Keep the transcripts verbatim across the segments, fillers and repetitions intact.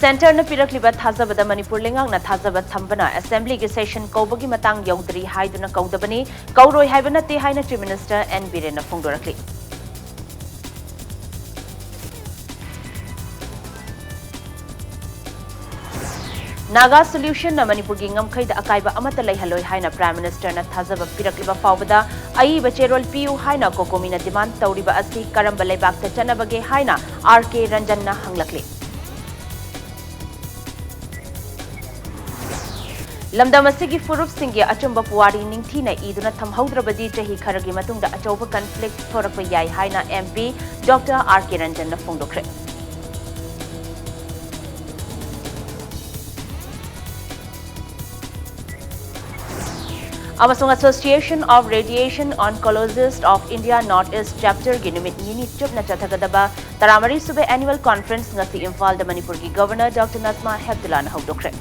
ꯁꯦꯟꯇꯔꯅ ꯄꯤꯔꯛꯂꯤꯕ ꯊꯥꯖꯕꯗ ꯃꯅꯤꯄꯨꯔ ꯂꯩꯉꯥꯛꯅ ꯊꯥꯖꯕ ꯊꯝꯕꯅ ꯑꯦꯁꯦꯝꯕ꯭ꯂꯤꯒꯤ ꯁꯦꯁꯟ ꯀꯧꯕꯒꯤ ꯃꯇꯥꯡ ꯌꯧꯗ꯭ꯔꯤ ꯍꯥꯏꯗꯨꯅ ꯀꯧꯗꯕꯅꯤ, ꯀꯧꯔꯣꯏ ꯍꯥꯏꯕ ꯅꯠꯇꯦ ꯍꯥꯏꯅ ꯆꯤꯐ ꯃꯤꯅꯤꯁꯇꯔ ꯑꯦꯟ ꯕꯤꯔꯦꯟꯅ ꯐꯣꯡꯗꯣꯔꯛꯂꯤ꯫ ꯅꯥꯒꯥ ꯁꯣꯂ꯭ꯌꯨꯁꯟꯅ ꯃꯅꯤꯄꯨꯔꯒꯤ ꯉꯝꯈꯩꯗ ꯑꯀꯥꯏꯕ ꯑꯃꯠꯇ ꯂꯩꯍꯜꯂꯣꯏ ꯍꯥꯏꯅ ꯄ꯭ꯔꯥꯏꯝ ꯃꯤꯅꯤꯁꯇꯔꯅ ꯊꯥꯖꯕ ꯄꯤꯔꯛꯂꯤꯕ ꯐꯥꯎꯕꯗ ꯑꯏꯕ ꯆꯦꯔꯣꯜ ꯄꯤꯌꯨ ꯍꯥꯏꯅ ꯀꯣꯀꯣꯃꯤꯅ ꯗꯤꯃꯥꯟ ꯇꯧꯔꯤꯕ ꯑꯁꯤ ꯀꯔꯝꯕ ꯂꯩꯕꯥꯛꯇ ꯆꯠꯅꯕꯒꯦ ꯍꯥꯏꯅ ꯑꯥꯔ ꯀꯦ ꯔꯟꯖꯟꯅ ꯍꯪꯂꯛꯂꯤ꯫ ꯂꯝꯗꯝ ꯑꯁꯤꯒꯤ ꯐꯨꯔꯨꯞꯁꯤꯡꯒꯤ ꯑꯆꯨꯝꯕ ꯄꯨꯋꯥꯔꯤ ꯅꯤꯡꯊꯤꯅ ꯏꯗꯨꯅ ꯊꯝꯍꯧꯗ꯭ꯔꯕꯗꯤ ꯆꯍꯤ ꯈꯔꯒꯤ ꯃꯇꯨꯡꯗ ꯑꯆꯧꯕ ꯀꯟꯐ꯭ꯂꯤꯛ ꯊꯣꯔꯛꯄ ꯌꯥꯏ ꯍꯥꯏꯅ ꯑꯦꯝ ꯄꯤ ꯗꯣꯛꯇꯔ ꯑꯥꯔ ꯀꯦ ꯔꯟꯖꯟꯅ ꯐꯣꯡꯗꯣꯛꯈ꯭ꯔꯦ꯫ ꯑꯃꯁꯨꯡ Association of Radiation Oncologists of India North East Chapter ꯒꯤ ꯅꯨꯃꯤꯠ ꯅꯤꯅꯤ ꯆꯨꯞꯅ ꯆꯠꯊꯒꯗꯕ ꯇꯔꯥꯃꯔꯤ ꯁꯨꯕ annual conference ꯉꯁꯤ ꯏꯝꯐꯥꯜꯗ ꯃꯅꯤꯄꯨꯔꯒꯤ ꯒꯕꯔꯅꯔ ꯗꯣꯛꯇꯔ ꯅꯁꯃꯥ ꯍꯦꯞꯇꯨꯂꯥꯅ ꯍꯧꯗꯣꯛꯈ꯭ꯔꯦ꯫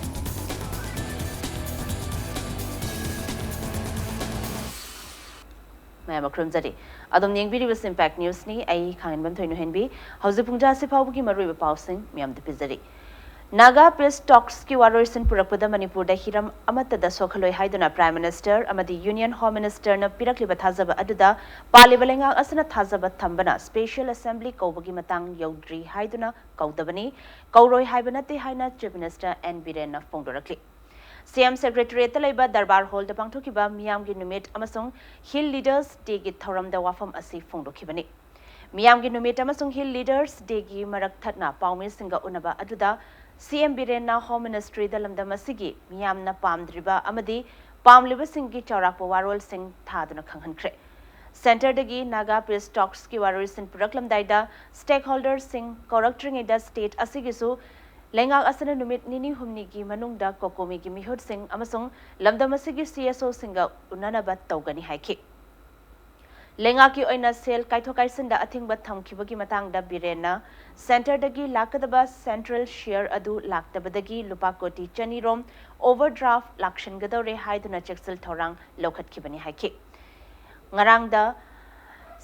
ꯃꯌꯥꯝ ꯈꯨꯔꯨꯝꯖꯔꯤ꯫ ꯑꯗꯨꯝ ꯌꯦꯡꯕꯤꯔꯤꯕꯁꯤ Impact News ꯅꯤ꯫ ꯑꯩ ꯈꯥꯡꯍꯟꯕꯝ ꯊꯣꯏꯅ ꯍꯦꯟꯕꯤ꯫ ꯍꯧꯖꯤꯛ ꯄꯨꯡ ꯇꯔꯥꯁꯤ ꯐꯥꯎꯕꯒꯤ ꯃꯔꯨꯑꯣꯏꯕ ꯄꯥꯎꯁꯤꯡ ꯃꯌꯥꯝꯗ ꯄꯤꯖꯔꯤ꯫ ꯅꯥꯒꯥ ꯄꯤꯁ ꯇꯣꯛꯁꯀꯤ ꯋꯥꯔꯣꯏꯁꯤꯟ ꯄꯨꯔꯛꯄꯗ ꯃꯅꯤꯄꯨꯔꯗ ꯍꯤꯔꯝ ꯑꯃꯠꯇꯗ ꯁꯣꯛꯍꯜꯂꯣꯏ ꯍꯥꯏꯗꯨꯅ ꯄ꯭ꯔꯥꯏꯝ ꯃꯤꯅꯤꯁꯇꯔ ꯑꯃꯗꯤ ꯌꯨꯅꯤꯌꯟ ꯍꯣꯝ ꯃꯤꯅꯤꯁꯇꯔꯅ ꯄꯤꯔꯛꯂꯤꯕ ꯊꯥꯖꯕ ꯑꯗꯨꯗ ꯄꯥꯜꯂꯤꯕ ꯂꯩꯉꯥꯛ ꯑꯁꯤꯅ ꯊꯥꯖꯕ ꯊꯝꯕꯅ ꯁ꯭ꯄꯦꯁꯤꯌꯦꯜ ꯑꯦꯁꯦꯝꯕ꯭ꯂꯤ ꯀꯧꯕꯒꯤ ꯃꯇꯥꯡ ꯌꯧꯗ꯭ꯔꯤ ꯍꯥꯏꯗꯨꯅ ꯀꯧꯗꯕꯅꯤ, ꯀꯧꯔꯣꯏ ꯍꯥꯏꯕ ꯅꯠꯇꯦ ꯍꯥꯏꯅ ꯆꯤꯐ ꯃꯤꯅꯤꯁꯇꯔ ꯑꯦꯟ ꯕꯤꯔꯦꯟꯅ ꯐꯣꯡꯗꯣꯔꯛꯂꯤ꯫ ꯁꯤ ꯑꯦꯝ ꯁꯦꯀ꯭ꯔꯦꯇꯔꯤꯌꯦꯠꯇ ꯂꯩꯕ ꯗꯔꯕꯥꯔ ꯍꯣꯜꯗ ꯄꯥꯡꯊꯣꯛꯈꯤꯕ ꯃꯤꯌꯥꯝꯒꯤ ꯅꯨꯃꯤꯠ ꯑꯃꯁꯨꯡ ꯍꯤꯜ ꯂꯤꯗꯔꯁ ꯗꯦꯒꯤ ꯊꯧꯔꯝꯗ ꯋꯥꯐꯝ ꯑꯁꯤ ꯐꯣꯡꯗꯣꯛꯈꯤꯕꯅꯤ꯫ ꯃꯤꯌꯥꯝꯒꯤ ꯅꯨꯃꯤꯠ ꯑꯃꯁꯨꯡ ꯍꯤꯜ ꯂꯤꯗꯔꯁ ꯗꯦꯒꯤ ꯃꯔꯛ ꯊꯠꯅ ꯄꯥꯎꯃꯤꯁꯤꯡꯒ ꯎꯅꯕ ꯑꯗꯨꯗ ꯁꯤ ꯑꯦꯝ ꯕꯤꯔꯦꯟꯅ ꯍꯣꯝ ꯃꯤꯅꯤꯁꯇ꯭ꯔꯤꯗ ꯂꯝꯗꯝ ꯑꯁꯤꯒꯤ ꯃꯤꯌꯥꯝꯅ ꯄꯥꯝꯗ꯭ꯔꯤꯕ ꯑꯃꯗꯤ ꯄꯥꯝꯂꯤꯕꯁꯤꯡꯒꯤ ꯆꯥꯎꯔꯥꯛꯄ ꯋꯥꯔꯣꯜꯁꯤꯡ ꯊꯥꯗꯨꯅ ꯈꯪꯍꯟꯈ꯭ꯔꯦ꯫ ꯁꯦꯟꯇꯔꯗꯒꯤ ꯅꯥꯒꯥ ꯄꯤꯁ ꯇꯣꯛꯁꯀꯤ ꯋꯥꯔꯣꯏꯁꯤꯟ ꯄꯨꯔꯛꯂꯝꯗꯥꯏꯗ ꯁ꯭ꯇꯦꯛꯍꯣꯜꯗꯔꯁꯤꯡ ꯀꯧꯔꯛꯇ꯭ꯔꯤꯉꯩꯗ ꯁ꯭ꯇꯦꯠ ꯑꯁꯤꯒꯤꯁꯨ ꯂꯩꯉꯥꯛ ꯑꯁꯤꯅ ꯅꯨꯃꯤꯠ ꯅꯤꯅꯤ ꯍꯨꯝꯅꯤꯒꯤ ꯃꯅꯨꯡꯗ ꯀꯣꯀꯣꯃꯤꯒꯤ ꯃꯤꯍꯨꯠꯁꯤꯡ ꯑꯃꯁꯨꯡ ꯂꯝꯗꯝ ꯑꯁꯤꯒꯤ ꯁꯤ ꯑꯦꯁ ꯑꯣꯁꯤꯡꯒ ꯎꯅꯅꯕ ꯇꯧꯒꯅꯤ ꯍꯥꯏꯈꯤ꯫ ꯂꯩꯉꯥꯛꯀꯤ ꯑꯣꯏꯅ ꯁꯦꯜ ꯀꯥꯏꯊꯣꯛ ꯀꯥꯏꯁꯤꯟꯗ ꯑꯊꯤꯡꯕ ꯊꯝꯈꯤꯕꯒꯤ ꯃꯇꯥꯡꯗ ꯕꯤꯔꯦꯟꯅ ꯁꯦꯟꯇꯔꯗꯒꯤ ꯂꯥꯛꯀꯗꯕ ꯁꯦꯟꯇ꯭ꯔꯦꯜ ꯁꯤꯌꯔ ꯑꯗꯨ ꯂꯥꯛꯇꯕꯗꯒꯤ ꯂꯨꯄꯥ ꯀꯣꯇꯤ ꯆꯅꯤ ꯔꯣꯝ ꯑꯣꯚꯔꯗ꯭ꯔꯥꯐ ꯂꯥꯛꯁꯤꯟꯒꯗꯧꯔꯦ ꯍꯥꯏꯗꯨꯅ ꯆꯦꯛꯁꯤꯜ ꯊꯧꯔꯥꯡ ꯂꯧꯈꯠꯈꯤꯕꯅꯤ ꯍꯥꯏꯈꯤ꯫ ꯉꯔꯥꯡꯗ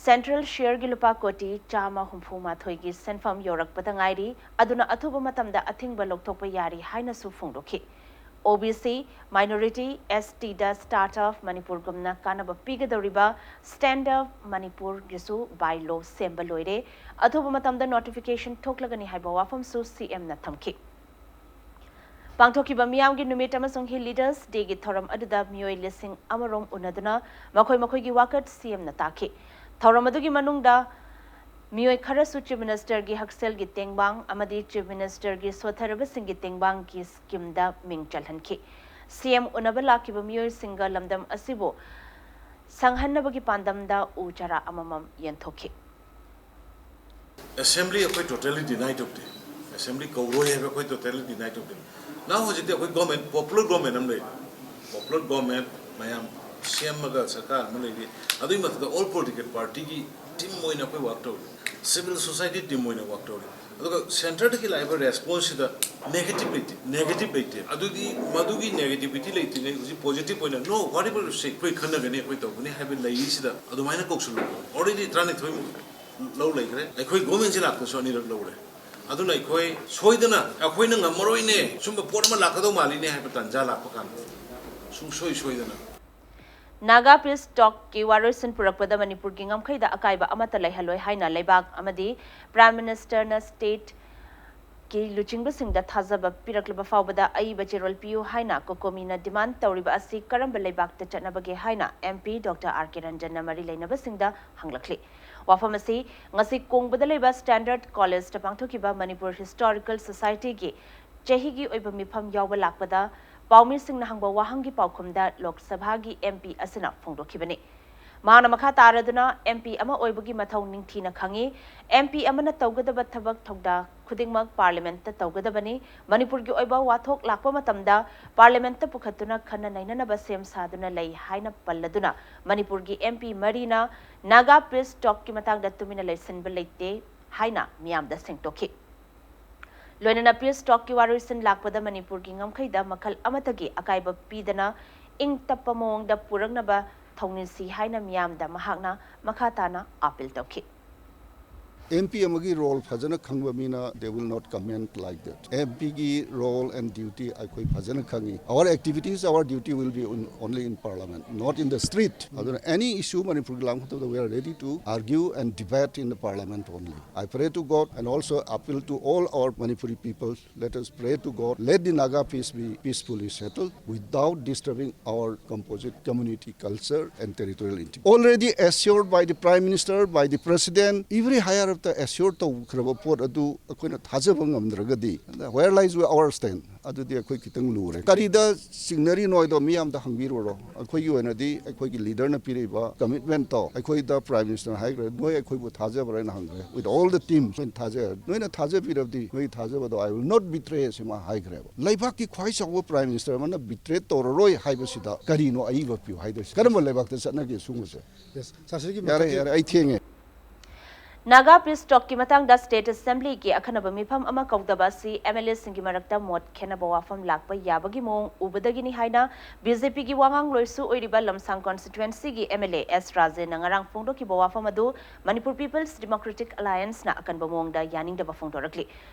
Central share ꯒꯤ ꯂꯨꯄꯥ ꯀꯣꯇꯤ ꯆꯥꯝꯃ ꯍꯨꯝꯐꯨ ꯃꯥꯊꯣꯏꯒꯤ ꯁꯦꯟꯐꯝ ꯌꯧꯔꯛꯄꯗ ꯉꯥꯏꯔꯤ, ꯑꯗꯨꯅ ꯑꯊꯨꯕ ꯃꯇꯝꯗ ꯑꯊꯤꯡꯕ ꯂꯧꯊꯣꯛꯄ ꯌꯥꯔꯤ ꯍꯥꯏꯅꯁꯨ ꯐꯣꯡꯗꯣꯛꯈꯤ꯫ O B C, minority, S T ꯗ startup ꯃꯅꯤꯄꯨꯔꯒꯨꯝꯅ ꯀꯥꯟꯅꯕ ꯄꯤꯒꯗꯧꯔꯤꯕ Stand Up ꯃꯅꯤꯄꯨꯔꯒꯤꯁꯨ by law ꯁꯦꯝꯕ ꯂꯣꯏꯔꯦ꯫ ꯑꯊꯨꯕ ꯃꯇꯝꯗ notification ꯊꯣꯛꯂꯒꯅꯤ ꯍꯥꯏꯕ ꯋꯥꯐꯝꯁꯨ C M ꯅ ꯊꯝꯈꯤ꯫ ꯄꯥꯡꯊꯣꯛꯈꯤꯕ ꯃꯤꯌꯥꯝꯒꯤ ꯅꯨꯃꯤꯠ ꯑꯃꯁꯨꯡ Hill Leaders Day ꯒꯤ ꯊꯧꯔꯝ ꯑꯗꯨꯗ ꯃꯤꯑꯣꯏ ꯂꯤꯁꯤꯡ ꯑꯃꯔꯣꯝ ꯎꯅꯗꯨꯅ ꯃꯈꯣꯏ ꯃꯈꯣꯏꯒꯤ ꯋꯥꯀꯠ C M ꯅ ꯇꯥꯈꯤ꯫ ꯊꯧꯔꯝ ꯑꯗꯨꯒꯤ ꯃꯅꯨꯡꯗ ꯃꯤꯑꯣꯏ ꯈꯔꯁꯨ Chief Minister ꯒꯤ ꯍꯛꯁꯦꯜꯒꯤ ꯇꯦꯡꯕꯥꯡ ꯑꯃꯗꯤ Chief Minister ꯒꯤ ꯁꯣꯠꯊꯔꯕꯁꯤꯡꯒꯤ ꯇꯦꯡꯕꯥꯡꯒꯤ scheme ꯗ ꯃꯤꯡ ꯆꯜꯍꯟꯈꯤ꯫ C M ꯎꯅꯕ ꯂꯥꯛꯈꯤꯕ ꯃꯤꯑꯣꯏꯁꯤꯡꯒ ꯂꯝꯗꯝ ꯑꯁꯤꯕꯨ ꯁꯪꯍꯟꯅꯕꯒꯤ ꯄꯥꯟꯗꯝꯗ ꯎ ꯆꯥꯔꯥ ꯑꯃꯃꯝ ꯌꯦꯟꯊꯣꯛꯈꯤ꯫ Assembly ꯑꯩꯈꯣꯏ totally deny ꯇꯧꯗꯦ꯫ Assembly ꯀꯧꯔꯣꯏ ꯍꯥꯏꯕ ꯑꯩꯈꯣꯏ totally deny ꯇꯧꯗꯦ꯫ Now ꯍꯧꯖꯤꯛꯇꯤ ꯑꯩꯈꯣꯏ government, popular government ꯑꯃ ꯂꯩꯔꯦ꯫ Popular government ꯃꯌꯥꯝ ꯁꯦꯝꯃꯒ ꯁꯔꯀꯥꯔ ꯑꯃ ꯂꯩꯔꯤ꯫ ꯑꯗꯨꯒꯤ ꯃꯊꯛꯇ all political party ꯒꯤ team ꯑꯣꯏꯅ ꯑꯩꯈꯣꯏ work ꯇꯧꯔꯤ꯫ Civil society team ꯑꯣꯏꯅ work ꯇꯧꯔꯤ꯫ ꯑꯗꯨꯒ centre ꯗꯒꯤ ꯂꯥꯛꯏꯕ response ꯁꯤꯗ negative ꯂꯩꯇꯦ, negative ꯂꯩꯇꯦ꯫ ꯑꯗꯨꯗꯤ ꯃꯗꯨꯒꯤ negativity ꯂꯩꯇ꯭ꯔꯤꯉꯩ ꯍꯧꯖꯤꯛ positive ꯑꯣꯏꯅ, "No, whatever you say, ꯑꯩꯈꯣꯏ ꯈꯟꯅꯒꯅꯤ, ꯑꯩꯈꯣꯏ ꯇꯧꯒꯅꯤ" ꯍꯥꯏꯕ ꯂꯩꯔꯤꯁꯤꯗ ꯑꯗꯨꯃꯥꯏꯅ ꯀꯧꯁꯜꯂꯨ꯫ Already ꯇꯔꯥꯅꯤꯊꯣꯏ ꯂꯧ ꯂꯩꯈ꯭ꯔꯦ꯫ ꯑꯩꯈꯣꯏ government ꯁꯤ ꯂꯥꯛꯄꯁꯨ ꯑꯅꯤꯔꯛ ꯂꯧꯔꯦ꯫ ꯑꯗꯨꯅ ꯑꯩꯈꯣꯏ ꯁꯣꯏꯗꯅ, ꯑꯩꯈꯣꯏꯅ ꯉꯝꯃꯔꯣꯏꯅꯦ, ꯁꯨꯝꯕ ꯄꯣꯠ ꯑꯃ ꯂꯥꯛꯀꯗꯧ ꯃꯥꯜꯂꯤꯅꯦ ꯍꯥꯏꯕ ꯇꯥꯟꯖꯥ ꯂꯥꯛꯄ ꯀꯥꯟꯗ ꯁꯨꯡꯁꯣꯏ ꯁꯣꯏꯗꯅ꯫ ꯅꯥꯒꯥ peace talk ꯀꯤ ꯋꯥꯔꯣꯏꯁꯤꯟ ꯄꯨꯔꯛꯄꯗ ꯃꯅꯤꯄꯨꯔꯒꯤ ꯉꯝꯈꯩꯗ ꯑꯀꯥꯏꯕ ꯑꯃꯠꯇ ꯂꯩꯍꯜꯂꯣꯏ ꯍꯥꯏꯅ ꯂꯩꯕꯥꯛ ꯑꯃꯗꯤ Prime Minister ꯅ state ꯀꯤ ꯂꯨꯆꯤꯡꯕꯁꯤꯡꯗ ꯊꯥꯖꯕ ꯄꯤꯔꯛꯂꯕ ꯐꯥꯎꯕꯗ ꯑꯏꯕ ꯆꯦꯔꯣꯜ ꯄꯤꯌꯨ ꯍꯥꯏꯅ COCOMI ꯅ demand ꯇꯧꯔꯤꯕ ꯑꯁꯤ ꯀꯔꯝꯕ ꯂꯩꯕꯥꯛꯇ ꯆꯠꯅꯕꯒꯦ ꯍꯥꯏꯅ M P Doctor R K Ranjan ꯅ ꯃꯔꯤ ꯂꯩꯅꯕꯁꯤꯡꯗ ꯍꯪꯂꯛꯂꯤ꯫ ꯋꯥꯐꯝ ꯑꯁꯤ ꯉꯁꯤ ꯀꯣꯡꯕꯗ ꯂꯩꯕ Standard College ꯇ ꯄꯥꯡꯊꯣꯛꯈꯤꯕ Manipur Historical Society ꯒꯤ ꯆꯍꯤꯒꯤ ꯑꯣꯏꯕ ꯃꯤꯐꯝ ꯌꯥꯎꯕ ꯂꯥꯛꯄꯗ ꯄꯥꯎꯃꯤꯁꯤꯡꯅ ꯍꯪꯕ ꯋꯥꯍꯪꯒꯤ ꯄꯥꯎꯈꯨꯝꯗ ꯂꯣꯛ ꯁꯚꯥꯒꯤ M P ꯑꯁꯤꯅ ꯐꯣꯡꯗꯣꯛꯈꯤꯕꯅꯤ꯫ ꯃꯍꯥꯛꯅ ꯃꯈꯥ ꯇꯥꯔꯗꯨꯅ, M P ꯑꯃ ꯑꯣꯏꯕꯒꯤ ꯃꯊꯧ ꯅꯤꯡꯊꯤꯅ ꯈꯪꯏ꯫ M P ꯑꯃꯅ ꯇꯧꯒꯗꯕ ꯊꯕꯛ ꯊꯧꯗꯥ ꯈꯨꯗꯤꯡꯃꯛ Parliament ꯇ ꯇꯧꯒꯗꯕꯅꯤ꯫ ꯃꯅꯤꯄꯨꯔꯒꯤ ꯑꯣꯏꯕ ꯋꯥꯊꯣꯛ ꯂꯥꯛꯄ ꯃꯇꯝꯗ Parliament ꯇ ꯄꯨꯈꯠꯇꯨꯅ ꯈꯟꯅ ꯅꯩꯅꯅꯕ ꯁꯦꯝ ꯁꯥꯗꯨꯅ ꯂꯩ ꯍꯥꯏꯅ ꯄꯜꯂꯗꯨꯅ, ꯃꯅꯤꯄꯨꯔꯒꯤ M P ꯃꯔꯤꯅ Naga peace talk ꯀꯤ ꯃꯇꯥꯡꯗ ꯇꯨꯃꯤꯟꯅ ꯂꯩꯁꯤꯟꯕ ꯂꯩꯇꯦ ꯍꯥꯏꯅ ꯃꯤꯌꯥꯝꯗ ꯁꯦꯡꯗꯣꯛꯈꯤ꯫ ꯂꯣꯏꯅꯅ peace talk ꯀꯤ ꯋꯥꯔꯣꯏꯁꯤꯟ ꯂꯥꯛꯄꯗ ꯃꯅꯤꯄꯨꯔꯒꯤ ꯉꯝꯈꯩꯗ ꯃꯈꯜ ꯑꯃꯠꯇꯒꯤ ꯑꯀꯥꯏꯕ ꯄꯤꯗꯅ ꯏꯪ ꯇꯞꯄ ꯃꯑꯣꯡꯗ ꯄꯨꯔꯛꯅꯕ ꯊꯧꯅꯤꯁꯤ ꯍꯥꯏꯅ ꯃꯤꯌꯥꯝꯗ ꯃꯍꯥꯛꯅ ꯃꯈꯥ ꯇꯥꯅ ꯑꯥꯄꯤꯜ ꯇꯧꯈꯤ꯫ ꯑꯦꯝ ꯄꯤ ꯑꯃꯒꯤ ꯔꯣꯜ ꯐꯖꯅ ꯈꯪꯕ ꯃꯤꯅ they will not comment like that. M ꯄꯤꯒꯤ role and duty ꯑꯩꯈꯣꯏ ꯐꯖꯅ ꯈꯪꯉꯤ. Our activities, our duty will be in, only in parliament, not in the street. ꯑꯗꯨꯅ any issue ꯃꯅꯤꯄꯨꯔꯒꯤ ꯂꯥꯛꯄ ꯃꯇꯝꯗ we are ready to argue and debate in the parliament only. I pray to God and also appeal to all our Manipuri people. Let us pray to God. Let the Naga peace be peacefully settled without disturbing our composite community culture and territorial integrity. Already assured by the Prime Minister, by the President, every higher up ꯇ assure ꯇꯧꯈ꯭ꯔꯕ ꯄꯣꯠ ꯑꯗꯨ ꯑꯩꯈꯣꯏꯅ ꯊꯥꯖꯕ ꯉꯝꯗ꯭ꯔꯒꯗꯤ, where lies our stand? ꯑꯗꯨꯗꯤ ꯑꯩꯈꯣꯏ ꯈꯤꯇꯪ ꯂꯨꯔꯦ꯫ ꯀꯔꯤꯗ ꯆꯤꯡꯅꯔꯤꯅꯣ ꯍꯥꯏꯗꯣ ꯃꯤꯌꯥꯝꯗ ꯍꯪꯕꯤꯔꯨꯔꯣ꯫ ꯑꯩꯈꯣꯏꯒꯤ ꯑꯣꯏꯅꯗꯤ ꯑꯩꯈꯣꯏꯒꯤ ꯂꯤꯗꯔꯅ ꯄꯤꯔꯛꯏꯕ commitment ꯇꯣ ꯑꯩꯈꯣꯏꯗ Prime Minister ꯅ ꯍꯥꯏꯈ꯭ꯔꯦ, "ꯅꯣꯏ ꯑꯩꯈꯣꯏꯕꯨ ꯊꯥꯖꯕ꯭ꯔꯥ?" ꯍꯥꯏꯅ ꯍꯪꯈ꯭ꯔꯦ, with all the team. "ꯅꯣꯏꯅ ꯊꯥꯖ-, ꯅꯣꯏꯅ ꯊꯥꯖꯕꯤꯔꯕꯗꯤ ꯅꯣꯏꯒꯤ ꯊꯥꯖꯕꯗꯣ I will not betray," ꯁꯤꯃ ꯍꯥꯏꯈ꯭ꯔꯦꯕ꯫ ꯂꯩꯕꯥꯛꯀꯤ ꯈ꯭ꯋꯥꯏ ꯆꯥꯎꯕ Prime Minister ꯑꯃꯅ betray ꯇꯧꯔꯔꯣꯏ ꯍꯥꯏꯕꯁꯤꯗ ꯀꯔꯤꯅꯣ ꯑꯏꯕ ꯄꯤꯌꯨ ꯍꯥꯏꯗꯣꯏꯁꯦ? ꯀꯔꯝꯕ ꯂꯩꯕꯥꯛꯇ ꯆꯠꯅꯒꯦ ꯁꯤꯒꯨꯝꯕꯁꯦ? ꯌꯦꯁ, ꯁꯥꯔ, ꯁꯤꯒꯤ ꯌꯥꯔꯦ, ꯃꯊꯛꯀꯤ ꯌꯥꯔꯦ, ꯑꯩ ꯊꯦꯡꯉꯦ꯫ ꯅꯥꯒꯥ ꯄꯤꯁ ꯇꯣꯛꯀꯤ ꯃꯇꯥꯡꯗ ꯁ꯭ꯇꯦꯠ ꯑꯦꯁꯦꯝꯕ꯭ꯂꯤꯒꯤ ꯑꯈꯟꯅꯕ ꯃꯤꯐꯝ ꯑꯃ ꯀꯧꯗꯕ ꯑꯁꯤ ꯑꯦꯝ ꯑꯦꯜ ꯑꯦꯁꯤꯡꯒꯤ ꯃꯔꯛꯇ ꯃꯣꯠ ꯈꯦꯟꯅꯕ ꯋꯥꯐꯝ ꯂꯥꯛꯄ ꯌꯥꯕꯒꯤ ꯃꯑꯣꯡ ꯎꯕꯗꯒꯤꯅꯤ ꯍꯥꯏꯅ ꯕꯤ ꯖꯦ ꯄꯤꯒꯤ ꯋꯥꯉꯥꯡꯂꯣꯏꯁꯨ ꯑꯣꯏꯔꯤꯕ ꯂꯝꯁꯥꯡ ꯀꯣꯟꯁꯇꯤꯇ꯭ꯋꯦꯟꯁꯤꯒꯤ ꯑꯦꯝ ꯑꯦꯜ ꯑꯦ ꯑꯦꯁ ꯔꯥꯖꯦꯟꯅ ꯉꯔꯥꯡ ꯐꯣꯡꯗꯣꯛꯈꯤꯕ ꯋꯥꯐꯝ ꯑꯗꯨ ꯃꯅꯤꯄꯨꯔ ꯄꯤꯄꯜꯁ ꯗꯦꯃꯣꯀ꯭ꯔꯦꯇꯤꯛ ꯑꯂꯥꯌꯟꯁꯅ ꯑꯀꯟꯕ ꯃꯑꯣꯡꯗ ꯌꯥꯅꯤꯡꯗꯕ ꯐꯣꯡꯗꯣꯔꯛꯂꯤ꯫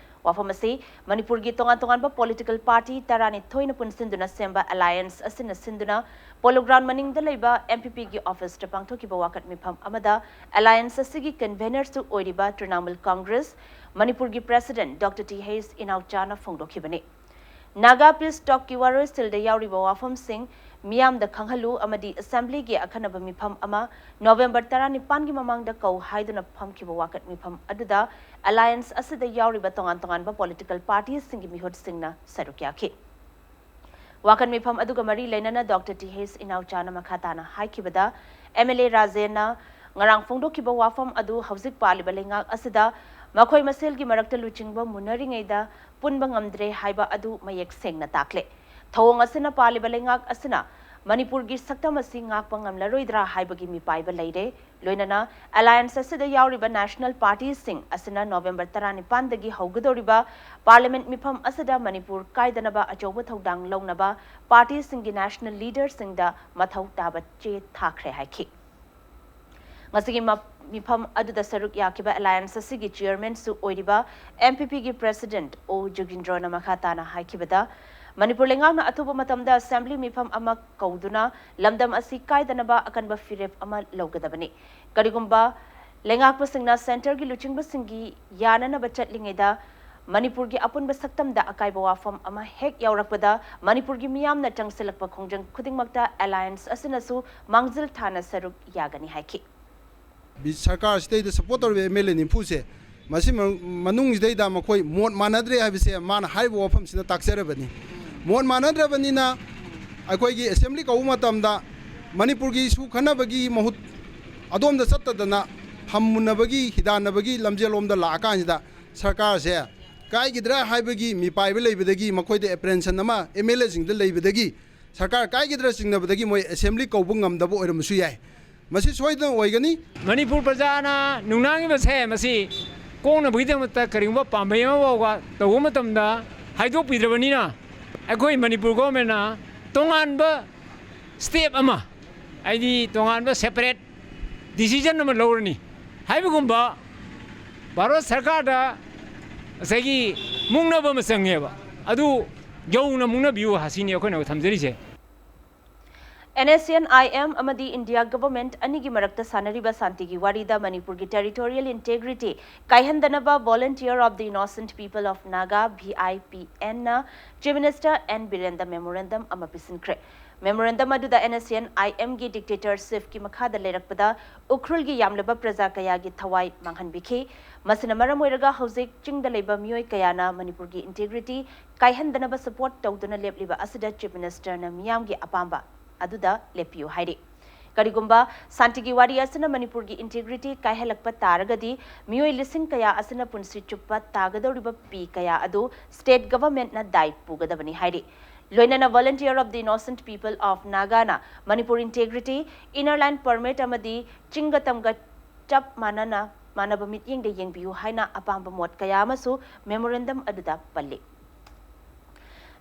ꯋꯥꯐꯝ ꯑꯁꯤ ꯃꯅꯤꯄꯨꯔꯒꯤ ꯇꯣꯉꯥꯟ ꯇꯣꯉꯥꯟꯕ ꯄꯣꯂꯤꯇꯤꯀꯜ ꯄꯥꯔꯇꯤ ꯇꯔꯥꯅꯤꯊꯣꯏꯅ ꯄꯨꯟꯁꯤꯟꯗꯨꯅ ꯁꯦꯝꯕ ꯑꯦꯂꯥꯌꯟꯁ ꯑꯁꯤꯅ ꯁꯤꯟꯗꯨꯅ ꯄꯣꯂꯣ ꯒ꯭ꯔꯥꯎꯟ ꯃꯅꯤꯡꯗ ꯂꯩꯕ ꯑꯦꯝ ꯄꯤ ꯄꯤꯒꯤ ꯑꯣꯐꯤꯁꯇ ꯄꯥꯡꯊꯣꯛꯈꯤꯕ ꯋꯥꯀꯠ ꯃꯤꯐꯝ ꯑꯃꯗ ꯑꯦꯂꯥꯌꯟꯁ ꯑꯁꯤꯒꯤ ꯀꯟꯚꯦꯅꯔꯁꯨ ꯑꯣꯏꯔꯤꯕ ꯇ꯭ꯔꯤꯅꯥꯃꯨꯜ ꯀꯪꯒ꯭ꯔꯦꯁ ꯃꯅꯤꯄꯨꯔꯒꯤ ꯄ꯭ꯔꯦꯁꯤꯗꯦꯟꯠ ꯗꯣꯛꯇꯔ ꯇꯤ ꯍꯩꯁ ꯏꯅꯥꯎꯆꯥꯅ ꯐꯣꯡꯗꯣꯛꯈꯤꯕꯅꯤ꯫ ꯅꯥꯒꯥ ꯄꯤꯁ ꯇꯣꯛꯀꯤ ꯋꯥꯔꯣꯏꯁꯤꯜꯗ ꯌꯥꯎꯔꯤꯕ ꯋꯥꯐꯝꯁꯤꯡ ꯃꯤꯌꯥꯝꯗ ꯈꯪꯍꯜꯂꯨ ꯑꯃꯗꯤ ꯑꯦꯁꯦꯝꯕ꯭ꯂꯤꯒꯤ ꯑꯈꯟꯅꯕ ꯃꯤꯐꯝ ꯑꯃ ꯅꯣꯕꯦꯝꯕꯔ ꯇꯔꯥꯅꯤꯄꯥꯟꯒꯤ ꯃꯃꯥꯡꯗ ꯀꯧ ꯍꯥꯏꯗꯨꯅ ꯐꯝꯈꯤꯕ ꯋꯥꯀꯠ ꯃꯤꯐꯝ ꯑꯗꯨꯗ ꯑꯦꯂꯥꯌꯟꯁ ꯑꯁꯤꯗ ꯌꯥꯎꯔꯤꯕ ꯇꯣꯉꯥꯟ ꯇꯣꯉꯥꯟꯕ ꯄꯣꯂꯤꯇꯤꯀꯜ ꯄꯥꯔꯇꯤꯁꯤꯡꯒꯤ ꯃꯤꯍꯨꯠꯁꯤꯡꯅ ꯁꯔꯨꯛ ꯌꯥꯈꯤ꯫ ꯋꯥꯀꯠ ꯃꯤꯐꯝ ꯑꯗꯨꯒ ꯃꯔꯤ ꯂꯩꯅꯅ ꯗꯣꯛꯇꯔ ꯇꯤ ꯍꯩꯁ ꯏꯅꯥꯎꯆꯥꯅ ꯃꯈꯥ ꯇꯥꯅ ꯍꯥꯏꯈꯤꯕꯗ, ꯑꯦꯝ ꯑꯦꯜ ꯑꯦ ꯔꯥꯖꯦꯟꯅ ꯉꯔꯥꯡ ꯐꯣꯡꯗꯣꯛꯈꯤꯕ ꯋꯥꯐꯝ ꯑꯗꯨ ꯍꯧꯖꯤꯛ ꯄꯥꯜꯂꯤꯕ ꯂꯩꯉꯥꯛ ꯑꯁꯤꯗ ꯃꯈꯣꯏ ꯃꯁꯦꯜꯒꯤ ꯃꯔꯛꯇ ꯂꯨꯆꯤꯡꯕ ꯃꯨꯟꯅꯔꯤꯉꯩꯗ ꯄꯨꯟꯕ ꯉꯝꯗ꯭ꯔꯦ ꯍꯥꯏꯕ ꯑꯗꯨ ꯃꯌꯦꯛ ꯁꯦꯡꯅ ꯇꯥꯛꯂꯦ꯫ ꯊꯧꯑꯣꯡ ꯑꯁꯤꯅ ꯄꯥꯜꯂꯤꯕ ꯂꯩꯉꯥꯛ ꯑꯁꯤꯅ ꯃꯅꯤꯄꯨꯔꯒꯤ ꯁꯛꯇꯝ ꯑꯁꯤ ꯉꯥꯛꯄ ꯉꯝꯂꯔꯣꯏꯗ꯭ꯔꯥ ꯍꯥꯏꯕꯒꯤ ꯃꯤꯄꯥꯏꯕ ꯂꯩꯔꯦ꯫ ꯂꯣꯏꯅꯅ alliance ꯑꯁꯤꯗ ꯌꯥꯎꯔꯤꯕ national partyꯁꯤꯡ ꯑꯁꯤꯅ November ꯇꯔꯥꯅꯤꯄꯥꯟꯗꯒꯤ ꯍꯧꯒꯗꯧꯔꯤꯕ parliament ꯃꯤꯐꯝ ꯑꯁꯤꯗ ꯃꯅꯤꯄꯨꯔ ꯀꯥꯏꯗꯅꯕ ꯑꯆꯧꯕ ꯊꯧꯗꯥꯡ ꯂꯧꯅꯕ partyꯁꯤꯡꯒꯤ national leaderꯁꯤꯡꯗ ꯃꯊꯧ ꯇꯥꯕ ꯆꯦ ꯊꯥꯈ꯭ꯔꯦ ꯍꯥꯏꯈꯤ꯫ ꯉꯁꯤꯒꯤ ꯃ-, ꯃꯤꯐꯝ ꯑꯗꯨꯗ ꯁꯔꯨꯛ ꯌꯥꯈꯤꯕ alliance ꯑꯁꯤꯒꯤ chairmanꯁꯨ ꯑꯣꯏꯔꯤꯕ M P Pꯒꯤ president O ꯖꯨꯒꯤꯟꯗ꯭ꯔꯣꯅ ꯃꯈꯥ ꯇꯥꯅ ꯍꯥꯏꯈꯤꯕꯗ, ꯃꯅꯤꯄꯨꯔ ꯂꯩꯉꯥꯛꯅ ꯑꯊꯨꯕ ꯃꯇꯝꯗ assembly ꯃꯤꯐꯝ ꯑꯃ ꯀꯧꯗꯨꯅ ꯂꯝꯗꯝ ꯑꯁꯤ ꯀꯥꯏꯗꯅꯕ ꯑꯀꯟꯕ ꯐꯤꯔꯦꯞ ꯑꯃ ꯂꯧꯒꯗꯕꯅꯤ꯫ ꯀꯔꯤꯒꯨꯝꯕ ꯂꯩꯉꯥꯛꯄꯁꯤꯡꯅ centreꯒꯤ ꯂꯨꯆꯤꯡꯕꯁꯤꯡꯒꯤ ꯌꯥꯅꯅꯕ ꯆꯠꯂꯤꯉꯩꯗ ꯃꯅꯤꯄꯨꯔꯒꯤ ꯑꯄꯨꯟꯕ ꯁꯛꯇꯝꯗ ꯑꯀꯥꯏꯕ ꯋꯥꯐꯝ ꯑꯃ ꯍꯦꯛ ꯌꯥꯎꯔꯛꯄꯗ, ꯃꯅꯤꯄꯨꯔꯒꯤ ꯃꯤꯌꯥꯝꯅ ꯆꯪꯁꯤꯜꯂꯛꯄ ꯈꯣꯡꯖꯪ ꯈꯨꯗꯤꯡꯃꯛꯇ alliance ꯑꯁꯤꯅꯁꯨ ꯃꯥꯡꯖꯤꯜ ꯊꯥꯅ ꯁꯔꯨꯛ ꯌꯥꯒꯅꯤ ꯍꯥꯏꯈꯤ꯫ ꯕꯤ-, ꯁꯔꯀꯥꯔꯁꯤꯗꯩꯗ support ꯇꯧꯔꯤꯕ M L A ꯅꯤꯐꯨꯁꯦ, ꯃꯁꯤ ꯃ-, ꯃꯅꯨꯡꯁꯤꯗꯩꯗ ꯃꯈꯣꯏ ꯃꯣꯠ ꯃꯥꯟꯅꯗ꯭ꯔꯦ ꯍꯥꯏꯕꯁꯦ ꯃꯥꯅ ꯍꯥꯏꯔꯤꯕ ꯋꯥꯐꯝꯁꯤꯅ ꯇꯥꯛꯆꯔꯕꯅꯤ꯫ ꯃꯣꯠ ꯃꯥꯟꯅꯗ꯭ꯔꯕꯅꯤꯅ ꯑꯩꯈꯣꯏꯒꯤ assembly ꯀꯧꯕ ꯃꯇꯝꯗ ꯃꯅꯤꯄꯨꯔꯒꯤ issue ꯈꯟꯅꯕꯒꯤ ꯃꯍꯨꯠ ꯑꯗꯣꯝꯗ ꯆꯠꯇꯗꯅ ꯐꯝꯃꯨꯟꯅꯕꯒꯤ, ꯍꯤꯗꯥꯟꯅꯕꯒꯤ ꯂꯝꯖꯦꯜꯂꯣꯝꯗ ꯂꯥꯛꯑꯀꯥꯟꯁꯤꯗ ꯁꯔꯀꯥꯔꯁꯦ ꯀꯥꯏꯈꯤꯗ꯭ꯔꯥ ꯍꯥꯏꯕꯒꯤ ꯃꯤꯄꯥꯏꯕ ꯂꯩꯕꯗꯒꯤ, ꯃꯈꯣꯏꯗ apprehension ꯑꯃ M L A ꯁꯤꯡꯗ ꯂꯩꯕꯗꯒꯤ, ꯁꯔꯀꯥꯔ ꯀꯥꯏꯈꯤꯗ꯭ꯔꯥ ꯆꯤꯡꯅꯕꯗꯒꯤ ꯃꯣꯏ assembly ꯀꯧꯕ ꯉꯝꯗꯕ ꯑꯣꯏꯔꯝꯕꯁꯨ ꯌꯥꯏ꯫ ꯃꯁꯤ ꯁꯣꯏꯗꯅ ꯑꯣꯏꯒꯅꯤ꯫ ꯃꯅꯤꯄꯨꯔ ꯄ꯭ꯔꯖꯥꯅ ꯅꯨꯡꯅꯥꯡꯉꯤꯕ ꯁꯦ ꯃꯁꯤ ꯀꯣꯛꯅꯕꯒꯤꯗꯃꯛꯇ ꯀꯔꯤꯒꯨꯝꯕ ꯄꯥꯝꯕꯩ ꯑꯃ ꯐꯥꯎꯕ ꯇꯧꯕ ꯃꯇꯝꯗ ꯍꯥꯏꯗꯣꯛꯄꯤꯗ꯭ꯔꯕꯅꯤꯅ, ꯑꯩꯈꯣꯏ ꯃꯅꯤꯄꯨꯔ governmentꯅ ꯇꯣꯉꯥꯟꯕ step ꯑꯃ, ꯍꯥꯏꯗꯤ ꯇꯣꯉꯥꯟꯕ separate decision ꯑꯃ ꯂꯧꯔꯅꯤ ꯍꯥꯏꯕꯒꯨꯝꯕ ꯚꯥꯔꯠ ꯁꯔꯀꯥꯔꯗ ꯉꯁꯥꯏꯒꯤ ꯃꯨꯛꯅꯕ ꯑꯃ ꯆꯪꯉꯦꯕ꯫ ꯑꯗꯨ ꯌꯧꯅ ꯃꯨꯛꯅꯕꯤꯌꯨ ꯍꯥꯏꯁꯤꯅꯤ ꯑꯩꯈꯣꯏꯅ ꯊꯝꯖꯔꯤꯁꯦ꯫ N S C N I M ꯑꯃꯗꯤ India government ꯑꯅꯤꯒꯤ ꯃꯔꯛꯇ ꯁꯥꯟꯅꯔꯤꯕ ꯁꯥꯟꯇꯤꯒꯤ ꯋꯥꯔꯤꯗ ꯃꯅꯤꯄꯨꯔꯒꯤ territorial integrity ꯀꯥꯏꯍꯟꯗꯅꯕ Volunteer of the Innocent People of Naga, V I P N, ꯅ Chief Minister N ꯕꯤꯔꯦꯟꯗ memorandum ꯑꯃ ꯄꯤꯁꯤꯟꯈ꯭ꯔꯦ꯫ Memorandum ꯑꯗꯨꯗ N S C N I M ꯒꯤ dictatorship ꯀꯤ ꯃꯈꯥꯗ ꯂꯩꯔꯛꯄꯗ ꯎꯈ꯭ꯔꯨꯜꯒꯤ ꯌꯥꯝꯂꯕ ꯄ꯭ꯔꯖꯥ ꯀꯌꯥꯒꯤ ꯊꯋꯥꯏ ꯃꯥꯡꯍꯟꯕꯤꯈꯤ꯫ ꯃꯁꯤꯅ ꯃꯔꯝ ꯑꯣꯏꯔꯒ ꯍꯧꯖꯤꯛ ꯆꯤꯡꯗ ꯂꯩꯕ ꯃꯤꯑꯣꯏ ꯀꯌꯥꯅ ꯃꯅꯤꯄꯨꯔꯒꯤ integrity ꯀꯥꯏꯍꯟꯗꯅꯕ support ꯇꯧꯗꯨꯅ ꯂꯦꯞꯂꯤꯕ ꯑꯁꯤꯗ Chief Minister ꯅ ꯃꯤꯌꯥꯝꯒꯤ ꯑꯄꯥꯝꯕ ꯑꯗꯨꯗ ꯂꯦꯞꯄꯤꯌꯨ ꯍꯥꯏꯔꯤ꯫ ꯀꯔꯤꯒꯨꯝꯕ ꯁꯥꯟꯇꯤꯒꯤ ꯋꯥꯔꯤ ꯑꯁꯤꯅ ꯃꯅꯤꯄꯨꯔꯒꯤ integrity ꯀꯥꯏꯍꯜꯂꯛꯄ ꯇꯥꯔꯒꯗꯤ, ꯃꯤꯑꯣꯏ ꯂꯤꯁꯤꯡ ꯀꯌꯥ ꯑꯁꯤꯅ ꯄꯨꯟꯁꯤ ꯆꯨꯞꯄ ꯇꯥꯒꯗꯧꯔꯤꯕ ꯄꯤ ꯀꯌꯥ ꯑꯗꯨ state government ꯅ ꯗꯥꯏ ꯄꯨꯒꯗꯕꯅꯤ ꯍꯥꯏꯔꯤ꯫ ꯂꯣꯏꯅꯅ Volunteer of the Innocent People of Naga ꯅ Manipur Integrity, Inner Line Permit ꯑꯃꯗꯤ ꯆꯤꯡꯒ ꯇꯝꯒ ꯆꯞ ꯃꯥꯟꯅꯅ ꯃꯥꯟꯅꯕ ꯃꯤꯠꯌꯦꯡꯗ ꯌꯦꯡꯕꯤꯌꯨ ꯍꯥꯏꯅ ꯑꯄꯥꯝꯕ ꯃꯣꯠ ꯀꯌꯥ ꯑꯃꯁꯨ memorandum ꯑꯗꯨꯗ ꯄꯜꯂꯤ꯫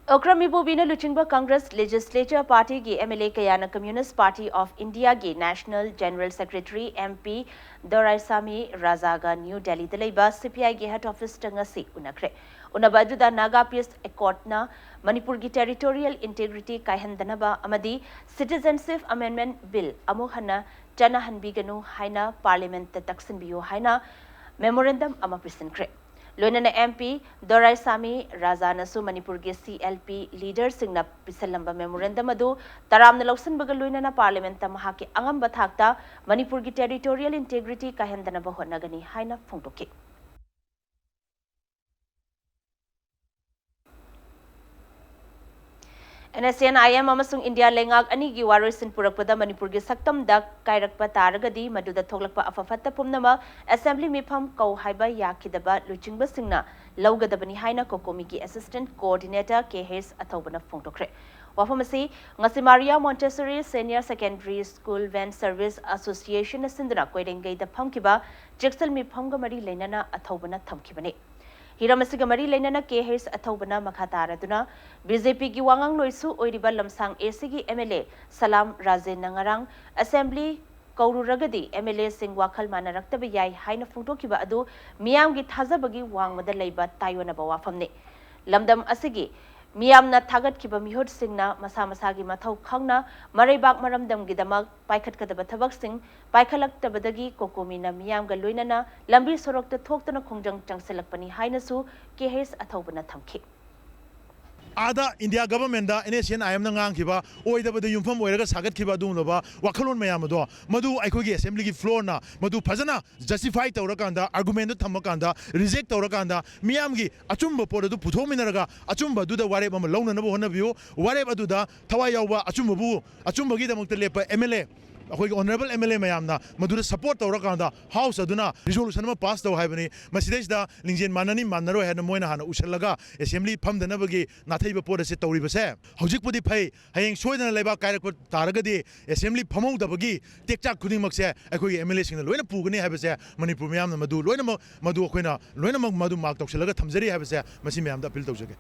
ꯑꯣꯀ꯭ꯔꯝ ꯏꯕꯣꯕꯤꯅ ꯂꯨꯆꯤꯡꯕ Congress Legislature Party ꯒꯤ M L A ꯀꯌꯥꯅ Communist Party of India ꯒꯤ National General Secretary M P ꯗꯣꯔꯥꯏꯁꯥꯃꯤ ꯔꯥꯖꯥꯒ New Delhi ꯗ ꯂꯩꯕ C P I ꯒꯤ head office ꯇ ꯉꯁꯤ ꯎꯅꯈ꯭ꯔꯦ꯫ ꯎꯅꯕ ꯑꯗꯨꯗ Naga Peace Accord ꯅ ꯃꯅꯤꯄꯨꯔꯒꯤ territorial integrity ꯀꯥꯏꯍꯟꯗꯅꯕ ꯑꯃꯗꯤ Citizenship Amendment Bill ꯑꯃꯨꯛ ꯍꯟꯅ ꯆꯠꯅꯍꯟꯕꯤꯒꯅꯨ ꯍꯥꯏꯅ Parliament ꯇ ꯇꯛꯁꯤꯟꯕꯤꯌꯨ ꯍꯥꯏꯅ memorandum ꯑꯃ ꯄꯤꯁꯤꯟꯈ꯭ꯔꯦ꯫ ꯂꯣꯏꯅꯅ M P ꯗꯣꯔꯥꯏꯁꯥꯃꯤ ꯔꯥꯖꯥꯅꯁꯨ ꯃꯅꯤꯄꯨꯔꯒꯤ C L P leader ꯁꯤꯡꯅ ꯄꯤꯁꯜꯂꯝꯕ memorandum ꯑꯗꯨ ꯇꯔꯥꯝꯅ ꯂꯧꯁꯤꯟꯕꯒ ꯂꯣꯏꯅꯅ Parliament ꯇ ꯃꯍꯥꯛꯀꯤ ꯑꯉꯝꯕ ꯊꯥꯛꯇ ꯃꯅꯤꯄꯨꯔꯒꯤ territorial integrity ꯀꯥꯏꯍꯟꯗꯅꯕ ꯍꯣꯠꯅꯒꯅꯤ ꯍꯥꯏꯅ ꯐꯣꯡꯗꯣꯛꯈꯤ꯫ N S C N I M ꯑꯃꯁꯨꯡ ꯏꯟꯗꯤꯌꯥ ꯂꯩꯉꯥꯛ ꯑꯅꯤꯒꯤ ꯋꯥꯔꯣꯏꯁꯤꯟ ꯄꯨꯔꯛꯄꯗ ꯃꯅꯤꯄꯨꯔꯒꯤ ꯁꯛꯇꯝꯗ ꯀꯥꯏꯔꯛꯄ ꯇꯥꯔꯒꯗꯤ ꯃꯗꯨꯗ ꯊꯣꯛꯂꯛꯄ ꯑꯐ ꯐꯠꯇ ꯄꯨꯝꯅꯃꯛ assembly ꯃꯤꯐꯝ ꯀꯧ ꯍꯥꯏꯕ ꯌꯥꯈꯤꯗꯕ ꯂꯨꯆꯤꯡꯕꯁꯤꯡꯅ ꯂꯧꯒꯗꯕꯅꯤ ꯍꯥꯏꯅ COCOMI ꯒꯤ Assistant Coordinator K H ꯑꯊꯧꯕꯅ ꯐꯣꯡꯗꯣꯛꯈ꯭ꯔꯦ꯫ ꯋꯥꯐꯝ ꯑꯁꯤ ꯉꯁꯤ Maria Montessori Senior Secondary School van service association ꯅ ꯁꯤꯟꯗꯨꯅ ꯀꯣꯏꯔꯦꯡꯒꯩꯗ ꯐꯝꯈꯤꯕ ꯆꯦꯛꯁꯤꯜ ꯃꯤꯐꯝꯒ ꯃꯔꯤ ꯂꯩꯅꯅ ꯑꯊꯧꯕꯅ ꯊꯝꯈꯤꯕꯅꯤ꯫ ꯍꯤꯔꯝ ꯑꯁꯤꯒ ꯃꯔꯤ ꯂꯩꯅꯅ K H ꯑꯊꯧꯕꯅ ꯃꯈꯥ ꯇꯥꯔꯗꯨꯅ B J P ꯒꯤ ꯋꯥꯉꯥꯡꯂꯣꯏꯁꯨ ꯑꯣꯏꯔꯤꯕ ꯂꯝꯁꯥꯡ A C ꯒꯤ M L A ꯁꯂꯥꯝ ꯔꯥꯖꯦꯟꯅ ꯉꯔꯥꯡ assembly ꯀꯧꯔꯨꯔꯒꯗꯤ M L A ꯁꯤꯡ ꯋꯥꯈꯜ ꯃꯥꯟꯅꯔꯛꯇꯕ ꯌꯥꯏ ꯍꯥꯏꯅ ꯐꯣꯡꯗꯣꯛꯈꯤꯕ ꯑꯗꯨ ꯃꯤꯌꯥꯝꯒꯤ ꯊꯥꯖꯕꯒꯤ ꯋꯥꯡꯃꯗ ꯂꯩꯕ ꯇꯥꯏꯑꯣꯟꯅꯕ ꯋꯥꯐꯝꯅꯤ꯫ ꯂꯝꯗꯝ ꯑꯁꯤꯒꯤ ꯃꯤꯌꯥꯝꯅ ꯊꯥꯒꯠꯈꯤꯕ ꯃꯤꯍꯨꯠꯁꯤꯡꯅ ꯃꯁꯥ ꯃꯁꯥꯒꯤ ꯃꯊꯧ ꯈꯪꯅ ꯃꯔꯩꯕꯥꯛ ꯃꯔꯝꯗꯝꯒꯤꯗꯃꯛ ꯄꯥꯏꯈꯠꯀꯗꯕ ꯊꯕꯛꯁꯤꯡ ꯄꯥꯏꯈꯠꯂꯛꯇꯕꯗꯒꯤ COCOMI ꯅ ꯃꯤꯌꯥꯝꯒ ꯂꯣꯏꯅꯅ ꯂꯝꯕꯤ ꯁꯣꯔꯣꯛꯇ ꯊꯣꯛꯇꯨꯅ ꯈꯣꯡꯖꯪ ꯆꯪꯁꯤꯜꯂꯛꯄꯅꯤ ꯍꯥꯏꯅꯁꯨ K H ꯑꯊꯧꯕꯅ ꯊꯝꯈꯤ꯫ ꯑꯥꯗ India ꯒꯚꯔꯟꯃꯦꯟꯗ N S C N I M ꯅ ꯉꯥꯡꯈꯤꯕ ꯑꯣꯏꯗꯕꯗ ꯌꯨꯝꯐꯝ ꯑꯣꯏꯔꯒ ꯁꯥꯒꯠꯈꯤꯕ ꯑꯗꯨꯒꯨꯝꯂꯕ ꯋꯥꯈꯜꯂꯣꯟ ꯃꯌꯥꯝ ꯑꯗꯣ ꯃꯗꯨ ꯑꯩꯈꯣꯏꯒꯤ assembly ꯒꯤ floor ꯅ ꯃꯗꯨ ꯐꯖꯅ justify ꯇꯧꯔꯀꯥꯟꯗ, argument ꯗ ꯊꯝꯃꯀꯥꯟꯗ, reject ꯇꯧꯔꯀꯥꯟꯗ ꯃꯤꯌꯥꯝꯒꯤ ꯑꯆꯨꯝꯕ ꯄꯣꯠ ꯑꯗꯨ ꯄꯨꯊꯣꯛꯃꯤꯟꯅꯔꯒ ꯑꯆꯨꯝꯕ ꯑꯗꯨꯗ ꯋꯥꯔꯦꯞ ꯑꯃ ꯂꯧꯅꯅꯕ ꯍꯣꯠꯅꯕꯤꯌꯨ꯫ ꯋꯥꯔꯦꯞ ꯑꯗꯨꯗ ꯊꯋꯥꯏ ꯌꯥꯎꯕ ꯑꯆꯨꯝꯕꯕꯨ, ꯑꯆꯨꯝꯕꯒꯤꯗꯃꯛꯇ ꯂꯦꯞꯄ M L A ꯑꯩꯈꯣꯏꯒꯤ ꯑꯣꯅꯔꯦꯕꯜ ꯑꯦꯝ ꯑꯦꯜ ꯑꯦ ꯃꯌꯥꯝꯅ ꯃꯗꯨꯗ ꯁꯄꯣꯔꯠ ꯇꯧꯔꯀꯥꯟꯗ ꯍꯥꯎꯁ ꯑꯗꯨꯅ ꯔꯤꯖꯣꯂꯨꯁꯟ ꯑꯃ ꯄꯥꯁ ꯇꯧ ꯍꯥꯏꯕꯅꯤ꯫ ꯃꯁꯤꯗꯩꯁꯤꯗ ꯂꯤꯡꯖꯦꯜ ꯃꯥꯟꯅꯅꯤ ꯃꯥꯟꯅꯔꯣꯏ ꯍꯥꯏꯅ ꯃꯣꯏꯅ ꯍꯥꯟꯅ ꯎꯁꯜꯂꯒ ꯑꯦꯁꯦꯝꯕ꯭ꯂꯤ ꯐꯝꯗꯅꯕꯒꯤ ꯅꯥꯊꯩꯕ ꯄꯣꯠ ꯑꯁꯤ ꯇꯧꯔꯤꯕꯁꯦ ꯍꯧꯖꯤꯛꯄꯨꯗꯤ ꯐꯩ, ꯍꯌꯦꯡ ꯁꯣꯏꯗꯅ ꯂꯩꯕꯥꯛ ꯀꯥꯏꯔꯛꯄ ꯇꯥꯔꯒꯗꯤ ꯑꯦꯁꯦꯝꯕ꯭ꯂꯤ ꯐꯝꯍꯧꯗꯕꯒꯤ ꯇꯦꯛꯆꯥꯛ ꯈꯨꯗꯤꯡꯃꯛꯁꯦ ꯑꯩꯈꯣꯏꯒꯤ ꯑꯦꯝ ꯑꯦꯜ ꯑꯦꯁꯤꯡꯅ ꯂꯣꯏꯅ ꯄꯨꯒꯅꯤ ꯍꯥꯏꯕꯁꯦ ꯃꯅꯤꯄꯨꯔ ꯃꯤꯌꯥꯝꯅ ꯃꯗꯨ ꯂꯣꯏꯅꯃꯛ, ꯃꯗꯨ ꯑꯩꯈꯣꯏꯅ ꯂꯣꯏꯅꯃꯛ ꯃꯗꯨ ꯃꯥꯔꯛ ꯇꯧꯁꯤꯜꯂꯒ ꯊꯝꯖꯔꯤ ꯍꯥꯏꯕꯁꯦ ꯃꯁꯤ ꯃꯌꯥꯝꯗ ꯑꯄꯤꯜ ꯇꯧꯖꯒꯦ꯫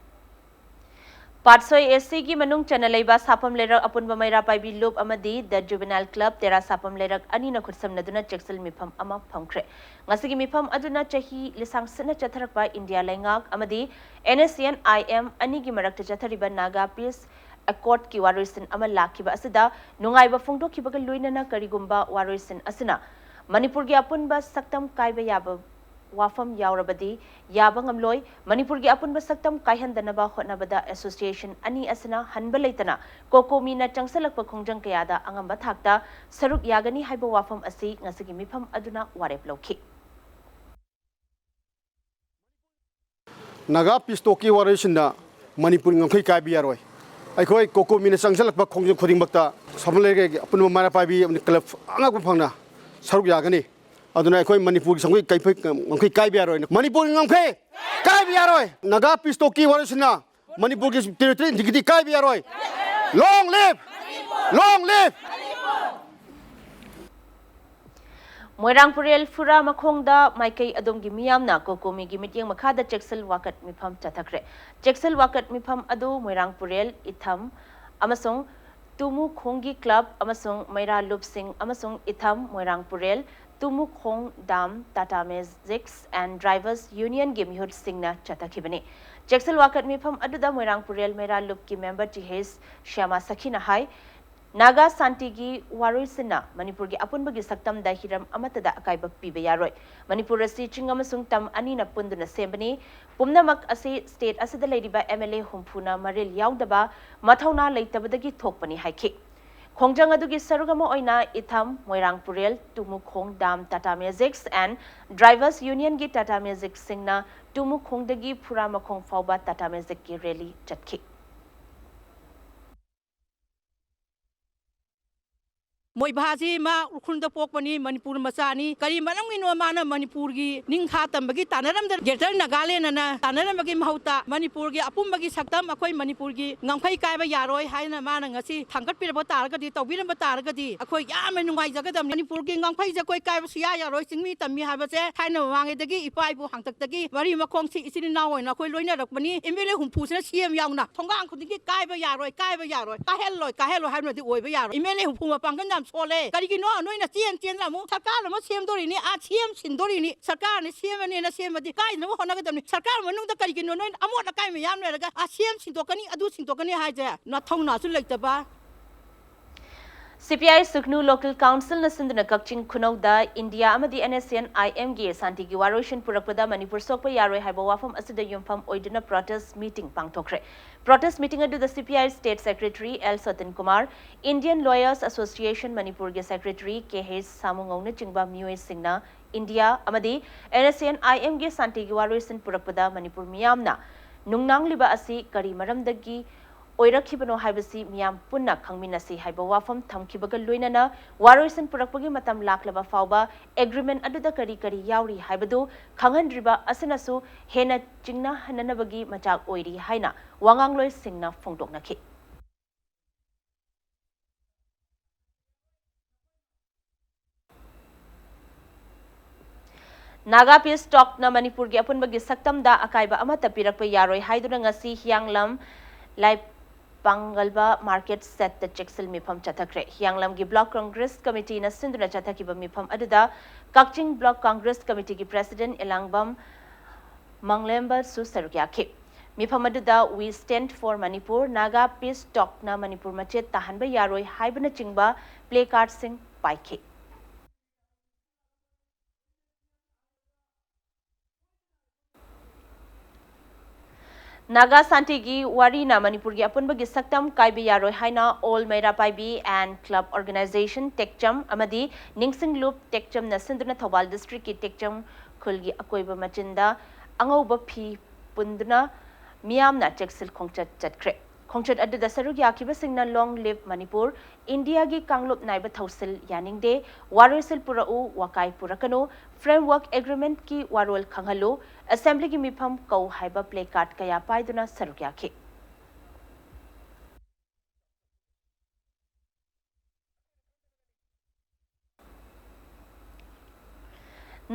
ꯄꯥꯠꯁꯣꯏ ꯑꯦꯁ ꯁꯤꯒꯤ ꯃꯅꯨꯡ ꯆꯟꯅ ꯂꯩꯕ ꯁꯥꯐꯝ ꯂꯩꯔꯛ ꯑꯄꯨꯟꯕ ꯃꯩꯔꯥ ꯄꯥꯏꯕꯤ ꯂꯨꯞ ꯑꯃꯗꯤ ꯗ ꯖꯨꯕꯤꯅꯥꯏꯜ ꯀ꯭ꯂꯕ ꯇꯦꯔꯥ ꯁꯥꯐꯝ ꯂꯩꯔꯛ ꯑꯅꯤꯅ ꯈꯨꯠꯁꯝꯅꯗꯨꯅ ꯆꯦꯛꯁꯤꯜ ꯃꯤꯐꯝ ꯑꯃ ꯐꯝꯈ꯭ꯔꯦ꯫ ꯉꯁꯤꯒꯤ ꯃꯤꯐꯝ ꯑꯗꯨꯅ ꯆꯍꯤ ꯂꯤꯁꯥꯡ ꯁꯤꯠꯅ ꯆꯠꯊꯔꯛꯄ ꯏꯟꯗꯤꯌꯥ ꯂꯩꯉꯥꯛ ꯑꯃꯗꯤ and S C and I M ꯑꯅꯤꯒꯤ ꯃꯔꯛꯇ ꯆꯠꯊꯔꯤꯕ ꯅꯥꯒꯥ ꯄꯤꯁ ꯑꯦꯀꯣꯔꯗꯀꯤ ꯋꯥꯔꯣꯏꯁꯤꯟ ꯑꯃ ꯂꯥꯛꯈꯤꯕ ꯑꯁꯤꯗ ꯅꯨꯡꯉꯥꯏꯕ ꯐꯣꯡꯗꯣꯛꯈꯤꯕꯒ ꯂꯣꯏꯅꯅ ꯀꯔꯤꯒꯨꯝꯕ ꯋꯥꯔꯣꯏꯁꯤꯟ ꯑꯁꯤꯅ ꯃꯅꯤꯄꯨꯔꯒꯤ ꯑꯄꯨꯟꯕ ꯁꯛꯇꯝ ꯀꯥꯏꯕ ꯌꯥꯕ ꯋꯥꯐꯝ ꯌꯥꯎꯔꯕꯗꯤ ꯌꯥꯕ ꯉꯝꯂꯣꯏ꯫ ꯃꯅꯤꯄꯨꯔꯒꯤ ꯑꯄꯨꯟꯕ ꯁꯛꯇꯝ ꯀꯥꯏꯍꯟꯗꯅꯕ ꯍꯣꯠꯅꯕꯗ ꯑꯦꯁꯣꯁꯤꯌꯦꯁꯟ ꯑꯅꯤ ꯑꯁꯤꯅ ꯍꯟꯕ ꯂꯩꯇꯅ ꯀꯣꯀꯣꯃꯤꯅ ꯆꯪꯁꯤꯜꯂꯛꯄ ꯈꯣꯡꯖꯪ ꯀꯌꯥꯗ ꯑꯉꯝꯕ ꯊꯥꯛꯇ ꯁꯔꯨꯛ ꯌꯥꯒꯅꯤ ꯍꯥꯏꯕ ꯋꯥꯐꯝ ꯑꯁꯤ ꯉꯁꯤꯒꯤ ꯃꯤꯐꯝ ꯑꯗꯨꯅ ꯋꯥꯔꯦꯞ ꯂꯧꯈꯤ꯫ ꯅꯥꯒꯥ ꯄꯤꯁ ꯇꯣꯛꯀꯤ ꯋꯥꯔꯣꯏꯁꯤꯟꯗ ꯃꯅꯤꯄꯨꯔꯒꯤ ꯉꯝꯈꯩ ꯀꯥꯏꯕ ꯌꯥꯔꯣꯏ꯫ ꯑꯩꯈꯣꯏ ꯀꯣꯀꯣꯃꯤꯅ ꯆꯪꯁꯤꯜꯂꯛꯄ ꯈꯣꯡꯖꯪ ꯈꯨꯗꯤꯡꯃꯛꯇ ꯁꯥꯐꯝ ꯂꯩꯔꯛꯀꯤ ꯑꯄꯨꯟꯕ ꯃꯩꯔꯥ ꯄꯥꯏꯕꯤ ꯑꯃꯗꯤ ꯀ꯭ꯂꯕ ꯑꯉꯥꯛꯄ ꯐꯪꯅ ꯁꯔꯨꯛ ꯌꯥꯒꯅꯤ꯫ ꯑꯗꯨꯅ ꯑꯩꯈꯣꯏ ꯃꯅꯤꯄꯨꯔꯒꯤ ꯉꯝꯈꯩ ꯀꯥꯏꯐꯩ-, ꯉꯝꯈꯩ ꯀꯥꯏꯕ ꯌꯥꯔꯣꯏ꯫ ꯃꯅꯤꯄꯨꯔꯒꯤ ꯉꯝꯈꯩ ꯀꯥꯏꯕ ꯌꯥꯔꯣꯏ꯫ ꯅꯥꯒꯥ ꯄꯤꯁ ꯇꯣꯛꯀꯤ ꯋꯥꯔꯣꯏꯁꯤꯟꯅ ꯃꯅꯤꯄꯨꯔꯒꯤ ꯇꯦꯔꯤꯇꯣꯔꯤ ꯏꯟꯇꯤꯒ꯭ꯔꯤꯇꯤ ꯀꯥꯏꯕ ꯌꯥꯔꯣꯏ꯫ Long live! Long live! ꯃꯣꯏꯔꯥꯡ ꯄꯨꯔꯦꯜ ꯐꯨꯔꯥ ꯃꯈꯣꯡꯗ ꯃꯥꯏꯀꯩ ꯑꯗꯣꯝꯒꯤ ꯃꯤꯌꯥꯝꯅ ꯀꯣꯀꯣꯃꯤꯒꯤ ꯃꯤꯠꯌꯦꯡ ꯃꯈꯥꯗ ꯆꯦꯛꯁꯤꯜ ꯋꯥꯀꯠ ꯃꯤꯐꯝ ꯆꯠꯊꯈ꯭ꯔꯦ꯫ ꯆꯦꯛꯁꯤꯜ ꯋꯥꯀꯠ ꯃꯤꯐꯝ ꯑꯗꯨ ꯃꯣꯏꯔꯥꯡ ꯄꯨꯔꯦꯜ, ꯏꯊꯝ ꯑꯃꯁꯨꯡ ꯇꯨꯃꯨꯈꯣꯡꯒꯤ ꯀ꯭ꯂꯕ ꯑꯃꯁꯨꯡ ꯃꯩꯔꯥ ꯂꯨꯞꯁꯤꯡ ꯑꯃꯁꯨꯡ ꯏꯊꯝ, Moirang Purel, Tumukhong dam, Tata magics and drivers ꯌꯨꯅꯤꯌꯟꯒꯤ ꯃꯤꯍꯨꯠꯁꯤꯡꯅ ꯆꯠꯊꯈꯤꯕꯅꯤ꯫ ꯆꯦꯛꯁꯤꯜ ꯋꯥꯀꯠ ꯃꯤꯐꯝ ꯑꯗꯨꯗ ꯃꯣꯏꯔꯥꯡ ꯄꯨꯔꯦꯜ ꯃꯩꯔꯥ ꯂꯨꯞꯀꯤ ꯃꯦꯝꯕꯔ ꯇꯤ ꯍꯩꯆ ꯁ꯭ꯌꯥꯃꯥ ꯁꯈꯤꯅ ꯍꯥꯏ, ꯅꯥꯒꯥ ꯁꯥꯟꯇꯤꯒꯤ ꯋꯥꯔꯣꯏꯁꯤꯟꯅ ꯃꯅꯤꯄꯨꯔꯒꯤ ꯑꯄꯨꯟꯕꯒꯤ ꯁꯛꯇꯝꯗ ꯍꯤꯔꯝ ꯑꯃꯠꯇꯗ ꯑꯀꯥꯏꯕ ꯄꯤꯕ ꯌꯥꯔꯣꯏ꯫ ꯃꯅꯤꯄꯨꯔ ꯑꯁꯤ ꯆꯤꯡ ꯑꯃꯁꯨꯡ ꯇꯝ ꯑꯅꯤꯅ ꯄꯨꯟꯗꯨꯅ ꯁꯦꯝꯕꯅꯤ꯫ ꯄꯨꯝꯅꯃꯛ ꯑꯁꯤ ꯁ꯭ꯇꯦꯠ ꯑꯁꯤꯗ ꯂꯩꯔꯤꯕ ꯑꯦꯝ ꯑꯦꯜ ꯑꯦ ꯍꯨꯝꯐꯨꯅ ꯃꯔꯤꯜ ꯌꯥꯎꯗꯕ ꯃꯊꯧꯅꯥ ꯂꯩꯇꯕꯗꯒꯤ ꯊꯣꯛꯄꯅꯤ ꯍꯥꯏꯈꯤ꯫ ꯈꯣꯡꯖꯪ ꯑꯗꯨꯒꯤ ꯁꯔꯨꯛ ꯑꯃ ꯑꯣꯏꯅ ꯏꯊꯝ, Moirang Purel, Tumukhong dam, Tata magics and drivers ꯌꯨꯅꯤꯌꯟꯒꯤ ꯇꯥꯇꯥ ꯃꯦꯖꯤꯛꯁꯤꯡꯅ ꯇꯨꯃꯨꯈꯣꯡꯗꯒꯤ ꯐꯨꯔꯥꯃꯈꯣꯡ ꯐꯥꯎꯕ ꯇꯥꯇꯥ ꯃꯦꯖꯤꯛꯀꯤ ꯔꯦꯂꯤ ꯆꯠꯈꯤ꯫ ꯃꯣꯏꯕꯥꯁꯤ ꯃꯥ ꯎꯈ꯭ꯔꯨꯜꯗ ꯄꯣꯛꯄꯅꯤ, ꯃꯅꯤꯄꯨꯔ ꯃꯆꯥꯅꯤ꯫ ꯀꯔꯤ ꯃꯔꯝꯒꯤꯅꯣ ꯃꯥꯅ ꯃꯅꯤꯄꯨꯔꯒꯤ ꯅꯤꯡꯈꯥ ꯇꯝꯕꯒꯤ ꯇꯥꯟꯅꯔꯝꯗꯅ, Greater Nagaland ꯑꯅ ꯇꯥꯟꯅꯔꯝꯕꯒꯤ ꯃꯍꯨꯠꯇ ꯃꯅꯤꯄꯨꯔꯒꯤ ꯑꯄꯨꯝꯕꯒꯤ ꯁꯛꯇꯝ, ꯑꯩꯈꯣꯏ ꯃꯅꯤꯄꯨꯔꯒꯤ ꯉꯝꯈꯩ ꯀꯥꯏꯕ ꯌꯥꯔꯣꯏ ꯍꯥꯏꯅ ꯃꯥꯅ ꯉꯁꯤ ꯊꯥꯡꯒꯠꯄꯤꯔꯕ ꯇꯥꯔꯒꯗꯤ, ꯇꯧꯕꯤꯔꯝꯕ ꯇꯥꯔꯒꯗꯤ, ꯑꯩꯈꯣꯏ ꯌꯥꯝꯅ ꯅꯨꯡꯉꯥꯏꯖꯒꯗꯕꯅꯤ꯫ ꯃꯅꯤꯄꯨꯔꯒꯤ ꯉꯝꯈꯩꯁꯦ ꯑꯩꯈꯣꯏ ꯀꯥꯏꯕ ꯁꯨꯌꯥ ꯌꯥꯔꯣꯏ꯫ ꯆꯤꯡꯃꯤ ꯇꯝꯃꯤ ꯍꯥꯏꯕꯁꯦ ꯊꯥꯏꯅ ꯃꯃꯥꯡꯉꯩꯗꯒꯤ ꯏꯄꯥ ꯏꯄꯨ ꯍꯥꯛꯇꯛꯇꯒꯤ ꯃꯔꯤ ꯃꯈꯣꯡꯁꯤ ꯏꯆꯤꯟ ꯏꯅꯥꯎ ꯑꯣꯏꯅ ꯑꯩꯈꯣꯏ ꯂꯣꯏꯅꯔꯛꯄꯅꯤ꯫ MLA ꯍꯨꯝꯐꯨꯁꯤꯅ CM ꯌꯥꯎꯅ ꯊꯣꯡꯒꯥꯡ ꯈꯨꯗꯤꯡꯒꯤ ꯀꯥꯏꯕ ꯌꯥꯔꯣꯏ, ꯀꯥꯏꯕ ꯌꯥꯔꯣꯏ, ꯀꯥꯏꯍꯜꯂꯣꯏ, ꯀꯥꯏꯍꯜꯂꯣꯏ ꯍꯥꯏꯕꯅꯗꯤ ꯑꯣꯏꯕ ꯌꯥꯔꯣꯏ꯫ MLA ꯍꯨꯝꯐꯨ ꯃꯄꯥꯡꯒꯜ ꯌꯥꯝ ꯁꯣꯜꯂꯦ꯫ ꯀꯔꯤꯒꯤꯅꯣ ꯅꯣꯏꯅ ꯆꯦꯟ ꯆꯦꯟꯗꯅ ꯑꯃꯨꯛ ꯁꯔꯀꯥꯔ ꯑꯃ ꯁꯦꯝꯗꯣꯔꯤꯅꯤ, ꯑꯥ, CM ꯁꯤꯟꯗꯣꯔꯤꯅꯤ, ꯁꯔꯀꯥꯔꯅ ꯁꯦꯝꯃꯅꯦꯅ ꯁꯦꯝꯃꯗꯤ ꯀꯥꯏꯅꯕ ꯍꯣꯠꯅꯒꯗꯕꯅꯤ꯫ ꯁꯔꯀꯥꯔ ꯃꯅꯨꯡꯗ ꯀꯔꯤꯒꯤꯅꯣ ꯅꯣꯏꯅ ꯑꯃꯣꯠ ꯑꯀꯥꯏ ꯃꯌꯥꯝ ꯂꯩꯔꯒ, ꯑꯥ, CM ꯁꯤꯟꯗꯣꯛꯀꯅꯤ, ꯑꯗꯨ ꯁꯤꯟꯗꯣꯛꯀꯅꯤ ꯍꯥꯏꯁꯦ ꯅꯊꯧꯅꯥꯁꯨ ꯂꯩꯇꯕ꯫ CPI Sugnu Local Councilꯅ ꯁꯤꯟꯗꯨꯅ ꯀꯛꯆꯤꯡ ꯈꯨꯅꯧꯗ ꯏꯟꯗꯤꯌꯥ ꯑꯃꯗꯤ NSCN-IMꯒꯤ ꯁꯥꯟꯇꯤꯒꯤ ꯋꯥꯔꯣꯏꯁꯤꯟ ꯄꯨꯔꯛꯄꯗ ꯃꯅꯤꯄꯨꯔ ꯁꯣꯛꯄ ꯌꯥꯔꯣꯏ ꯍꯥꯏꯕ ꯋꯥꯐꯝ ꯑꯁꯤꯗ ꯌꯨꯝꯐꯝ ꯑꯣꯏꯗꯨꯅ protest meeting ꯄꯥꯡꯊꯣꯛꯈ꯭ꯔꯦ꯫ Protest meeting ꯑꯗꯨꯗ CPI State Secretary L Satan Kumar, Indian Lawyers Association ꯃꯅꯤꯄꯨꯔꯒꯤ Secretary K H ꯁꯥꯃꯨꯉꯧꯅꯆꯤꯡꯕ ꯃꯤꯑꯣꯏꯁꯤꯡꯅ ꯏꯟꯗꯤꯌꯥ ꯑꯃꯗꯤ NSCN-IMꯒꯤ ꯁꯥꯟꯇꯤꯒꯤ ꯋꯥꯔꯣꯏꯁꯤꯟ ꯄꯨꯔꯛꯄꯗ ꯃꯅꯤꯄꯨꯔ ꯃꯤꯌꯥꯝꯅ ꯅꯨꯡꯅꯥꯡꯂꯤꯕ ꯑꯁꯤ ꯀꯔꯤ ꯃꯔꯝꯗꯒꯤ ꯑꯣꯏꯔꯛꯈꯤꯕꯅꯣ ꯍꯥꯏꯕꯁꯤ ꯃꯤꯌꯥꯝ ꯄꯨꯟꯅ ꯈꯪꯃꯤꯟꯅꯁꯤ ꯍꯥꯏꯕ ꯋꯥꯐꯝ ꯊꯝꯈꯤꯕꯒ ꯂꯣꯏꯅꯅ ꯋꯥꯔꯣꯏꯁꯤꯟ ꯄꯨꯔꯛꯄꯒꯤ ꯃꯇꯝ ꯂꯥꯛꯂꯕ ꯐꯥꯎꯕ agreement ꯑꯗꯨꯗ ꯀꯔꯤ ꯀꯔꯤ ꯌꯥꯎꯔꯤ ꯍꯥꯏꯕꯗꯨ ꯈꯪꯍꯟꯗ꯭ꯔꯤꯕ ꯑꯁꯤꯅꯁꯨ ꯍꯦꯟꯅ ꯆꯤꯡꯅꯍꯟꯅꯅꯕꯒꯤ ꯃꯆꯥꯛ ꯑꯣꯏꯔꯤ ꯍꯥꯏꯅ ꯋꯥꯉꯥꯡꯂꯣꯏꯁꯤꯡꯅ ꯐꯣꯡꯗꯣꯛꯅꯈꯤ꯫ Naga Peace Talkꯅ ꯃꯅꯤꯄꯨꯔꯒꯤ ꯑꯄꯨꯟꯕꯒꯤ ꯁꯛꯇꯝꯗ ꯑꯀꯥꯏꯕ ꯑꯃꯠꯇ ꯄꯤꯔꯛꯄ ꯌꯥꯔꯣꯏ ꯍꯥꯏꯗꯨꯅ ꯉꯁꯤ ꯍꯤꯌꯥꯡꯂꯝ ꯂꯥꯏꯄꯥꯡꯒꯜꯕ market shed-ꯇ ꯆꯦꯛꯁꯤꯜ ꯃꯤꯐꯝ ꯆꯠꯊꯈ꯭ꯔꯦ꯫ ꯍꯤꯌꯥꯡꯂꯝꯒꯤ Block Congress Committeeꯅ ꯁꯤꯟꯗꯨꯅ ꯆꯠꯊꯈꯤꯕ ꯃꯤꯐꯝ ꯑꯗꯨꯗ ꯀꯛꯆꯤꯡ Block Congress Committeeꯒꯤ President ꯏꯂꯥꯡꯕꯝ ꯃꯪꯂꯦꯝꯕꯁꯨ ꯁꯔꯨꯛ ꯌꯥꯈꯤ꯫ ꯃꯤꯐꯝ ꯑꯗꯨꯗ We Stand for Manipur, Naga Peace Talkꯅ Manipur ꯃꯆꯦꯠ ꯇꯥꯍꯟꯕ ꯌꯥꯔꯣꯏ ꯍꯥꯏꯕꯅꯆꯤꯡꯕ placardꯁꯤꯡ ꯄꯥꯏꯈꯤ꯫ ꯅꯥꯒꯥ ꯁꯥꯟꯇꯤꯒꯤ ꯋꯥꯔꯤꯅ ꯃꯅꯤꯄꯨꯔꯒꯤ ꯑꯄꯨꯟꯕꯒꯤ ꯁꯛꯇꯝ ꯀꯥꯏꯕ ꯌꯥꯔꯣꯏ ꯍꯥꯏꯅ All ꯃꯩꯔꯥ ꯄꯥꯏꯕꯤ and Club Organization ꯇꯦꯛꯆꯝ ꯑꯃꯗꯤ ꯅꯤꯡꯁꯤꯡꯂꯨꯞ ꯇꯦꯛꯆꯝꯅ ꯁꯤꯟꯗꯨꯅ ꯊꯧꯕꯥꯜ districtꯀꯤ ꯇꯦꯛꯆꯝ ꯈꯨꯜꯒꯤ ꯑꯀꯣꯏꯕ ꯃꯆꯤꯟꯗ ꯑꯉꯧꯕ ꯐꯤ ꯄꯨꯟꯗꯨꯅ ꯃꯤꯌꯥꯝꯅ ꯆꯦꯛꯁꯤꯜ ꯈꯣꯡꯆꯠ ꯆꯠꯈ꯭ꯔꯦ꯫ ꯈꯣꯡꯆꯠ ꯑꯗꯨꯗ ꯁꯔꯨꯛ ꯌꯥꯈꯤꯕꯁꯤꯡꯅ "Long live Manipur", "ꯏꯟꯗꯤꯌꯥꯒꯤ ꯀꯥꯡꯂꯨꯞ ꯅꯥꯏꯕ ꯊꯧꯁꯤꯜ ꯌꯥꯅꯤꯡꯗꯦ", "ꯋꯥꯔꯣꯏꯁꯤꯜ ꯄꯨꯔꯛꯎ, ꯋꯥꯀꯥꯏ ꯄꯨꯔꯛꯀꯅꯨ", "Framework Agreement ꯀꯤ ꯋꯥꯔꯣꯜ ꯈꯪꯍꯜꯂꯨ", "Assembly ꯒꯤ ꯃꯤꯐꯝ ꯀꯧ" ꯍꯥꯏꯕ placard ꯀꯌꯥ ꯄꯥꯏꯗꯨꯅ ꯁꯔꯨꯛ ꯌꯥꯈꯤ꯫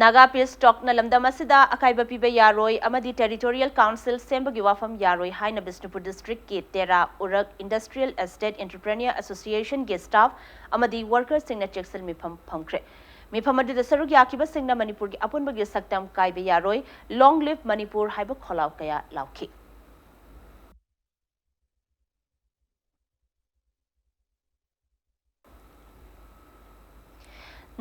Naga Peace Talk ꯅ ꯂꯝꯗꯝ ꯑꯁꯤꯗ ꯑꯀꯥꯏꯕ ꯄꯤꯕ ꯌꯥꯔꯣꯏ ꯑꯃꯗꯤ Territorial Council ꯁꯦꯝꯕꯒꯤ ꯋꯥꯐꯝ ꯌꯥꯔꯣꯏ ꯍꯥꯏꯅ ꯕꯤꯁꯅꯨꯄꯨꯔ district ꯀꯤ ꯇꯦꯔꯥ ꯎꯔꯛ Industrial Estate Entrepreneur Association ꯒꯤ staff ꯑꯃꯗꯤ worker ꯁꯤꯡꯅ ꯆꯦꯛꯁꯤꯜ ꯃꯤꯐꯝ ꯐꯝꯈ꯭ꯔꯦ꯫ ꯃꯤꯐꯝ ꯑꯗꯨꯗ ꯁꯔꯨꯛ ꯌꯥꯈꯤꯕꯁꯤꯡꯅ ꯃꯅꯤꯄꯨꯔꯒꯤ ꯑꯄꯨꯟꯕꯒꯤ ꯁꯛꯇꯝ ꯀꯥꯏꯕ ꯌꯥꯔꯣꯏ, "Long live Manipur" ꯍꯥꯏꯕ ꯈꯣꯜꯂꯥꯎ ꯀꯌꯥ ꯂꯥꯎꯈꯤ꯫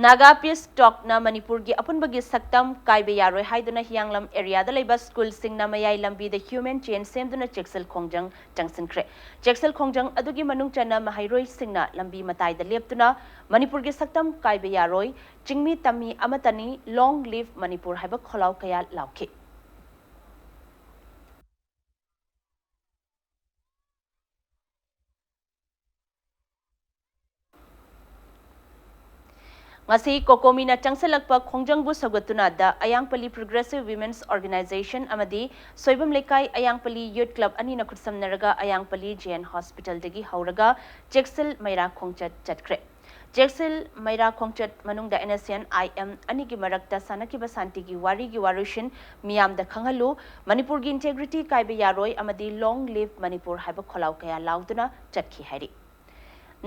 Naga Peace Talk ꯅ ꯃꯅꯤꯄꯨꯔꯒꯤ ꯑꯄꯨꯟꯕꯒꯤ ꯁꯛꯇꯝ ꯀꯥꯏꯕ ꯌꯥꯔꯣꯏ ꯍꯥꯏꯗꯨꯅ ꯍꯤꯌꯥꯡꯂꯝ area ꯗ ꯂꯩꯕ school ꯁꯤꯡꯅ ꯃꯌꯥꯏ ꯂꯝꯕꯤꯗ human chain ꯁꯦꯝꯗꯨꯅ ꯆꯦꯛꯁꯤꯜ ꯈꯣꯡꯖꯪ ꯆꯪꯁꯤꯟꯈ꯭ꯔꯦ꯫ ꯆꯦꯛꯁꯤꯜ ꯈꯣꯡꯖꯪ ꯑꯗꯨꯒꯤ ꯃꯅꯨꯡ ꯆꯟꯅ ꯃꯍꯩꯔꯣꯏꯁꯤꯡꯅ ꯂꯝꯕꯤ ꯃꯇꯥꯏꯗ ꯂꯦꯞꯇꯨꯅ "ꯃꯅꯤꯄꯨꯔꯒꯤ ꯁꯛꯇꯝ ꯀꯥꯏꯕ ꯌꯥꯔꯣꯏ, ꯆꯤꯡꯃꯤ ꯇꯝꯃꯤ ꯑꯃꯠꯇꯅꯤ, Long live Manipur" ꯍꯥꯏꯕ ꯈꯣꯜꯂꯥꯎ ꯀꯌꯥ ꯂꯥꯎꯈꯤ꯫ ꯉꯁꯤ COCOMI ꯅ ꯆꯪꯁꯤꯜꯂꯛꯄ ꯈꯣꯡꯖꯪꯕꯨ ꯁꯧꯒꯠꯇꯨꯅ The Ayangpalli Progressive Women's Organization ꯑꯃꯗꯤ ꯁꯣꯏꯕꯝ ꯂꯩꯀꯥꯏ ꯑꯌꯥꯡꯄꯜꯂꯤ Youth Club ꯑꯅꯤꯅ ꯈꯨꯠꯁꯝꯅꯔꯒ ꯑꯌꯥꯡꯄꯜꯂꯤ J N Hospital ꯗꯒꯤ ꯍꯧꯔꯒ ꯆꯦꯛꯁꯤꯜ ꯃꯩꯔꯥ ꯈꯣꯡꯆꯠ ꯆꯠꯈ꯭ꯔꯦ꯫ ꯆꯦꯛꯁꯤꯜ ꯃꯩꯔꯥ ꯈꯣꯡꯆꯠ ꯃꯅꯨꯡꯗ N S C N I M ꯑꯅꯤꯒꯤ ꯃꯔꯛꯇ ꯁꯥꯟꯅꯈꯤꯕ ꯁꯥꯟꯇꯤꯒꯤ ꯋꯥꯔꯤꯒꯤ ꯋꯥꯔꯣꯏꯁꯤꯟ ꯃꯤꯌꯥꯝꯗ ꯈꯪꯍꯜꯂꯨ, "ꯃꯅꯤꯄꯨꯔꯒꯤ integrity ꯀꯥꯏꯕ ꯌꯥꯔꯣꯏ" ꯑꯃꯗꯤ "Long live Manipur" ꯍꯥꯏꯕ ꯈꯣꯜꯂꯥꯎ ꯀꯌꯥ ꯂꯥꯎꯗꯨꯅ ꯆꯠꯈꯤ ꯍꯥꯏꯔꯤ꯫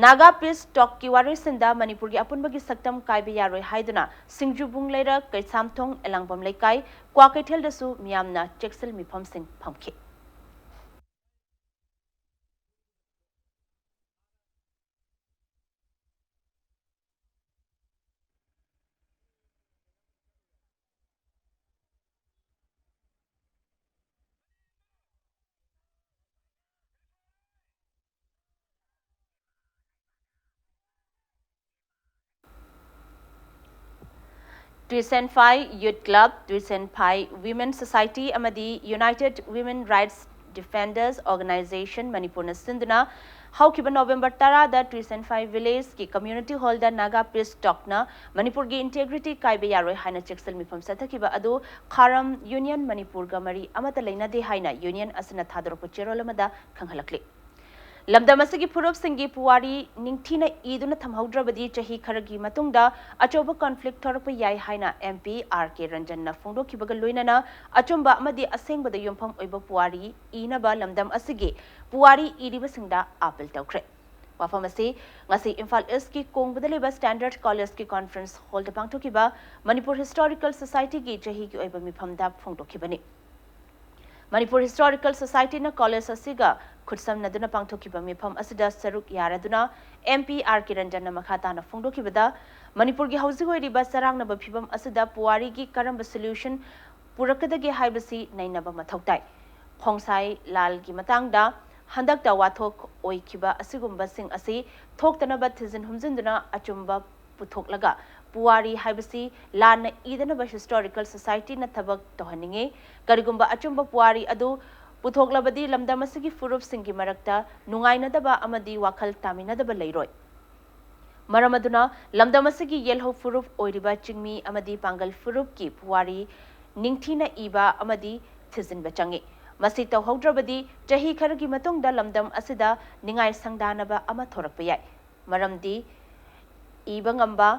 Naga Peace Talk ꯀꯤ ꯋꯥꯔꯣꯏꯁꯤꯟꯗ ꯃꯅꯤꯄꯨꯔꯒꯤ ꯑꯄꯨꯟꯕꯒꯤ ꯁꯛꯇꯝ ꯀꯥꯏꯕ ꯌꯥꯔꯣꯏ ꯍꯥꯏꯗꯨꯅ ꯁꯤꯡꯖꯨꯕꯨꯡ ꯂꯩꯔꯛ, ꯀꯩꯁꯥꯝꯊꯣꯡ, ꯑꯦꯂꯥꯡꯕꯝ ꯂꯩꯀꯥꯏ, ꯀ꯭ꯋꯥꯀꯩꯊꯦꯜꯗꯁꯨ ꯃꯤꯌꯥꯝꯅ ꯆꯦꯛꯁꯤꯜ ꯃꯤꯐꯝꯁꯤꯡ ꯐꯝꯈꯤ꯫ ꯇꯨꯏꯁꯟꯐꯥꯏ Youth Club, ꯇꯨꯏꯁꯟꯐꯥꯏ Women Society ꯑꯃꯗꯤ United Women Rights Defenders Organization ꯃꯅꯤꯄꯨꯔꯅ ꯁꯤꯟꯗꯨꯅ ꯍꯧꯈꯤꯕ ꯅꯣꯕꯦꯝꯕꯔ ꯇꯔꯥꯗ ꯇ꯭ꯔꯤꯁꯦꯟꯐꯥꯏ ꯚꯤꯂꯦꯖꯀꯤ ꯀꯝꯃ꯭ꯌꯨꯅꯤꯇꯤ ꯍꯣꯜꯗ ꯅꯥꯒꯥ ꯄꯤꯁ ꯇꯣꯛꯅ ꯃꯅꯤꯄꯨꯔꯒꯤ ꯏꯟꯇꯦꯒ꯭ꯔꯤꯇꯤ ꯀꯥꯏꯕ ꯌꯥꯔꯣꯏ ꯍꯥꯏꯅ ꯆꯦꯛꯁꯤꯜ ꯃꯤꯐꯝ ꯆꯠꯊꯈꯤꯕ ꯑꯗꯨ ꯈꯥꯔꯝ ꯌꯨꯅꯤꯌꯟ ꯃꯅꯤꯄꯨꯔꯒ ꯃꯔꯤ ꯑꯃꯠꯇ ꯂꯩꯅꯗꯦ ꯍꯥꯏꯅ ꯌꯨꯅꯤꯌꯟ ꯑꯁꯤꯅ ꯊꯥꯗꯣꯔꯛꯄ ꯆꯦꯔꯣꯜ ꯑꯃꯗ ꯈꯪꯍꯜꯂꯛꯂꯤ꯫ ꯂꯝꯗꯝ ꯑꯁꯤꯒꯤ ꯐꯨꯔꯨꯞꯁꯤꯡꯒꯤ ꯄꯨꯋꯥꯔꯤ ꯅꯤꯡꯊꯤꯅ ꯏꯗꯨꯅ ꯊꯝꯍꯧꯗ꯭ꯔꯕꯗꯤ ꯆꯍꯤ ꯈꯔꯒꯤ ꯃꯇꯨꯡꯗ ꯑꯆꯧꯕ ꯀꯟꯐ꯭ꯂꯤꯛ ꯊꯣꯔꯛꯄ ꯌꯥꯏ ꯍꯥꯏꯅ MP R K Ranjan ꯅ ꯐꯣꯡꯗꯣꯛꯈꯤꯕꯒ ꯂꯣꯏꯅꯅ ꯑꯆꯨꯝꯕ ꯑꯃꯗꯤ ꯑꯁꯦꯡꯕꯗ ꯌꯨꯝꯐꯝ ꯑꯣꯏꯕ ꯄꯨꯋꯥꯔꯤ ꯏꯅꯕ ꯂꯝꯗꯝ ꯑꯁꯤꯒꯤ ꯄꯨꯋꯥꯔꯤ ꯏꯔꯤꯕꯁꯤꯡꯗ ꯑꯥꯄꯤꯜ ꯇꯧꯈ꯭ꯔꯦ꯫ ꯋꯥꯐꯝ ꯑꯁꯤ ꯉꯁꯤ ꯏꯝꯐꯥꯜ ꯏꯁꯀꯤ ꯀꯣꯡꯕꯗ ꯂꯩꯕ ꯁ꯭ꯇꯦꯟꯗꯔꯗ ꯀꯣꯂꯦꯖꯀꯤ ꯀꯣꯟꯐꯔꯦꯟꯁ ꯍꯣꯜꯗ ꯄꯥꯡꯊꯣꯛꯈꯤꯕ ꯃꯅꯤꯄꯨꯔ ꯍꯤꯁꯇꯣꯔꯤꯀꯦꯜ ꯁꯣꯁꯥꯏꯇꯤꯒꯤ ꯆꯍꯤꯒꯤ ꯑꯣꯏꯕ ꯃꯤꯐꯝꯗ ꯐꯣꯡꯗꯣꯛꯈꯤꯕꯅꯤ꯫ ꯃꯅꯤꯄꯨꯔ ꯍꯤꯁꯇꯣꯔꯤꯀꯦꯜ ꯁꯣꯁꯥꯏꯇꯤꯅ ꯀꯣꯂꯦꯖ ꯑꯁꯤꯒ ꯈꯨꯠꯁꯝꯅꯗꯨꯅ ꯄꯥꯡꯊꯣꯛꯈꯤꯕ ꯃꯤꯐꯝ ꯑꯁꯤꯗ ꯁꯔꯨꯛ ꯌꯥꯔꯗꯨꯅ MP R K Ranjan ꯅ ꯃꯈꯥ ꯇꯥꯅ ꯐꯣꯡꯗꯣꯛꯈꯤꯕꯗ, ꯃꯅꯤꯄꯨꯔꯒꯤ ꯍꯧꯖꯤꯛ ꯑꯣꯏꯔꯤꯕ ꯆꯔꯥꯡꯅꯕ ꯐꯤꯕꯝ ꯑꯁꯤꯗ ꯄꯨꯋꯥꯔꯤꯒꯤ ꯀꯔꯝꯕ ꯁꯣꯂ꯭ꯌꯨꯁꯟ ꯄꯨꯔꯛꯀꯗꯒꯦ ꯍꯥꯏꯕꯁꯤ ꯅꯩꯅꯕ ꯃꯊꯧ ꯇꯥꯏ꯫ ꯈꯣꯡꯁꯥꯏ ꯂꯥꯜꯒꯤ ꯃꯇꯥꯡꯗ ꯍꯟꯗꯛꯇ ꯋꯥꯊꯣꯛ ꯑꯣꯏꯈꯤꯕ ꯑꯁꯤꯒꯨꯝꯕꯁꯤꯡ ꯑꯁꯤ ꯊꯣꯛꯇꯅꯕ ꯊꯤꯖꯤꯟ ꯍꯨꯝꯖꯤꯟꯗꯨꯅ ꯑꯆꯨꯝꯕ ꯄꯨꯊꯣꯛꯂꯒ ꯄꯨꯋꯥꯔꯤ ꯍꯥꯏꯕꯁꯤ ꯂꯥꯟꯅ ꯏꯗꯅꯕ ꯍꯤꯁꯇꯣꯔꯤꯀꯦꯜ ꯁꯣꯁꯥꯏꯇꯤꯅ ꯊꯕꯛ ꯇꯧꯍꯟꯅꯤꯡꯏ꯫ ꯀꯔꯤꯒꯨꯝꯕ ꯑꯆꯨꯝꯕ ꯄꯨꯋꯥꯔꯤ ꯑꯗꯨ ꯄꯨꯊꯣꯛꯂꯕꯗꯤ ꯂꯝꯗꯝ ꯑꯁꯤꯒꯤ ꯐꯨꯔꯨꯞꯁꯤꯡꯒꯤ ꯃꯔꯛꯇ ꯅꯨꯡꯉꯥꯏꯅꯗꯕ ꯑꯃꯗꯤ ꯋꯥꯈꯜ ꯇꯥꯃꯤꯟꯅꯗꯕ ꯂꯩꯔꯣꯏ꯫ ꯃꯔꯝ ꯑꯗꯨꯅ ꯂꯝꯗꯝ ꯑꯁꯤꯒꯤ ꯌꯦꯜꯍꯧ ꯐꯨꯔꯨꯞ ꯑꯣꯏꯔꯤꯕ ꯆꯤꯡꯃꯤ ꯑꯃꯗꯤ ꯄꯥꯡꯒꯜ ꯐꯨꯔꯨꯞꯀꯤ ꯄꯨꯋꯥꯔꯤ ꯅꯤꯡꯊꯤꯅ ꯏꯕ ꯑꯃꯗꯤ ꯊꯤꯖꯤꯟꯕ ꯆꯪꯏ꯫ ꯃꯁꯤ ꯇꯧꯍꯧꯗ꯭ꯔꯕꯗꯤ ꯆꯍꯤ ꯈꯔꯒꯤ ꯃꯇꯨꯡꯗ ꯂꯝꯗꯝ ꯑꯁꯤꯗ ꯅꯤꯡꯉꯥꯏ ꯁꯪꯗꯥꯅꯕ ꯑꯃ ꯊꯣꯔꯛꯄ ꯌꯥꯏ꯫ ꯃꯔꯝꯗꯤ ꯏꯕ ꯉꯝꯕ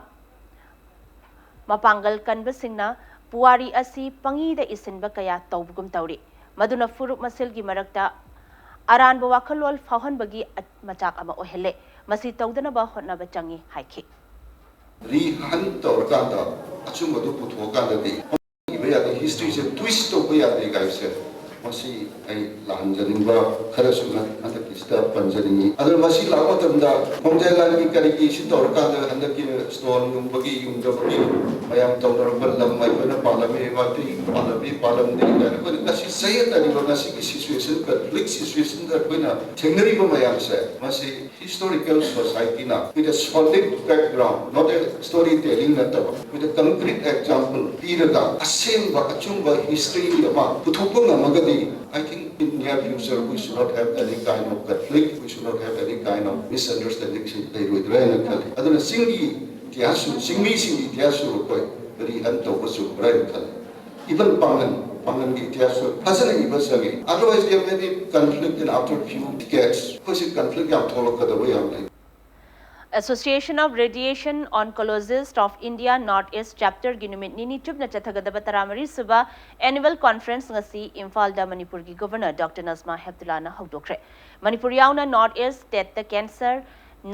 ꯃꯄꯥꯡꯒꯜ ꯀꯟꯕꯁꯤꯡꯅ ꯄꯨꯋꯥꯔꯤ ꯑꯁꯤ ꯄꯪꯏꯗ ꯏꯁꯤꯟꯕ ꯀꯌꯥ ꯇꯧꯕꯒꯨꯝ ꯇꯧꯔꯤ꯫ ꯃꯗꯨꯅ ꯐꯨꯔꯨꯞ ꯃꯁꯦꯜꯒꯤ ꯃꯔꯛꯇ ꯑꯔꯥꯟꯕ ꯋꯥꯈꯜꯂꯣꯟ ꯐꯥꯎꯍꯟꯕꯒꯤ ꯑ-, ꯃꯆꯥꯛ ꯑꯃ ꯑꯣꯏꯍꯜꯂꯦ꯫ ꯃꯁꯤ ꯇꯧꯗꯅꯕ ꯍꯣꯠꯅꯕ ꯆꯪꯏ ꯍꯥꯏꯈꯤ꯫ ꯔꯤꯍꯟ ꯇꯧꯔꯀꯥꯟꯗ ꯑꯆꯨꯝꯕꯗꯨ ꯄꯨꯊꯣꯛꯑꯀꯥꯟꯗꯗꯤ ꯏꯕ ꯌꯥꯗꯦ, ꯍꯤꯁꯇ꯭ꯔꯤꯁꯦ ꯇ꯭ꯋꯤꯁ ꯇꯧꯕ ꯌꯥꯗꯦ ꯀꯥꯏꯁꯦ ꯃꯁꯤ ꯑꯩ ꯂꯥꯟꯖꯅꯤꯡꯕ ꯈꯔꯁꯨ ꯍꯟꯗꯛꯀꯤꯁꯤꯗ ꯄꯟꯖꯅꯤꯡꯉꯤ꯫ ꯑꯗꯨꯅ ꯃꯁꯤ ꯂꯥꯛꯄ ꯃꯇꯝꯗ ꯈꯣꯡꯖꯥꯏ ꯂꯥꯟꯒꯤ ꯀꯔꯤꯒꯤ ꯁꯤ ꯇꯧꯔꯀꯥꯟꯗ ꯍꯟꯗꯛꯀꯤ ꯁ꯭ꯇꯣꯟ ꯌꯨꯡꯕꯒꯤ ꯌꯨꯡꯗꯕꯒꯤ ꯃꯌꯥꯝ ꯇꯧꯅꯔꯛꯄ ꯂꯝ ꯑꯩꯈꯣꯏꯅ ꯄꯥꯜꯂꯝꯃꯤ, ꯃꯩꯇꯩ ꯄꯥꯜꯂꯝꯃꯤ, ꯄꯥꯜꯂꯝꯗꯦ ꯀꯥꯏꯅ ꯑꯩꯈꯣꯏꯅ ꯉꯁꯤ ꯆꯌꯦꯠꯅꯔꯤꯕ ꯉꯁꯤꯒꯤ ꯁꯤꯆꯨꯋꯦꯁꯟ, ꯀꯟꯐ꯭ꯂꯤꯛ ꯁꯤꯆꯨꯋꯦꯁꯟꯗ ꯑꯩꯈꯣꯏꯅ ꯊꯦꯡꯅꯔꯤꯕ ꯃꯌꯥꯝꯁꯦ ꯃꯁꯤ historical ꯁꯣꯁꯥꯏꯇꯤꯅ with a solid background, not a story telling ꯅꯠꯇꯕ, with a concrete example ꯄꯤꯔꯒ ꯑꯁꯦꯡꯕ ꯑꯆꯨꯝꯕ ꯍꯤꯁꯇ꯭ꯔꯤ ꯑꯃ ꯄꯨꯊꯣꯛꯄ ꯉꯝꯃꯒꯗꯤ I think in near future we should not have any kind of conflict, we should not have any kind of misunderstanding ꯁꯤ ꯂꯩꯔꯣꯏꯗ꯭ꯔꯥ ꯍꯥꯏꯅ ꯈꯜꯂꯤ꯫ ꯑꯗꯨꯅ ꯆꯤꯡꯒꯤ ꯏꯇꯤꯍꯥꯁꯁꯨ, ꯆꯤꯡꯃꯤꯁꯤꯡꯒꯤ ꯏꯇꯤꯍꯥꯁꯁꯨ ꯑꯩꯈꯣꯏ ꯔꯤꯍꯟ ꯇꯧꯕ ꯆꯨꯝꯕ꯭ꯔꯥ ꯍꯥꯏꯅ ꯈꯜꯂꯤ꯫ Even ꯄꯥꯡꯒꯟ, ꯄꯥꯡꯒꯟꯒꯤ ꯏꯇꯤꯍꯥꯁꯁꯨ ꯐꯖꯅ ꯏꯕ ꯆꯪꯉꯤ꯫ Otherwise there may be conflict in after few decades. ꯑꯩꯈꯣꯏꯁꯤ conflict ꯌꯥꯝ ꯊꯣꯛꯂꯛꯀꯗꯕ ꯌꯥꯝ ꯂꯩ꯫ Association of Radiation Oncologists of India North East Chapter ꯒꯤ ꯅꯨꯃꯤꯠ ꯅꯤꯅꯤ ꯆꯨꯞꯅ ꯆꯠꯊꯒꯗꯕ ꯇꯔꯥꯃꯔꯤ ꯁꯨꯕ Annual Conference ꯉꯁꯤ ꯏꯝꯐꯥꯜꯗ ꯃꯅꯤꯄꯨꯔꯒꯤ Governor Doctor ꯅꯖꯃꯥ ꯍꯦꯞꯇꯨꯂꯥꯅ ꯍꯧꯗꯣꯛꯈ꯭ꯔꯦ꯫ ꯃꯅꯤꯄꯨꯔ ꯌꯥꯎꯅ North East State ꯇ cancer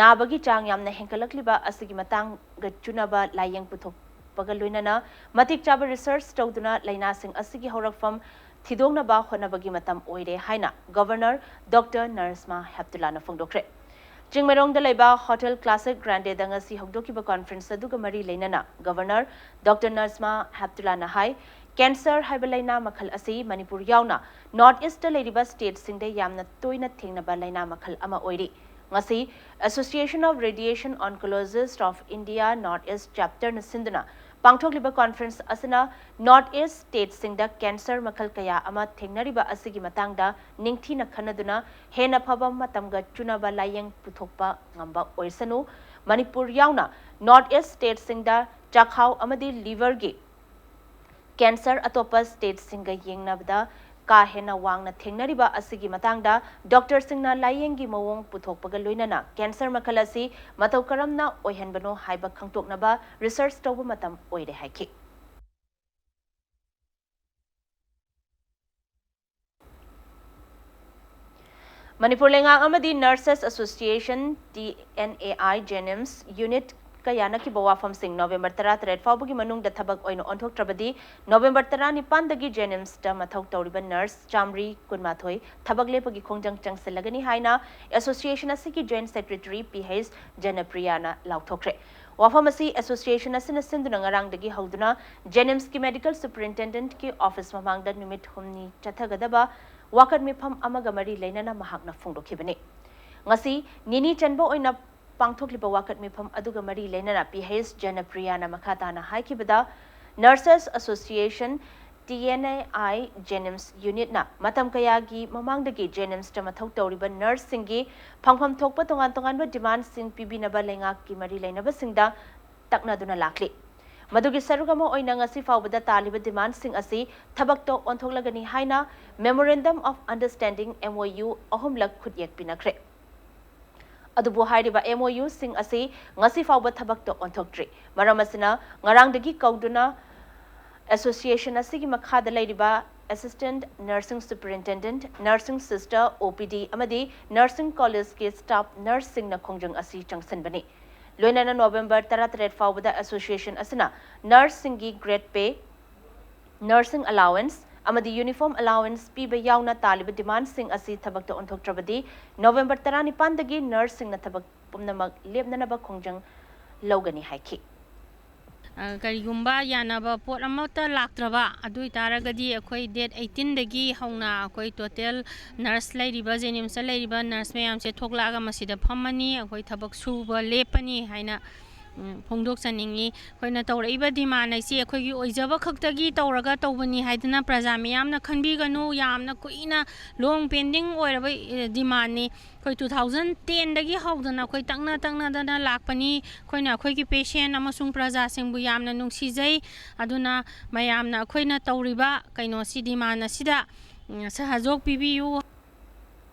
ꯅꯥꯕꯒꯤ ꯆꯥꯡ ꯌꯥꯝꯅ ꯍꯦꯟꯒꯠꯂꯛꯂꯤꯕ ꯑꯁꯤꯒꯤ ꯃꯇꯥꯡꯒ ꯆꯨꯅꯕ ꯂꯥꯏꯌꯦꯡ ꯄꯨꯊꯣꯛꯄꯒ ꯂꯣꯏꯅꯅ ꯃꯇꯤꯛ ꯆꯥꯕ research ꯇꯧꯗꯨꯅ ꯂꯥꯏꯅꯥꯁꯤꯡ ꯑꯁꯤꯒꯤ ꯍꯧꯔꯛꯐꯝ ꯊꯤꯗꯣꯛꯅꯕ ꯍꯣꯠꯅꯕꯒꯤ ꯃꯇꯝ ꯑꯣꯏꯔꯦ ꯍꯥꯏꯅ Governor Doctor ꯅꯖꯃꯥ ꯍꯦꯞꯇꯨꯂꯥꯅ ꯐꯣꯡꯗꯣꯛꯈ꯭ꯔꯦ꯫ ꯆꯤꯡꯃꯩꯔꯣꯡꯗ ꯂꯩꯕ Hotel Classic Grande ꯗ ꯉꯁꯤ ꯍꯧꯗꯣꯛꯈꯤꯕ conference ꯑꯗꯨꯒ ꯃꯔꯤ ꯂꯩꯅꯅ Governor Doctor ꯅꯖꯃꯥ ꯍꯦꯞꯇꯨꯂꯥꯅ ꯍꯥꯏ, cancer ꯍꯥꯏꯕ ꯂꯥꯏꯅꯥ ꯃꯈꯜ ꯑꯁꯤ ꯃꯅꯤꯄꯨꯔ ꯌꯥꯎꯅ North East ꯇ ꯂꯩꯔꯤꯕ state ꯁꯤꯡꯗ ꯌꯥꯝꯅ ꯇꯣꯏꯅ ꯊꯦꯡꯅꯕ ꯂꯥꯏꯅꯥ ꯃꯈꯜ ꯑꯃ ꯑꯣꯏꯔꯤ꯫ ꯉꯁꯤ Association of Radiation Oncologists of India North East Chapter ꯅ ꯁꯤꯟꯗꯨꯅ ꯄꯥꯡꯊꯣꯛꯂꯤꯕ conference ꯑꯁꯤꯅ North East state ꯁꯤꯡꯗ cancer ꯃꯈꯜ ꯀꯌꯥ ꯑꯃ ꯊꯦꯡꯅꯔꯤꯕ ꯑꯁꯤꯒꯤ ꯃꯇꯥꯡꯗ ꯅꯤꯡꯊꯤꯅ ꯈꯟꯅꯗꯨꯅ ꯍꯦꯟꯅ ꯐꯕ ꯃꯇꯝꯒ ꯆꯨꯅꯕ ꯂꯥꯏꯌꯦꯡ ꯄꯨꯊꯣꯛꯄ ꯉꯝꯕ ꯑꯣꯏꯁꯅꯨ꯫ ꯃꯅꯤꯄꯨꯔ ꯌꯥꯎꯅ North East state ꯁꯤꯡꯗ ꯆꯥꯛꯈꯥꯎ ꯑꯃꯗꯤ liver ꯒꯤ cancer ꯑꯇꯣꯞꯄ state ꯁꯤꯡꯒ ꯌꯦꯡꯅꯕꯗ ꯀꯥ ꯍꯦꯟꯅ ꯋꯥꯡꯅ ꯊꯦꯡꯅꯔꯤꯕ ꯑꯁꯤꯒꯤ ꯃꯇꯥꯡꯗ doctor ꯁꯤꯡꯅ ꯂꯥꯏꯌꯦꯡꯒꯤ ꯃꯑꯣꯡ ꯄꯨꯊꯣꯛꯄꯒ ꯂꯣꯏꯅꯅ cancer ꯃꯈꯜ ꯑꯁꯤ ꯃꯇꯧ ꯀꯔꯝꯅ ꯑꯣꯏꯍꯟꯕꯅꯣ ꯍꯥꯏꯕ ꯈꯪꯗꯣꯛꯅꯕ research ꯇꯧꯕ ꯃꯇꯝ ꯑꯣꯏꯔꯦ ꯍꯥꯏꯈꯤ꯫ ꯃꯅꯤꯄꯨꯔ ꯂꯩꯉꯥꯛ ꯑꯃꯗꯤ Nurses Association, T N A I, JNIMS unit ꯀ ꯌꯥꯅꯈꯤꯕ ꯋꯥꯐꯝꯁꯤꯡ November ꯇꯔꯥꯇꯔꯦꯠ ꯐꯥꯎꯕꯒꯤ ꯃꯅꯨꯡꯗ ꯊꯕꯛ ꯑꯣꯏꯅ ꯑꯣꯟꯊꯣꯛꯇ꯭ꯔꯕꯗꯤ November ꯇꯔꯥꯅꯤꯄꯥꯟꯗꯒꯤ JNIMS ꯇ ꯃꯊꯧ ꯇꯧꯔꯤꯕ nurse ꯆꯥꯃꯔꯤ ꯀꯨꯟꯃꯥꯊꯣꯏ ꯊꯕꯛ ꯂꯦꯞꯄꯒꯤ ꯈꯣꯡꯖꯪ ꯆꯪꯁꯤꯜꯂꯒꯅꯤ ꯍꯥꯏꯅ association ꯑꯁꯤꯒꯤ Joint Secretary P H ꯖꯅꯄ꯭ꯔꯤꯌꯥꯅ ꯂꯥꯎꯊꯣꯛꯈ꯭ꯔꯦ꯫ ꯋꯥꯐꯝ ꯑꯁꯤ association ꯑꯁꯤꯅ ꯁꯤꯟꯗꯨꯅ ꯉꯔꯥꯡꯗꯒꯤ ꯍꯧꯗꯨꯅ JNIMS ꯀꯤ Medical Superintendent ꯀꯤ office ꯃꯃꯥꯡꯗ ꯅꯨꯃꯤꯠ ꯍꯨꯝꯅꯤ ꯆꯠꯊꯒꯗꯕ ꯋꯥꯀꯠ ꯃꯤꯐꯝ ꯑꯃꯒ ꯃꯔꯤ ꯂꯩꯅꯅ ꯃꯍꯥꯛꯅ ꯐꯣꯡꯗꯣꯛꯈꯤꯕꯅꯤ꯫ ꯉꯁꯤ ꯅꯤꯅꯤ ꯆꯟꯕ ꯑꯣꯏꯅ ꯄꯥꯡꯊꯣꯛꯂꯤꯕ ꯋꯥꯀꯠ ꯃꯤꯐꯝ ꯑꯗꯨꯒ ꯃꯔꯤ ꯂꯩꯅꯅ P H ꯖꯅꯄ꯭ꯔꯤꯌꯥꯅ ꯃꯈꯥ ꯇꯥꯅ ꯍꯥꯏꯈꯤꯕꯗ, Nurses Association, TNAI JNIMS unitꯅ ꯃꯇꯝ ꯀꯌꯥꯒꯤ ꯃꯃꯥꯡꯗꯒꯤ JNIMSꯇ ꯃꯊꯧ ꯇꯧꯔꯤꯕ nurseꯁꯤꯡꯒꯤ ꯐꯪꯐꯝ ꯊꯣꯛꯄ ꯇꯣꯉꯥꯟ ꯇꯣꯉꯥꯟꯕ demandꯁꯤꯡ ꯄꯤꯕꯤꯅꯕ ꯂꯩꯉꯥꯛꯀꯤ ꯃꯔꯤ ꯂꯩꯅꯕꯁꯤꯡꯗ ꯇꯛꯅꯗꯨꯅ ꯂꯥꯛꯂꯤ꯫ ꯃꯗꯨꯒꯤ ꯁꯔꯨꯛ ꯑꯃ ꯑꯣꯏꯅ ꯉꯁꯤ ꯐꯥꯎꯕꯗ ꯇꯥꯜꯂꯤꯕ demandꯁꯤꯡ ꯑꯁꯤ ꯊꯕꯛꯇ ꯑꯣꯟꯊꯣꯛꯂꯒꯅꯤ ꯍꯥꯏꯅ Memorandum of Understanding, MOU, ꯑꯍꯨꯝꯂꯛ ꯈꯨꯠꯌꯦꯛ ꯄꯤꯅꯈ꯭ꯔꯦ꯫ ꯑꯗꯨꯕꯨ ꯍꯥꯏꯔꯤꯕ MOUꯁꯤꯡ ꯑꯁꯤ ꯉꯁꯤ ꯐꯥꯎꯕ ꯊꯕꯛꯇ ꯑꯣꯟꯊꯣꯛꯇ꯭ꯔꯤ꯫ ꯃꯔꯝ ꯑꯁꯤꯅ ꯉꯔꯥꯡꯗꯒꯤ ꯀꯧꯗꯨꯅ association ꯑꯁꯤꯒꯤ ꯃꯈꯥꯗ ꯂꯩꯔꯤꯕ Assistant Nursing Superintendent, Nursing Sister, OPD ꯑꯃꯗꯤ Nursing Collegeꯀꯤ staff nurseꯁꯤꯡꯅ ꯈꯣꯡꯖꯪ ꯑꯁꯤ ꯆꯪꯁꯤꯟꯕꯅꯤ꯫ ꯂꯣꯏꯅꯅ November ꯇꯔꯥꯇꯔꯦꯠ ꯐꯥꯎꯕꯗ association ꯑꯁꯤꯅ nurseꯁꯤꯡꯒꯤ grade pay, nursing allowance ꯑꯃꯗꯤ uniform allowance ꯄꯤꯕ ꯌꯥꯎꯅ ꯇꯥꯜꯂꯤꯕ demandꯁꯤꯡ ꯑꯁꯤ ꯊꯕꯛꯇ ꯑꯣꯟꯊꯣꯛꯇ꯭ꯔꯕꯗꯤ November ꯇꯔꯥꯅꯤꯄꯥꯟꯗꯒꯤ nurseꯁꯤꯡꯅ ꯊꯕꯛ ꯄꯨꯝꯅꯃꯛ ꯂꯦꯞꯅꯅꯕ ꯈꯣꯡꯖꯪ ꯂꯧꯒꯅꯤ ꯍꯥꯏꯈꯤ꯫ ꯑ, ꯀꯔꯤꯒꯨꯝꯕ ꯌꯥꯅꯕ ꯄꯣꯠ ꯑꯃꯠꯇ ꯂꯥꯛꯇ꯭ꯔꯕ, ꯑꯗꯨ ꯑꯣꯏꯇꯥꯔꯒꯗꯤ ꯑꯩꯈꯣꯏ date eighteenꯗꯒꯤ ꯍꯧꯅ ꯑꯩꯈꯣꯏ total nurse ꯂꯩꯔꯤꯕ, JNIMSꯇ ꯂꯩꯔꯤꯕ nurse ꯃꯌꯥꯝꯁꯦ ꯊꯣꯛꯂꯛꯑꯒ ꯃꯁꯤꯗ ꯐꯝꯃꯅꯤ, ꯑꯩꯈꯣꯏ ꯊꯕꯛ ꯁꯨꯕ ꯂꯦꯞꯄꯅꯤ ꯍꯥꯏꯅ, ꯎꯝ, ꯐꯣꯡꯗꯣꯛꯆꯅꯤꯡꯉꯤ꯫ ꯑꯩꯈꯣꯏꯅ ꯇꯧꯔꯛꯏꯕ demand ꯑꯁꯤ ꯑꯩꯈꯣꯏꯒꯤ ꯑꯣꯏꯖꯕ ꯈꯛꯇꯒꯤ ꯇꯧꯔꯒ ꯇꯧꯕꯅꯤ ꯍꯥꯏꯗꯅ ꯄ꯭ꯔꯖꯥ ꯃꯤꯌꯥꯝꯅ ꯈꯟꯕꯤꯒꯅꯨ꯫ ꯌꯥꯝꯅ ꯀꯨꯏꯅ long pending ꯑꯣꯏꯔꯕ, ꯑꯦ, demandꯅꯤ꯫ ꯑꯩꯈꯣꯏ two thousand tenꯗꯒꯤ ꯍꯧꯗꯅ ꯑꯩꯈꯣꯏ ꯇꯛꯅ ꯇꯛꯅꯗꯅ ꯂꯥꯛꯄꯅꯤ꯫ ꯑꯩꯈꯣꯏꯅ ꯑꯩꯈꯣꯏꯒꯤ patient ꯑꯃꯁꯨꯡ ꯄ꯭ꯔꯖꯥꯁꯤꯡꯕꯨ ꯌꯥꯝꯅ ꯅꯨꯡꯁꯤꯖꯩ꯫ ꯑꯗꯨꯅ ꯃꯌꯥꯝꯅ ꯑꯩꯈꯣꯏꯅ ꯇꯧꯔꯤꯕ ꯀꯩꯅꯣꯁꯤ, demand ꯑꯁꯤꯗ, ꯎꯝ, ꯁꯍꯖꯣꯛ ꯄꯤꯕꯤꯌꯨ꯫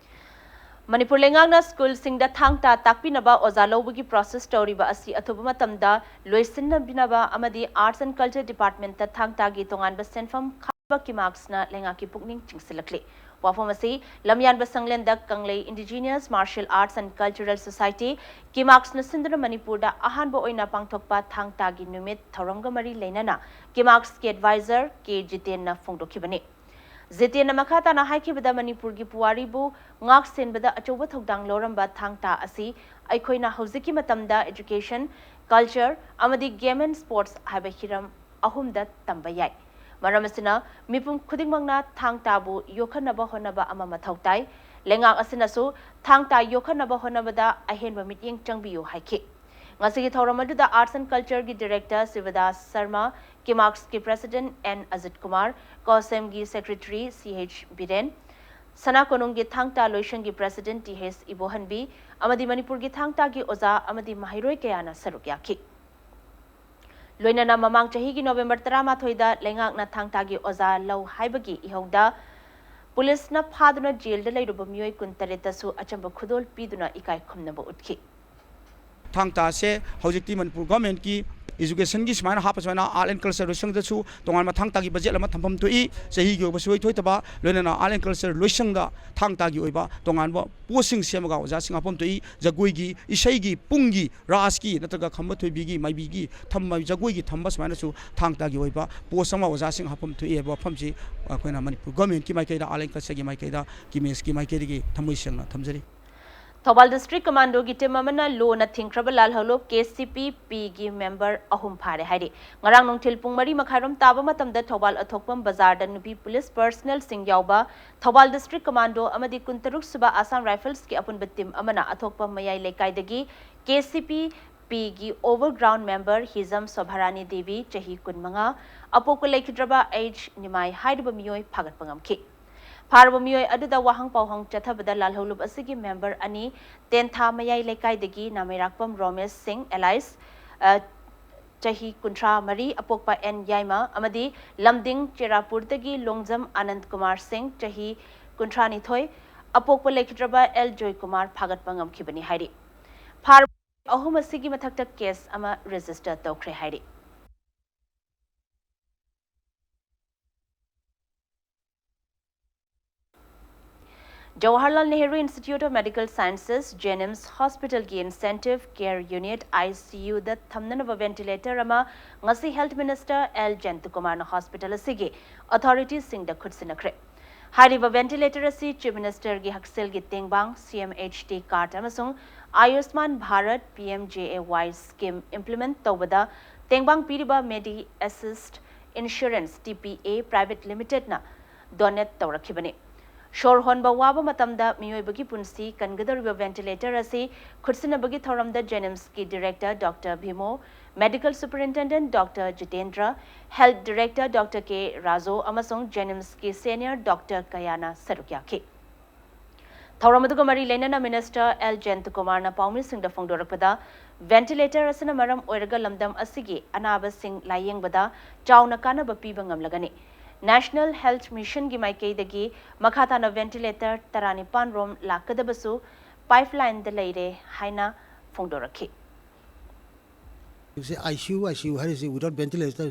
ꯃꯅꯤꯄꯨꯔ ꯂꯩꯉꯥꯛꯅ ꯁ꯭ꯀꯨꯜꯁꯤꯡꯗ ꯊꯥꯡ ꯇꯥ ꯇꯥꯛꯄꯤꯅꯕ ꯑꯣꯖꯥ ꯂꯧꯕꯒꯤ process ꯇꯧꯔꯤꯕ ꯑꯁꯤ ꯑꯊꯨꯕ ꯃꯇꯝꯗ ꯂꯣꯏꯁꯤꯟꯅꯕꯤꯅꯕ ꯑꯃꯗꯤ Arts and Culture Departmentꯇ ꯊꯥꯡ ꯇꯥꯒꯤ ꯇꯣꯉꯥꯟꯕ ꯁꯦꯟꯐꯝ ꯈꯥꯏꯕ KIMARCSꯅ ꯂꯩꯉꯥꯛꯀꯤ ꯄꯨꯛꯅꯤꯡ ꯆꯤꯡꯁꯤꯜꯂꯛꯂꯤ꯫ ꯋꯥꯐꯝ ꯑꯁꯤ ꯂꯝꯌꯥꯟꯕ ꯁꯪꯂꯦꯟꯗ ꯀꯪꯂꯩ Indigenous Martial Arts and Cultural Society, KIMARCSꯅ ꯁꯤꯟꯗꯨꯅ ꯃꯅꯤꯄꯨꯔꯗ ꯑꯍꯥꯟꯕ ꯑꯣꯏꯅ ꯄꯥꯡꯊꯣꯛꯄ ꯊꯥꯡ ꯇꯥꯒꯤ ꯅꯨꯃꯤꯠ ꯊꯧꯔꯝꯒ ꯃꯔꯤ ꯂꯩꯅꯅ KIMARCSꯀꯤ advisor ꯀꯦ ꯖꯤꯇꯦꯟꯅ ꯐꯣꯡꯗꯣꯛꯈꯤꯕꯅꯤ꯫ ꯖꯤꯇꯦꯟꯅ ꯃꯈꯥ ꯇꯥꯅ ꯍꯥꯏꯈꯤꯕꯗ, ꯃꯅꯤꯄꯨꯔꯒꯤ ꯄꯨꯋꯥꯔꯤꯕꯨ ꯉꯥꯛ ꯁꯦꯟꯕꯗ ꯑꯆꯧꯕ ꯊꯧꯗꯥꯡ ꯂꯧꯔꯝꯕ ꯊꯥꯡ ꯇꯥ ꯑꯁꯤ ꯑꯩꯈꯣꯏꯅ ꯍꯧꯖꯤꯛꯀꯤ ꯃꯇꯝꯗ education, culture ꯑꯃꯗꯤ game and sports ꯍꯥꯏꯕ ꯍꯤꯔꯝ ꯑꯍꯨꯝꯗ ꯇꯝꯕ ꯌꯥꯏ꯫ ꯃꯔꯝ ꯑꯁꯤꯅ ꯃꯤꯄꯨꯝ ꯈꯨꯗꯤꯡꯃꯛꯅ ꯊꯥꯡ ꯇꯥꯕꯨ ꯌꯣꯛꯈꯠꯅꯕ ꯍꯣꯠꯅꯕ ꯑꯃ ꯃꯊꯧ ꯇꯥꯏ꯫ ꯂꯩꯉꯥꯛ ꯑꯁꯤꯅꯁꯨ ꯊꯥꯡ ꯇꯥ ꯌꯣꯛꯈꯠꯅꯕ ꯍꯣꯠꯅꯕꯗ ꯑꯍꯦꯟꯕ ꯃꯤꯠꯌꯦꯡ ꯆꯪꯕꯤꯌꯨ ꯍꯥꯏꯈꯤ꯫ ꯉꯁꯤꯒꯤ ꯊꯧꯔꯝ ꯑꯗꯨꯗ Arts and Cultureꯒꯤ Director ꯁꯤꯕꯗꯥꯁ ꯁꯔꯃ, ꯀꯤꯃꯥꯛꯁꯀꯤ President ꯑꯦꯟ ꯑꯖꯤꯠ ꯀꯨꯃꯥꯔ, ꯀꯣꯁꯦꯝꯒꯤ Secretary ꯁꯤ ꯑꯩꯆ ꯕꯤꯔꯦꯟ, ꯁꯅꯥ ꯀꯣꯅꯨꯡꯒꯤ ꯊꯥꯡ ꯇꯥ ꯂꯣꯏꯁꯪꯒꯤ President ꯇꯤ ꯑꯦꯁ ꯏꯕꯣꯍꯟꯕꯤ ꯑꯃꯗꯤ ꯃꯅꯤꯄꯨꯔꯒꯤ ꯊꯥꯡ ꯇꯥꯒꯤ ꯑꯣꯖꯥ ꯑꯃꯗꯤ ꯃꯍꯩꯔꯣꯏ ꯀꯌꯥꯅ ꯁꯔꯨꯛ ꯌꯥꯈꯤ꯫ ꯂꯣꯏꯅꯅ ꯃꯃꯥꯡ ꯆꯍꯤꯒꯤ ꯅꯣꯕꯦꯝꯕꯔ ꯇꯔꯥꯃꯥꯊꯣꯏꯗ ꯂꯩꯉꯥꯛꯅ ꯊꯥꯡ ꯇꯥꯒꯤ ꯑꯣꯖꯥ ꯂꯧ ꯍꯥꯏꯕꯒꯤ ꯏꯍꯧꯗ ꯄꯨꯂꯤꯁꯅ ꯐꯥꯗꯨꯅ ꯖꯦꯜꯗ ꯂꯩꯔꯨꯕ ꯃꯤꯑꯣꯏ ꯀꯨꯟꯇꯔꯦꯠꯇꯁꯨ ꯑꯆꯝꯕ ꯈꯨꯗꯣꯜ ꯄꯤꯗꯨꯅ ꯏꯀꯥꯏ ꯈꯨꯝꯅꯕ ꯎꯠꯈꯤ꯫ ꯊꯥꯡ ꯇꯥꯁꯦ ꯍꯧꯖꯤꯛꯇꯤ ꯃꯅꯤꯄꯨꯔ ꯒꯣꯔꯃꯦꯟꯠꯀꯤ ꯏꯖꯨꯀꯦꯁꯟꯒꯤ ꯁꯨꯃꯥꯏꯅ ꯍꯥꯞꯄ ꯁꯨꯃꯥꯏꯅ Art and Culture ꯂꯣꯏꯁꯪꯗꯁꯨ ꯇꯣꯉꯥꯟꯕ ꯊꯥꯡ ꯇꯥꯒꯤ ꯕꯖꯦꯠ ꯑꯃ ꯊꯝꯐꯝ ꯊꯣꯛꯏ꯫ ꯆꯍꯤꯒꯤ ꯑꯣꯏꯕ ꯁꯨꯡꯁꯣꯏ ꯊꯣꯛꯇꯕ, ꯂꯣꯏꯅꯅ Art and Culture ꯂꯣꯏꯁꯪꯗ ꯊꯥꯡ ꯇꯥꯒꯤ ꯑꯣꯏꯕ ꯇꯣꯉꯥꯟꯕ ꯄꯣꯁꯁꯤꯡ ꯁꯦꯝꯃꯒ ꯑꯣꯖꯥꯁꯤꯡ ꯍꯥꯞꯐꯝ ꯊꯣꯛꯏ꯫ ꯖꯒꯣꯏꯒꯤ, ꯏꯁꯩꯒꯤ, ꯄꯨꯡꯒꯤ, ꯔꯥꯁꯀꯤ ꯅꯠꯇ꯭ꯔꯒ ꯈꯝꯕ ꯊꯣꯏꯕꯤꯒꯤ, ꯃꯥꯏꯕꯤꯒꯤ ꯊꯝꯕ, ꯖꯒꯣꯏꯒꯤ ꯊꯝꯕ ꯁꯨꯃꯥꯏꯅꯁꯨ ꯊꯥꯡ ꯇꯥꯒꯤ ꯑꯣꯏꯕ ꯄꯣꯁ ꯑꯃ ꯑꯣꯖꯥꯁꯤꯡ ꯍꯥꯞꯐꯝ ꯊꯣꯛꯏ ꯍꯥꯏꯕ ꯋꯥꯐꯝꯁꯤ ꯑꯩꯈꯣꯏꯅ ꯃꯅꯤꯄꯨꯔ ꯒꯣꯔꯃꯦꯟꯠꯀꯤ ꯃꯥꯏꯀꯩꯗ, Art and Cultureꯒꯤ ꯃꯥꯏꯀꯩꯗ, ꯀꯤꯃꯦꯁꯀꯤ ꯃꯥꯏꯀꯩꯗꯒꯤ ꯊꯃꯣꯏ ꯁꯦꯡꯅ ꯊꯝꯖꯔꯤ꯫ ꯊꯧꯕꯥꯜ ꯗꯤꯁꯇ꯭ꯔꯤꯛ ꯀꯃꯥꯟꯗꯣꯒꯤ ꯇꯤꯝ ꯑꯃꯅ ꯂꯣꯅ ꯊꯤꯡꯈ꯭ꯔꯕ ꯂꯥꯜꯍꯧꯂꯨꯞ ꯀꯦ ꯁꯤ ꯄꯤ ꯄꯤꯒꯤ ꯃꯦꯝꯕꯔ ꯑꯍꯨꯝ ꯐꯥꯔꯦ ꯍꯥꯏꯔꯤ꯫ ꯉꯔꯥꯡ ꯅꯨꯡꯊꯤꯜ ꯄꯨꯡ ꯃꯔꯤ ꯃꯈꯥꯏꯔꯣꯝ ꯇꯥꯕ ꯃꯇꯝꯗ ꯊꯧꯕꯥꯜ ꯑꯊꯣꯛꯄꯝ ꯕꯖꯥꯔꯗ ꯅꯨꯄꯤ ꯄꯨꯂꯤꯁ ꯄꯔꯁꯅꯦꯜꯁꯤꯡ ꯌꯥꯎꯕ ꯊꯧꯕꯥꯜ ꯗꯤꯁꯇ꯭ꯔꯤꯛ ꯀꯃꯥꯟꯗꯣ ꯑꯃꯗꯤ ꯀꯨꯟꯇꯔꯨꯛ ꯁꯨꯕ ꯑꯁꯥꯝ ꯔꯥꯏꯐꯜꯁꯀꯤ ꯑꯄꯨꯟꯕ ꯇꯤꯝ ꯑꯃꯅ ꯑꯊꯣꯛꯄꯝ ꯃꯌꯥꯏ ꯂꯩꯀꯥꯏꯗꯒꯤ ꯀꯦ ꯁꯤ ꯄꯤ ꯄꯤꯒꯤ ꯑꯣꯚꯔꯒ꯭ꯔꯥꯎꯟ ꯃꯦꯝꯕꯔ ꯍꯤꯖꯝ ꯁꯣꯚꯥꯔꯥꯅꯤ ꯗꯦꯕꯤ, ꯆꯍꯤ ꯀꯨꯟꯃꯉꯥ, ꯑꯄꯣꯛꯄ ꯂꯩꯈꯤꯗ꯭ꯔꯕ ꯑꯩꯆ ꯅꯤꯃꯥꯏ ꯍꯥꯏꯔꯤꯕ ꯃꯤꯑꯣꯏ ꯐꯥꯒꯠꯄ ꯉꯝꯈꯤ꯫ ꯐꯥꯔꯕ ꯃꯤꯑꯣꯏ ꯑꯗꯨꯗ ꯋꯥꯍꯪ ꯄꯥꯎꯍꯪ ꯆꯠꯊꯕꯗ ꯂꯥꯜꯍꯧꯂꯨꯞ ꯑꯁꯤꯒꯤ ꯃꯦꯝꯕꯔ ꯑꯅꯤ, ꯇꯦꯟꯊꯥ ꯃꯌꯥꯏ ꯂꯩꯀꯥꯏꯗꯒꯤ ꯅꯥꯃꯩꯔꯥꯛꯄꯝ ꯔꯣꯃꯦꯁ ꯁꯤꯡ, alias, ꯑ, ꯆꯍꯤ ꯀꯨꯟꯊ꯭ꯔꯥ ꯃꯔꯤ, ꯑꯄꯣꯛꯄ ꯑꯦꯟ ꯌꯥꯏꯃ, ꯑꯃꯗꯤ ꯂꯝꯗꯤꯡ ꯆꯦꯔꯥꯄꯨꯔꯗꯒꯤ ꯂꯣꯡꯖꯝ ꯑꯅꯟꯠ ꯀꯨꯃꯥꯔ ꯁꯤꯡ, ꯆꯍꯤ ꯀꯨꯟꯊ꯭ꯔꯥ ꯅꯤꯊꯣꯏ, ꯑꯄꯣꯛꯄ ꯂꯩꯈꯤꯗ꯭ꯔꯕ ꯑꯦꯜ ꯖꯣꯏ ꯀꯨꯃꯥꯔ ꯐꯥꯒꯠꯄ ꯉꯝꯈꯤꯕꯅꯤ ꯍꯥꯏꯔꯤ꯫ ꯐꯥꯔꯕ ꯑꯍꯨꯝ ꯑꯁꯤꯒꯤ ꯃꯊꯛꯇ ꯀꯦꯁ ꯑꯃ ꯔꯦꯖꯤꯁꯇꯔ ꯇꯧꯈ꯭ꯔꯦ ꯍꯥꯏꯔꯤ꯫ Jawaharlal Nehru Institute of Medical Sciences, JNIMS Hospitalꯒꯤ Intensive Care Unit, I C Uꯗ ꯊꯝꯅꯅꯕ ventilator ꯑꯃ ꯉꯁꯤ Health Minister ꯑꯦꯜ ꯖꯌꯟꯇꯀꯨꯃꯥꯔꯅ hospital ꯑꯁꯤꯒꯤ authorityꯁꯤꯡꯗ ꯈꯨꯠꯁꯤꯟꯅꯈ꯭ꯔꯦ꯫ ꯍꯥꯏꯔꯤꯕ ventilator ꯑꯁꯤ Chief Ministerꯒꯤ ꯍꯛꯁꯦꯜꯒꯤ ꯇꯦꯡꯕꯥꯡ, C M H T card ꯑꯃꯁꯨꯡ ꯑꯌꯨꯁꯃꯥꯟ Bharat, P M J A Y scheme implement ꯇꯧꯕꯗ ꯇꯦꯡꯕꯥꯡ ꯄꯤꯔꯤꯕ Medi Assist Insurance, T P A Private Limitedꯅ donate ꯇꯧꯔꯛꯈꯤꯕꯅꯤ꯫ ꯁꯣꯔ ꯍꯣꯟꯕ ꯋꯥꯕ ꯃꯇꯝꯗ ꯃꯤꯑꯣꯏꯕꯒꯤ ꯄꯨꯟꯁꯤ ꯀꯟꯒꯗꯧꯔꯤꯕ ventilator ꯑꯁꯤ ꯈꯨꯠꯁꯤꯟꯅꯕꯒꯤ ꯊꯧꯔꯝꯗ JNIMSꯀꯤ director Doctor Bhimo, medical superintendent Doctor Jitendra, health director Doctor K Rajo ꯑꯃꯁꯨꯡ JNIMSꯀꯤ senior doctor ꯀꯌꯥꯅ ꯁꯔꯨꯛ ꯌꯥꯈꯤ꯫ ꯊꯧꯔꯝ ꯑꯗꯨꯒ ꯃꯔꯤ ꯂꯩꯅꯅ minister L ꯖꯌꯟꯇꯀꯨꯃꯥꯔꯅ ꯄꯥꯎꯃꯤꯁꯤꯡꯗ ꯐꯣꯡꯗꯣꯔꯛꯄꯗ, ventilator ꯑꯁꯤꯅ ꯃꯔꯝ ꯑꯣꯏꯔꯒ ꯂꯝꯗꯝ ꯑꯁꯤꯒꯤ ꯑꯅꯥꯕꯁꯤꯡ ꯂꯥꯌꯦꯡꯕꯗ ꯆꯥꯎꯅ ꯀꯥꯟꯅꯕ ꯄꯤꯕ ꯉꯝꯂꯒꯅꯤ꯫ National Health Missionꯒꯤ ꯃꯥꯏꯀꯩꯗꯒꯤ ꯃꯈꯥ ꯇꯥꯅ ventilator ꯇꯔꯥꯅꯤꯄꯥꯟ ꯔꯣꯝ ꯂꯥꯛꯀꯗꯕꯁꯨ pipelineꯗ ꯂꯩꯔꯦ ꯍꯥꯏꯅ ꯐꯣꯡꯗꯣꯔꯛꯈꯤ꯫ ꯍꯧꯖꯤꯛꯁꯦ ICU, ICU ꯍꯥꯏꯔꯤꯁꯤ without ventilator,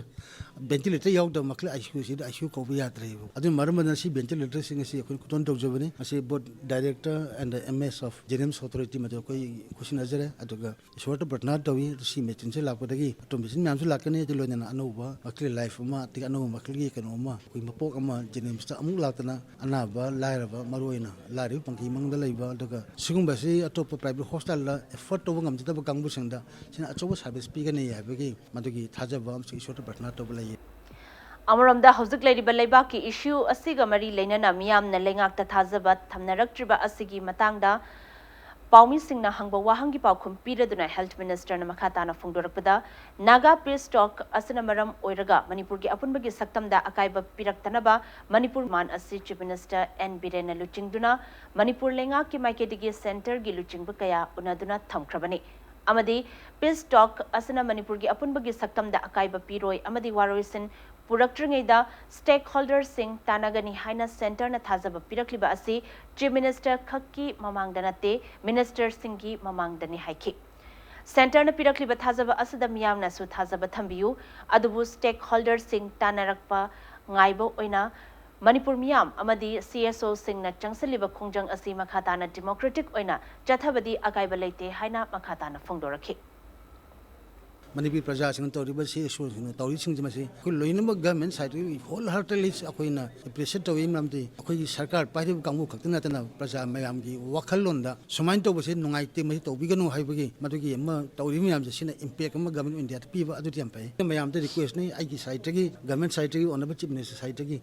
ventilator ꯌꯥꯎꯗꯕ ꯃꯈꯜ ICUꯁꯤꯗ ICU ꯀꯧꯕ ꯌꯥꯗ꯭ꯔꯦꯕ꯫ ꯑꯗꯨꯅ ꯃꯔꯝ ꯑꯣꯏꯗꯅ ꯁꯤ ventilatorꯁꯤꯡ ꯑꯁꯤ ꯑꯩꯈꯣꯏꯅ ꯈꯨꯗꯣꯜ ꯇꯧꯖꯕꯅꯤ꯫ ꯃꯁꯤ both director and MS of JNIMS authority ꯃꯗꯨ ꯑꯩꯈꯣꯏ ꯈꯨꯠꯁꯤꯟꯅꯖꯔꯦ꯫ ꯑꯗꯨꯒ ꯏꯁꯣꯔꯗ ꯄ꯭ꯔꯊꯅꯥ ꯇꯧꯏ꯫ ꯁꯤ machineꯁꯦ ꯂꯥꯛꯄꯗꯒꯤ ꯑꯇꯣꯝꯕꯤꯁꯤꯡ ꯃꯌꯥꯝꯁꯨ ꯂꯥꯛꯀꯅꯤ꯫ ꯑꯗꯨ ꯂꯣꯏꯅꯅ ꯑꯅꯧꯕ ꯃꯈꯜꯒꯤ life ꯑꯃ, ꯑꯗꯒꯤ ꯑꯅꯧꯕ ꯃꯈꯜꯒꯤ ꯀꯩꯅꯣ ꯑꯃ, ꯑꯩꯈꯣꯏ ꯃꯄꯣꯛ ꯑꯃ JNIMSꯇ ꯑꯃꯨꯛ ꯂꯥꯛꯇꯅ ꯑꯅꯥꯕ, ꯂꯥꯏꯔꯕ, ꯃꯔꯨꯑꯣꯏꯅ ꯂꯥꯏꯔꯕ ꯄꯪꯀꯤ ꯃꯅꯨꯡꯗ ꯂꯩꯕ, ꯑꯗꯨꯒ ꯁꯤꯒꯨꯝꯕꯁꯤ ꯑꯇꯣꯞꯄ private hospitalꯗ afford ꯇꯧꯕ ꯉꯝꯖꯗꯕ ꯀꯥꯡꯕꯨꯁꯤꯡꯗ ꯁꯤꯅ ꯑꯆꯧꯕ service ꯄꯤꯒꯅꯤ ꯍꯥꯏꯕꯒꯤ ꯃꯗꯨꯒꯤ ꯊꯥꯖꯕ ꯑꯃꯁꯨꯡ ꯏꯁꯣꯔꯗ ꯄ꯭ꯔꯊꯅꯥ ꯇꯧꯕ ꯂꯩꯌꯦ꯫ ꯑꯃꯔꯣꯝꯗ, ꯍꯧꯖꯤꯛ ꯂꯩꯔꯤꯕ ꯂꯩꯕꯥꯛꯀꯤ issue ꯑꯁꯤꯒ ꯃꯔꯤ ꯂꯩꯅꯅ ꯃꯤꯌꯥꯝꯅ ꯂꯩꯉꯥꯛꯇ ꯊꯥꯖꯕ ꯊꯝꯅꯔꯛꯇ꯭ꯔꯤꯕ ꯑꯁꯤꯒꯤ ꯃꯇꯥꯡꯗ ꯄꯥꯎꯃꯤꯁꯤꯡꯅ ꯍꯪꯕ ꯋꯥꯍꯪꯒꯤ ꯄꯥꯎꯈꯨꯝ ꯄꯤꯔꯗꯨꯅ health ministerꯅ ꯃꯈꯥ ꯇꯥꯅ ꯐꯣꯡꯗꯣꯔꯛꯄꯗ, Naga peace talk ꯑꯁꯤꯅ ꯃꯔꯝ ꯑꯣꯏꯔꯒ ꯃꯅꯤꯄꯨꯔꯒꯤ ꯑꯄꯨꯟꯕꯒꯤ ꯁꯛꯇꯝꯗ ꯑꯀꯥꯏꯕ ꯄꯤꯔꯛꯇꯅꯕ ꯃꯅꯤꯄꯨꯔ ꯃꯥꯟ ꯑꯁꯤ Chief Minister N ꯕꯤꯔꯦꯟꯅ ꯂꯨꯆꯤꯡꯗꯨꯅ ꯃꯅꯤꯄꯨꯔ ꯂꯩꯉꯥꯛꯀꯤ ꯃꯥꯏꯀꯩꯗꯒꯤ centreꯒꯤ ꯂꯨꯆꯤꯡꯕ ꯀꯌꯥ ꯎꯅꯗꯨꯅ ꯊꯝꯈ꯭ꯔꯕꯅꯤ꯫ ꯑꯃꯗꯤ peace talk ꯑꯁꯤꯅ ꯃꯅꯤꯄꯨꯔꯒꯤ ꯑꯄꯨꯟꯕꯒꯤ ꯁꯛꯇꯝꯗ ꯑꯀꯥꯏꯕ ꯄꯤꯔꯣꯏ ꯑꯃꯗꯤ ꯋꯥꯔꯣꯏꯁꯤꯟ ꯄꯨꯔꯛꯇ꯭ꯔꯤꯉꯩꯗ stakeholderꯁꯤꯡ ꯇꯥꯟꯅꯒꯅꯤ ꯍꯥꯏꯅ centreꯅ ꯊꯥꯖꯕ ꯄꯤꯔꯛꯂꯤꯕ ꯑꯁꯤ Chief Minister ꯈꯛꯀꯤ ꯃꯃꯥꯡꯗ ꯅꯠꯇꯦ, ministerꯁꯤꯡꯒꯤ ꯃꯃꯥꯡꯗꯅꯤ ꯍꯥꯏꯈꯤ꯫ Centreꯅ ꯄꯤꯔꯛꯂꯤꯕ ꯊꯥꯖꯕ ꯑꯁꯤꯗ ꯃꯤꯌꯥꯝꯅꯁꯨ ꯊꯥꯖꯕ ꯊꯝꯕꯤꯌꯨ, ꯑꯗꯨꯕꯨ stakeholderꯁꯤꯡ ꯇꯥꯟꯅꯔꯛꯄ ꯉꯥꯏꯕ ꯑꯣꯏꯅ ꯃꯅꯤꯄꯨꯔ ꯃꯤꯌꯥꯝ ꯑꯃꯗꯤ CSOꯁꯤꯡꯅ ꯆꯪꯁꯤꯜꯂꯤꯕ ꯈꯣꯡꯖꯪ ꯑꯁꯤ ꯃꯈꯥ ꯇꯥꯅ democratic ꯑꯣꯏꯅ ꯆꯠꯊꯕꯗꯤ ꯑꯀꯥꯏꯕ ꯂꯩꯇꯦ ꯍꯥꯏꯅ ꯃꯈꯥ ꯇꯥꯅ ꯐꯣꯡꯗꯣꯔꯛꯈꯤ꯫ ꯃꯅꯤꯄꯨꯔ ꯄ꯭ꯔꯖꯥꯁꯤꯡꯅ ꯇꯧꯔꯤꯕ CSOꯁꯤꯡꯅ ꯇꯧꯔꯤꯁꯤꯡꯁꯤ ꯃꯁꯤ ꯑꯩꯈꯣꯏ ꯂꯣꯏꯅꯃꯛ government sideꯇꯒꯤ wholeheartedly ꯑꯩꯈꯣꯏꯅ appreciate ꯇꯧꯏ꯫ ꯃꯔꯝꯗꯤ ꯑꯩꯈꯣꯏꯒꯤ ꯁꯔꯀꯥꯔ ꯄꯥꯏꯔꯤꯕ ꯀꯥꯡꯕꯨ ꯈꯛꯇ ꯅꯠꯇꯅ ꯄ꯭ꯔꯖꯥ ꯃꯌꯥꯝꯒꯤ ꯋꯥꯈꯜꯂꯣꯟꯗ ꯁꯨꯃꯥꯏꯅ ꯇꯧꯕꯁꯦ ꯅꯨꯡꯉꯥꯏꯇꯦ, ꯃꯁꯤ ꯇꯧꯕꯤꯒꯅꯨ ꯍꯥꯏꯕꯒꯤ ꯃꯗꯨꯒꯤ ꯑꯃ ꯇꯧꯔꯤꯕ ꯃꯌꯥꯝꯁꯦ ꯁꯤꯅ impact ꯑꯃ Government of Indiaꯗ ꯄꯤꯕ ꯑꯗꯨꯗꯤ ꯌꯥꯝ ꯐꯩ꯫ ꯃꯌꯥꯝꯗ requestꯅꯤ ꯑꯩꯒꯤ sideꯇꯒꯤ, government sideꯇꯒꯤ, honourable Chief Minister sideꯇꯒꯤ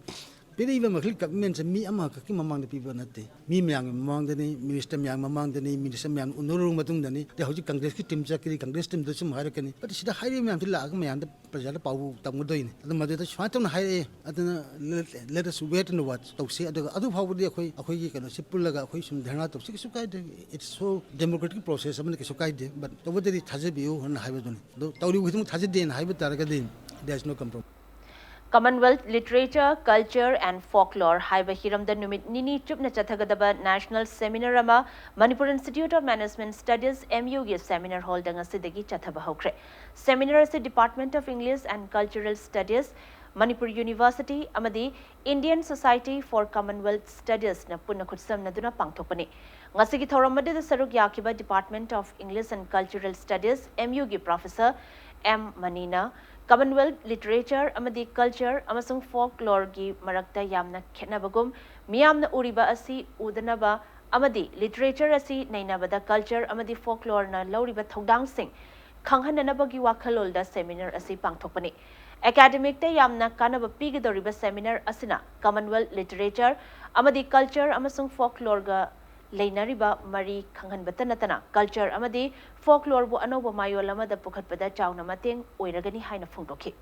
ꯄꯤꯔꯛꯏꯕ ꯃꯈꯜ ꯀꯃꯤꯠꯃꯦꯟꯁꯦ ꯃꯤ ꯑꯃꯈꯛꯀꯤ ꯃꯃꯥꯡꯗ ꯄꯤꯕ ꯅꯠꯇꯦ, ꯃꯤ ꯃꯌꯥꯝꯒꯤ ꯃꯃꯥꯡꯗꯅꯤ, ꯃꯤꯅꯤꯁꯇꯔ ꯃꯌꯥꯝꯒꯤ ꯃꯃꯥꯡꯗꯅꯤ, ꯃꯤꯅꯤꯁꯇꯔ ꯃꯌꯥꯝ ꯎꯅꯔꯨꯔꯕ ꯃꯇꯨꯡꯗꯅꯤ꯫ ꯑꯗꯩ ꯍꯧꯖꯤꯛ ꯀꯪꯒ꯭ꯔꯦꯁꯀꯤ ꯇꯤꯝ ꯆꯠꯈꯤꯅꯤ, ꯀꯪꯒ꯭ꯔꯦꯁ ꯇꯤꯝꯗ ꯁꯨꯝ ꯍꯥꯏꯔꯛꯀꯅꯤ꯫ But ꯁꯤꯗ ꯍꯥꯏꯔꯤꯕ ꯃꯌꯥꯝꯁꯤ ꯂꯥꯛꯑꯒ ꯃꯌꯥꯝꯗ, ꯄ꯭ꯔꯖꯥꯗ ꯄꯥꯎ ꯇꯝꯒꯗꯣꯏꯅꯤ꯫ ꯑꯗꯨ ꯃꯗꯨꯗ ꯁꯨꯃꯥꯏꯅ ꯇꯧꯅ ꯍꯥꯏꯔꯛꯑꯦ, ꯑꯗꯨꯅ let, let us wait and watch ꯇꯧꯁꯤ꯫ ꯑꯗꯨꯒ ꯑꯗꯨ ꯐꯥꯎꯕꯗꯤ ꯑꯩꯈꯣꯏ, ꯑꯩꯈꯣꯏꯒꯤ ꯀꯩꯅꯣꯁꯤ ꯄꯨꯜꯂꯒ ꯑꯩꯈꯣꯏ ꯁꯨꯝ ꯙꯔꯅꯥ ꯇꯧꯁꯤ, ꯀꯩꯁꯨ ꯀꯥꯏꯗꯦ꯫ It's so democratic process ꯑꯃꯅ ꯀꯩꯁꯨ ꯀꯥꯏꯗꯦ꯫ But ꯇꯧꯕꯇꯗꯤ ꯊꯥꯖꯕꯤꯌꯨ ꯍꯥꯏꯅ ꯍꯥꯏꯕꯗꯨꯅꯤ꯫ ꯑꯗꯨ ꯇꯧꯔꯤꯕ ꯈꯨꯗꯤꯡꯃꯛ ꯊꯥꯖꯗꯦꯅ ꯍꯥꯏꯕ ꯇꯥꯔꯒꯗꯤ, there is no compromise. Commonwealth Literature, Culture and Folklore ꯍꯥꯏꯕ ꯍꯤꯔꯝꯗ ꯅꯨꯃꯤꯠ ꯅꯤꯅꯤ ꯆꯨꯞꯅ ꯆꯠꯊꯒꯗꯕ National Seminar ꯑꯃ Manipur Institute of Management Studies, M U ꯒꯤ seminar hall ꯗ ꯉꯁꯤꯗꯒꯤ ꯆꯠꯊꯕ ꯍꯧꯈ꯭ꯔꯦ꯫ Seminar ꯑꯁꯤ Department of English and Cultural Studies, Manipur University ꯑꯃꯗꯤ Indian Society for Commonwealth Studies ꯅ ꯄꯨꯟꯅ ꯈꯨꯠꯁꯝꯅꯗꯨꯅ ꯄꯥꯡꯊꯣꯛꯄꯅꯤ꯫ ꯉꯁꯤꯒꯤ ꯊꯧꯔꯝ ꯑꯗꯨꯗ ꯁꯔꯨꯛ ꯌꯥꯈꯤꯕ Department of English and Cultural Studies, M U ꯒꯤ Professor M ꯃꯅꯤꯅ Commonwealth Literature ꯑꯃꯗꯤ Culture ꯑꯃꯁꯨꯡ Folklore ꯒꯤ ꯃꯔꯛꯇ ꯌꯥꯝꯅ ꯈꯦꯠꯅꯕꯒꯨꯝ, ꯃꯤꯌꯥꯝꯅ ꯎꯔꯤꯕ ꯑꯁꯤ ꯎꯗꯅꯕ ꯑꯃꯗꯤ literature ꯑꯁꯤ ꯅꯩꯅꯕꯗ culture ꯑꯃꯗꯤ folklore ꯅ ꯂꯧꯔꯤꯕ ꯊꯧꯗꯥꯡꯁꯤꯡ ꯈꯪꯍꯟꯅꯅꯕꯒꯤ ꯋꯥꯈꯜꯂꯣꯟꯗ seminar ꯑꯁꯤ ꯄꯥꯡꯊꯣꯛꯄꯅꯤ꯫ Academic ꯇ ꯌꯥꯝꯅ ꯀꯥꯟꯅꯕ ꯄꯤꯒꯗꯧꯔꯤꯕ seminar ꯑꯁꯤꯅ Commonwealth Literature ꯑꯃꯗꯤ Culture ꯑꯃꯁꯨꯡ Folklore ꯒ ꯂꯩꯅꯔꯤꯕ ꯃꯔꯤ ꯈꯪꯍꯟꯕꯇ ꯅꯠꯇꯅ culture ꯑꯃꯗꯤ folklore ꯕꯨ ꯑꯅꯧꯕ ꯃꯌꯣꯜ ꯑꯃꯗ ꯄꯨꯈꯠꯄꯗ ꯆꯥꯎꯅ ꯃꯇꯦꯡ ꯑꯣꯏꯔꯒꯅꯤ ꯍꯥꯏꯅ ꯐꯣꯡꯗꯣꯛꯈꯤ꯫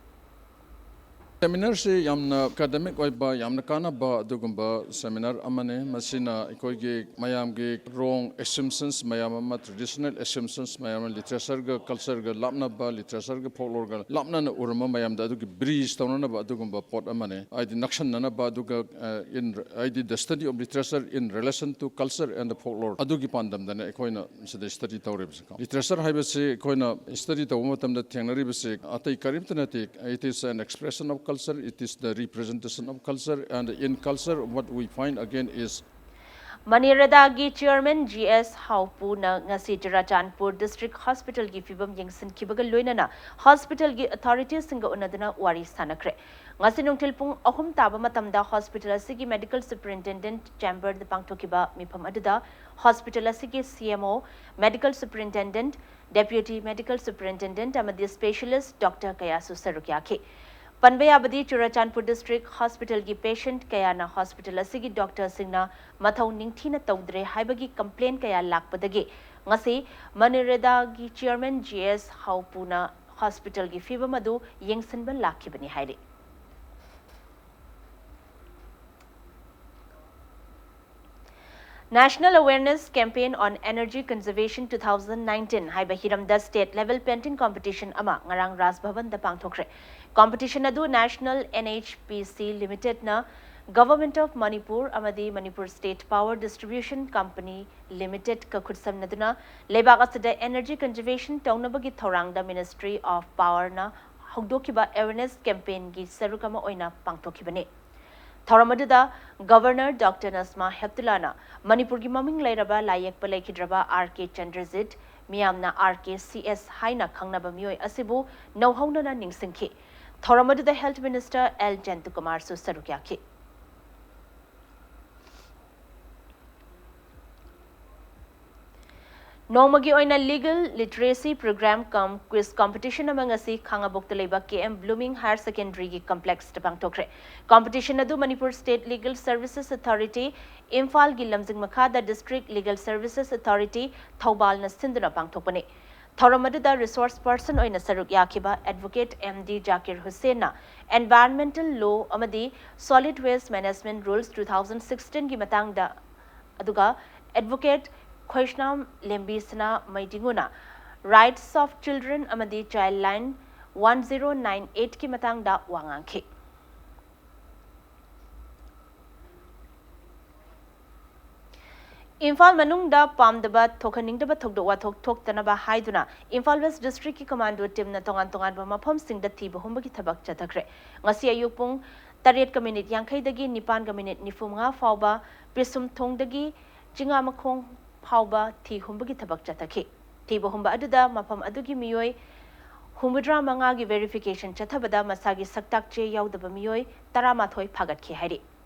Seminar ꯁꯤ ꯌꯥꯝꯅ academic ꯑꯣꯏꯕ, ꯌꯥꯝꯅ ꯀꯥꯟꯅꯕ ꯑꯗꯨꯒꯨꯝꯕ seminar ꯑꯃꯅꯤ꯫ ꯃꯁꯤꯅ ꯑꯩꯈꯣꯏꯒꯤ ꯃꯌꯥꯝꯒꯤ wrong assumptions ꯃꯌꯥꯝ ꯑꯃ, traditional assumptions ꯃꯌꯥꯝ ꯑꯃ, literature ꯒ culture ꯒ ꯂꯥꯞꯅꯕ, literature ꯒ folklore ꯒ ꯂꯥꯞꯅꯅ ꯎꯔꯝꯕ ꯃꯌꯥꯝꯗ ꯑꯗꯨꯒꯤ bridge ꯇꯧꯅꯅꯕ ꯑꯗꯨꯒꯨꯝꯕ ꯄꯣꯠ ꯑꯃꯅꯤ꯫ ꯍꯥꯏꯗꯤ ꯅꯛꯁꯟꯅꯅꯕ, ꯑꯗꯨꯒ, ꯑ, in, ꯍꯥꯏꯗꯤ the study of literature in relation to culture and folklore ꯑꯗꯨꯒꯤ ꯄꯥꯟꯗꯝꯗꯅ ꯑꯩꯈꯣꯏꯅ ꯁꯤꯗ study ꯇꯧꯔꯤꯕꯁꯦꯀꯣ꯫ Literature ꯍꯥꯏꯕꯁꯤ ꯑꯩꯈꯣꯏꯅ study ꯇꯧꯕ ꯃꯇꯝꯗ ꯊꯦꯡꯅꯔꯤꯕꯁꯤ ꯑꯇꯩ ꯀꯔꯤꯝꯇ ꯅꯠꯇꯦ꯫ It is an expression of culture, it is the representation of culture, and in culture what we find again is ꯃꯅꯤꯔꯗꯥꯒꯤ chairman G S ꯍꯥꯎꯄꯨꯅ ꯉꯁꯤ ꯆꯨꯔꯥꯆꯥꯟꯄꯨꯔ District Hospital ꯒꯤ ꯐꯤꯚꯝ ꯌꯦꯡꯁꯤꯟꯈꯤꯕꯒ ꯂꯣꯏꯅꯅ hospital ꯒꯤ authorities ꯁꯤꯡꯒ ꯎꯅꯗꯨꯅ ꯋꯥꯔꯤ ꯁꯥꯟꯅꯈ꯭ꯔꯦ꯫ ꯉꯁꯤ ꯅꯨꯡꯊꯤꯜ ꯄꯨꯡ ꯑꯍꯨꯝ ꯇꯥꯕ ꯃꯇꯝꯗ hospital ꯑꯁꯤꯒꯤ Medical Superintendent chamber ꯗ ꯄꯥꯡꯊꯣꯛꯈꯤꯕ ꯃꯤꯐꯝ ꯑꯗꯨꯗ hospital ꯑꯁꯤꯒꯤ C M O, Medical Superintendent, Deputy Medical Superintendent ꯑꯃꯗꯤ specialist doctor ꯀꯌꯥꯁꯨ ꯁꯔꯨꯛ ꯌꯥꯈꯤ꯫ ꯄꯟꯕ ꯌꯥꯕꯗꯤ, ꯆꯨꯔꯥꯆꯥꯟꯄꯨꯔ ꯗꯤꯁꯇ꯭ꯔꯤꯛ ꯍꯣꯁꯄꯤꯇꯥꯜꯒꯤ ꯄꯦꯁꯦꯟꯠ ꯀꯌꯥꯅ ꯍꯣꯁꯄꯤꯇꯥꯜ ꯑꯁꯤꯒꯤ ꯗꯣꯛꯇꯔꯁꯤꯡꯅ ꯃꯊꯧ ꯅꯤꯡꯊꯤꯅ ꯇꯧꯗ꯭ꯔꯦ ꯍꯥꯏꯕꯒꯤ ꯀꯝꯄ꯭ꯂꯦꯟ ꯀꯌꯥ ꯂꯥꯛꯄꯗꯒꯤ ꯉꯁꯤ ꯃꯅꯤꯔꯦꯗꯥꯒꯤ ꯆꯤꯌꯔꯃꯦꯟ ꯖꯤ ꯑꯦꯁ ꯍꯥꯎꯄꯨꯅ ꯍꯣꯁꯄꯤꯇꯥꯜꯒꯤ ꯐꯤꯕꯝ ꯑꯗꯨ ꯌꯦꯡꯁꯤꯟꯕ ꯂꯥꯛꯈꯤꯕꯅꯤ ꯍꯥꯏꯔꯤ꯫ National Awareness Campaign on Energy Conservation two thousand nineteen ꯍꯥꯏꯕ ꯍꯤꯔꯝꯗ state level painting competition ꯑꯃ ꯉꯔꯥꯡ ꯔꯥꯖ ꯚꯕꯟꯗ ꯄꯥꯡꯊꯣꯛꯈ꯭ꯔꯦ꯫ Competition ꯑꯗꯨ National N H P C Limited ꯅ Government of Manipur ꯑꯃꯗꯤ Manipur State Power Distribution Company Limited ꯀ ꯈꯨꯠꯁꯝꯅꯗꯨꯅ ꯂꯩꯕꯥꯛ ꯑꯁꯤꯗ energy conservation ꯇꯧꯅꯕꯒꯤ ꯊꯧꯔꯥꯡꯗ Ministry of Power ꯅ ꯍꯧꯗꯣꯛꯈꯤꯕ awareness campaign ꯒꯤ ꯁꯔꯨꯛ ꯑꯃ ꯑꯣꯏꯅ ꯄꯥꯡꯊꯣꯛꯈꯤꯕꯅꯤ꯫ ꯊꯧꯔꯝ ꯑꯗꯨꯗ Governor Doctor ꯅꯁꯃꯥ ꯍꯦꯞꯇꯨꯂꯥꯅ ꯃꯅꯤꯄꯨꯔꯒꯤ ꯃꯃꯤꯡ ꯂꯩꯔꯕ ꯂꯥꯏꯌꯦꯛꯄ ꯂꯩꯈꯤꯗ꯭ꯔꯕ ꯑꯥꯔ ꯀꯦ ꯆꯟꯗ꯭ꯔꯖꯤꯠ, ꯃꯤꯌꯥꯝꯅ ꯑꯥꯔ ꯀꯦ ꯁꯤ ꯑꯦꯁ ꯍꯥꯏꯅ ꯈꯪꯅꯕ ꯃꯤꯑꯣꯏ ꯑꯁꯤꯕꯨ ꯅꯧꯍꯧꯅꯅ ꯅꯤꯡꯁꯤꯡꯈꯤ꯫ ꯊꯧꯔꯝ ꯑꯗꯨꯗ Health Minister L ꯖꯌꯟꯇꯀꯨꯃꯥꯔꯁꯨ ꯁꯔꯨꯛ ꯌꯥꯈꯤ꯫ ꯅꯣꯡꯃꯒꯤ ꯑꯣꯏꯅ Legal Literacy Program cum Quiz Competition ꯑꯃ ꯉꯁꯤ ꯈꯥꯉꯕꯣꯛꯇ ꯂꯩꯕ K M Blooming Higher Secondary ꯒꯤ complex ꯇ ꯄꯥꯡꯊꯣꯛꯈ꯭ꯔꯦ꯫ Competition ꯑꯗꯨ Manipur State Legal Services Authority, ꯏꯝꯐꯥꯜꯒꯤ ꯂꯝꯖꯤꯡ ꯃꯈꯥꯗ District Legal Services Authority, ꯊꯧꯕꯥꯜꯅ ꯁꯤꯟꯗꯨꯅ ꯄꯥꯡꯊꯣꯛꯄꯅꯤ꯫ ꯊꯧꯔꯝ ꯑꯗꯨꯗ resource person ꯑꯣꯏꯅ ꯁꯔꯨꯛ ꯌꯥꯈꯤꯕ Advocate M D Zakir ꯍꯨꯁꯦꯟꯅ Environmental Law ꯑꯃꯗꯤ Solid Waste Management Rules two thousand sixteen ꯒꯤ ꯃꯇꯥꯡꯗ, ꯑꯗꯨꯒ Advocate ꯈꯣꯏꯁꯅꯥꯝ ꯂꯦꯝꯕꯤꯁꯅꯥ ꯃꯩꯗꯤꯉꯨꯅ Rights of Children ꯑꯃꯗꯤ Child Line one zero nine eight ꯀꯤ ꯃꯇꯥꯡꯗ ꯋꯥ ꯉꯥꯡꯈꯤ꯫ ꯏꯝꯐꯥꯜ ꯃꯅꯨꯡꯗ ꯄꯥꯝꯗꯕ, ꯊꯣꯛꯍꯟꯅꯤꯡꯗꯕ ꯊꯧꯗꯣꯛ ꯋꯥꯊꯣꯛ ꯊꯣꯛꯇꯅꯕ ꯍꯥꯏꯗꯨꯅ ꯏꯝꯐꯥꯜ West District ꯀꯤ commando team ꯅ ꯇꯣꯉꯥꯟ ꯇꯣꯉꯥꯟꯕ ꯃꯐꯝꯁꯤꯡꯗ ꯊꯤꯕ ꯍꯨꯝꯕꯒꯤ ꯊꯕꯛ ꯆꯠꯊꯈ꯭ꯔꯦ꯫ ꯉꯁꯤ ꯑꯌꯨꯛ ꯄꯨꯡ ꯇꯔꯦꯠꯀ ꯃꯤꯅꯤꯠ ꯌꯥꯡꯈꯩꯗꯒꯤ ꯅꯤꯄꯥꯟꯒ ꯃꯤꯅꯤꯠ ꯅꯤꯐꯨ ꯃꯉꯥ ꯐꯥꯎꯕ ꯄꯤꯁꯨꯝꯊꯣꯡꯗꯒꯤ ꯆꯤꯉꯥꯃꯈꯣꯡ ꯐꯥꯎꯕ ꯊꯤ ꯍꯨꯝꯕꯒꯤ ꯊꯕꯛ ꯆꯠꯊꯈꯤ꯫ ꯊꯤꯕ ꯍꯨꯝꯕ ꯑꯗꯨꯗ ꯃꯐꯝ ꯑꯗꯨꯒꯤ ꯃꯤꯑꯣꯏ ꯍꯨꯝꯐꯨꯇꯔꯥ ꯃꯉꯥꯒꯤ verification ꯆꯠꯊꯕꯗ ꯃꯁꯥꯒꯤ ꯁꯛꯇꯥꯛ ꯆꯦ ꯌꯥꯎꯗꯕ ꯃꯤꯑꯣꯏ ꯇꯔꯥꯃꯥꯊꯣꯏ ꯐꯥꯒꯠꯈꯤ ꯍꯥꯏꯔꯤ꯫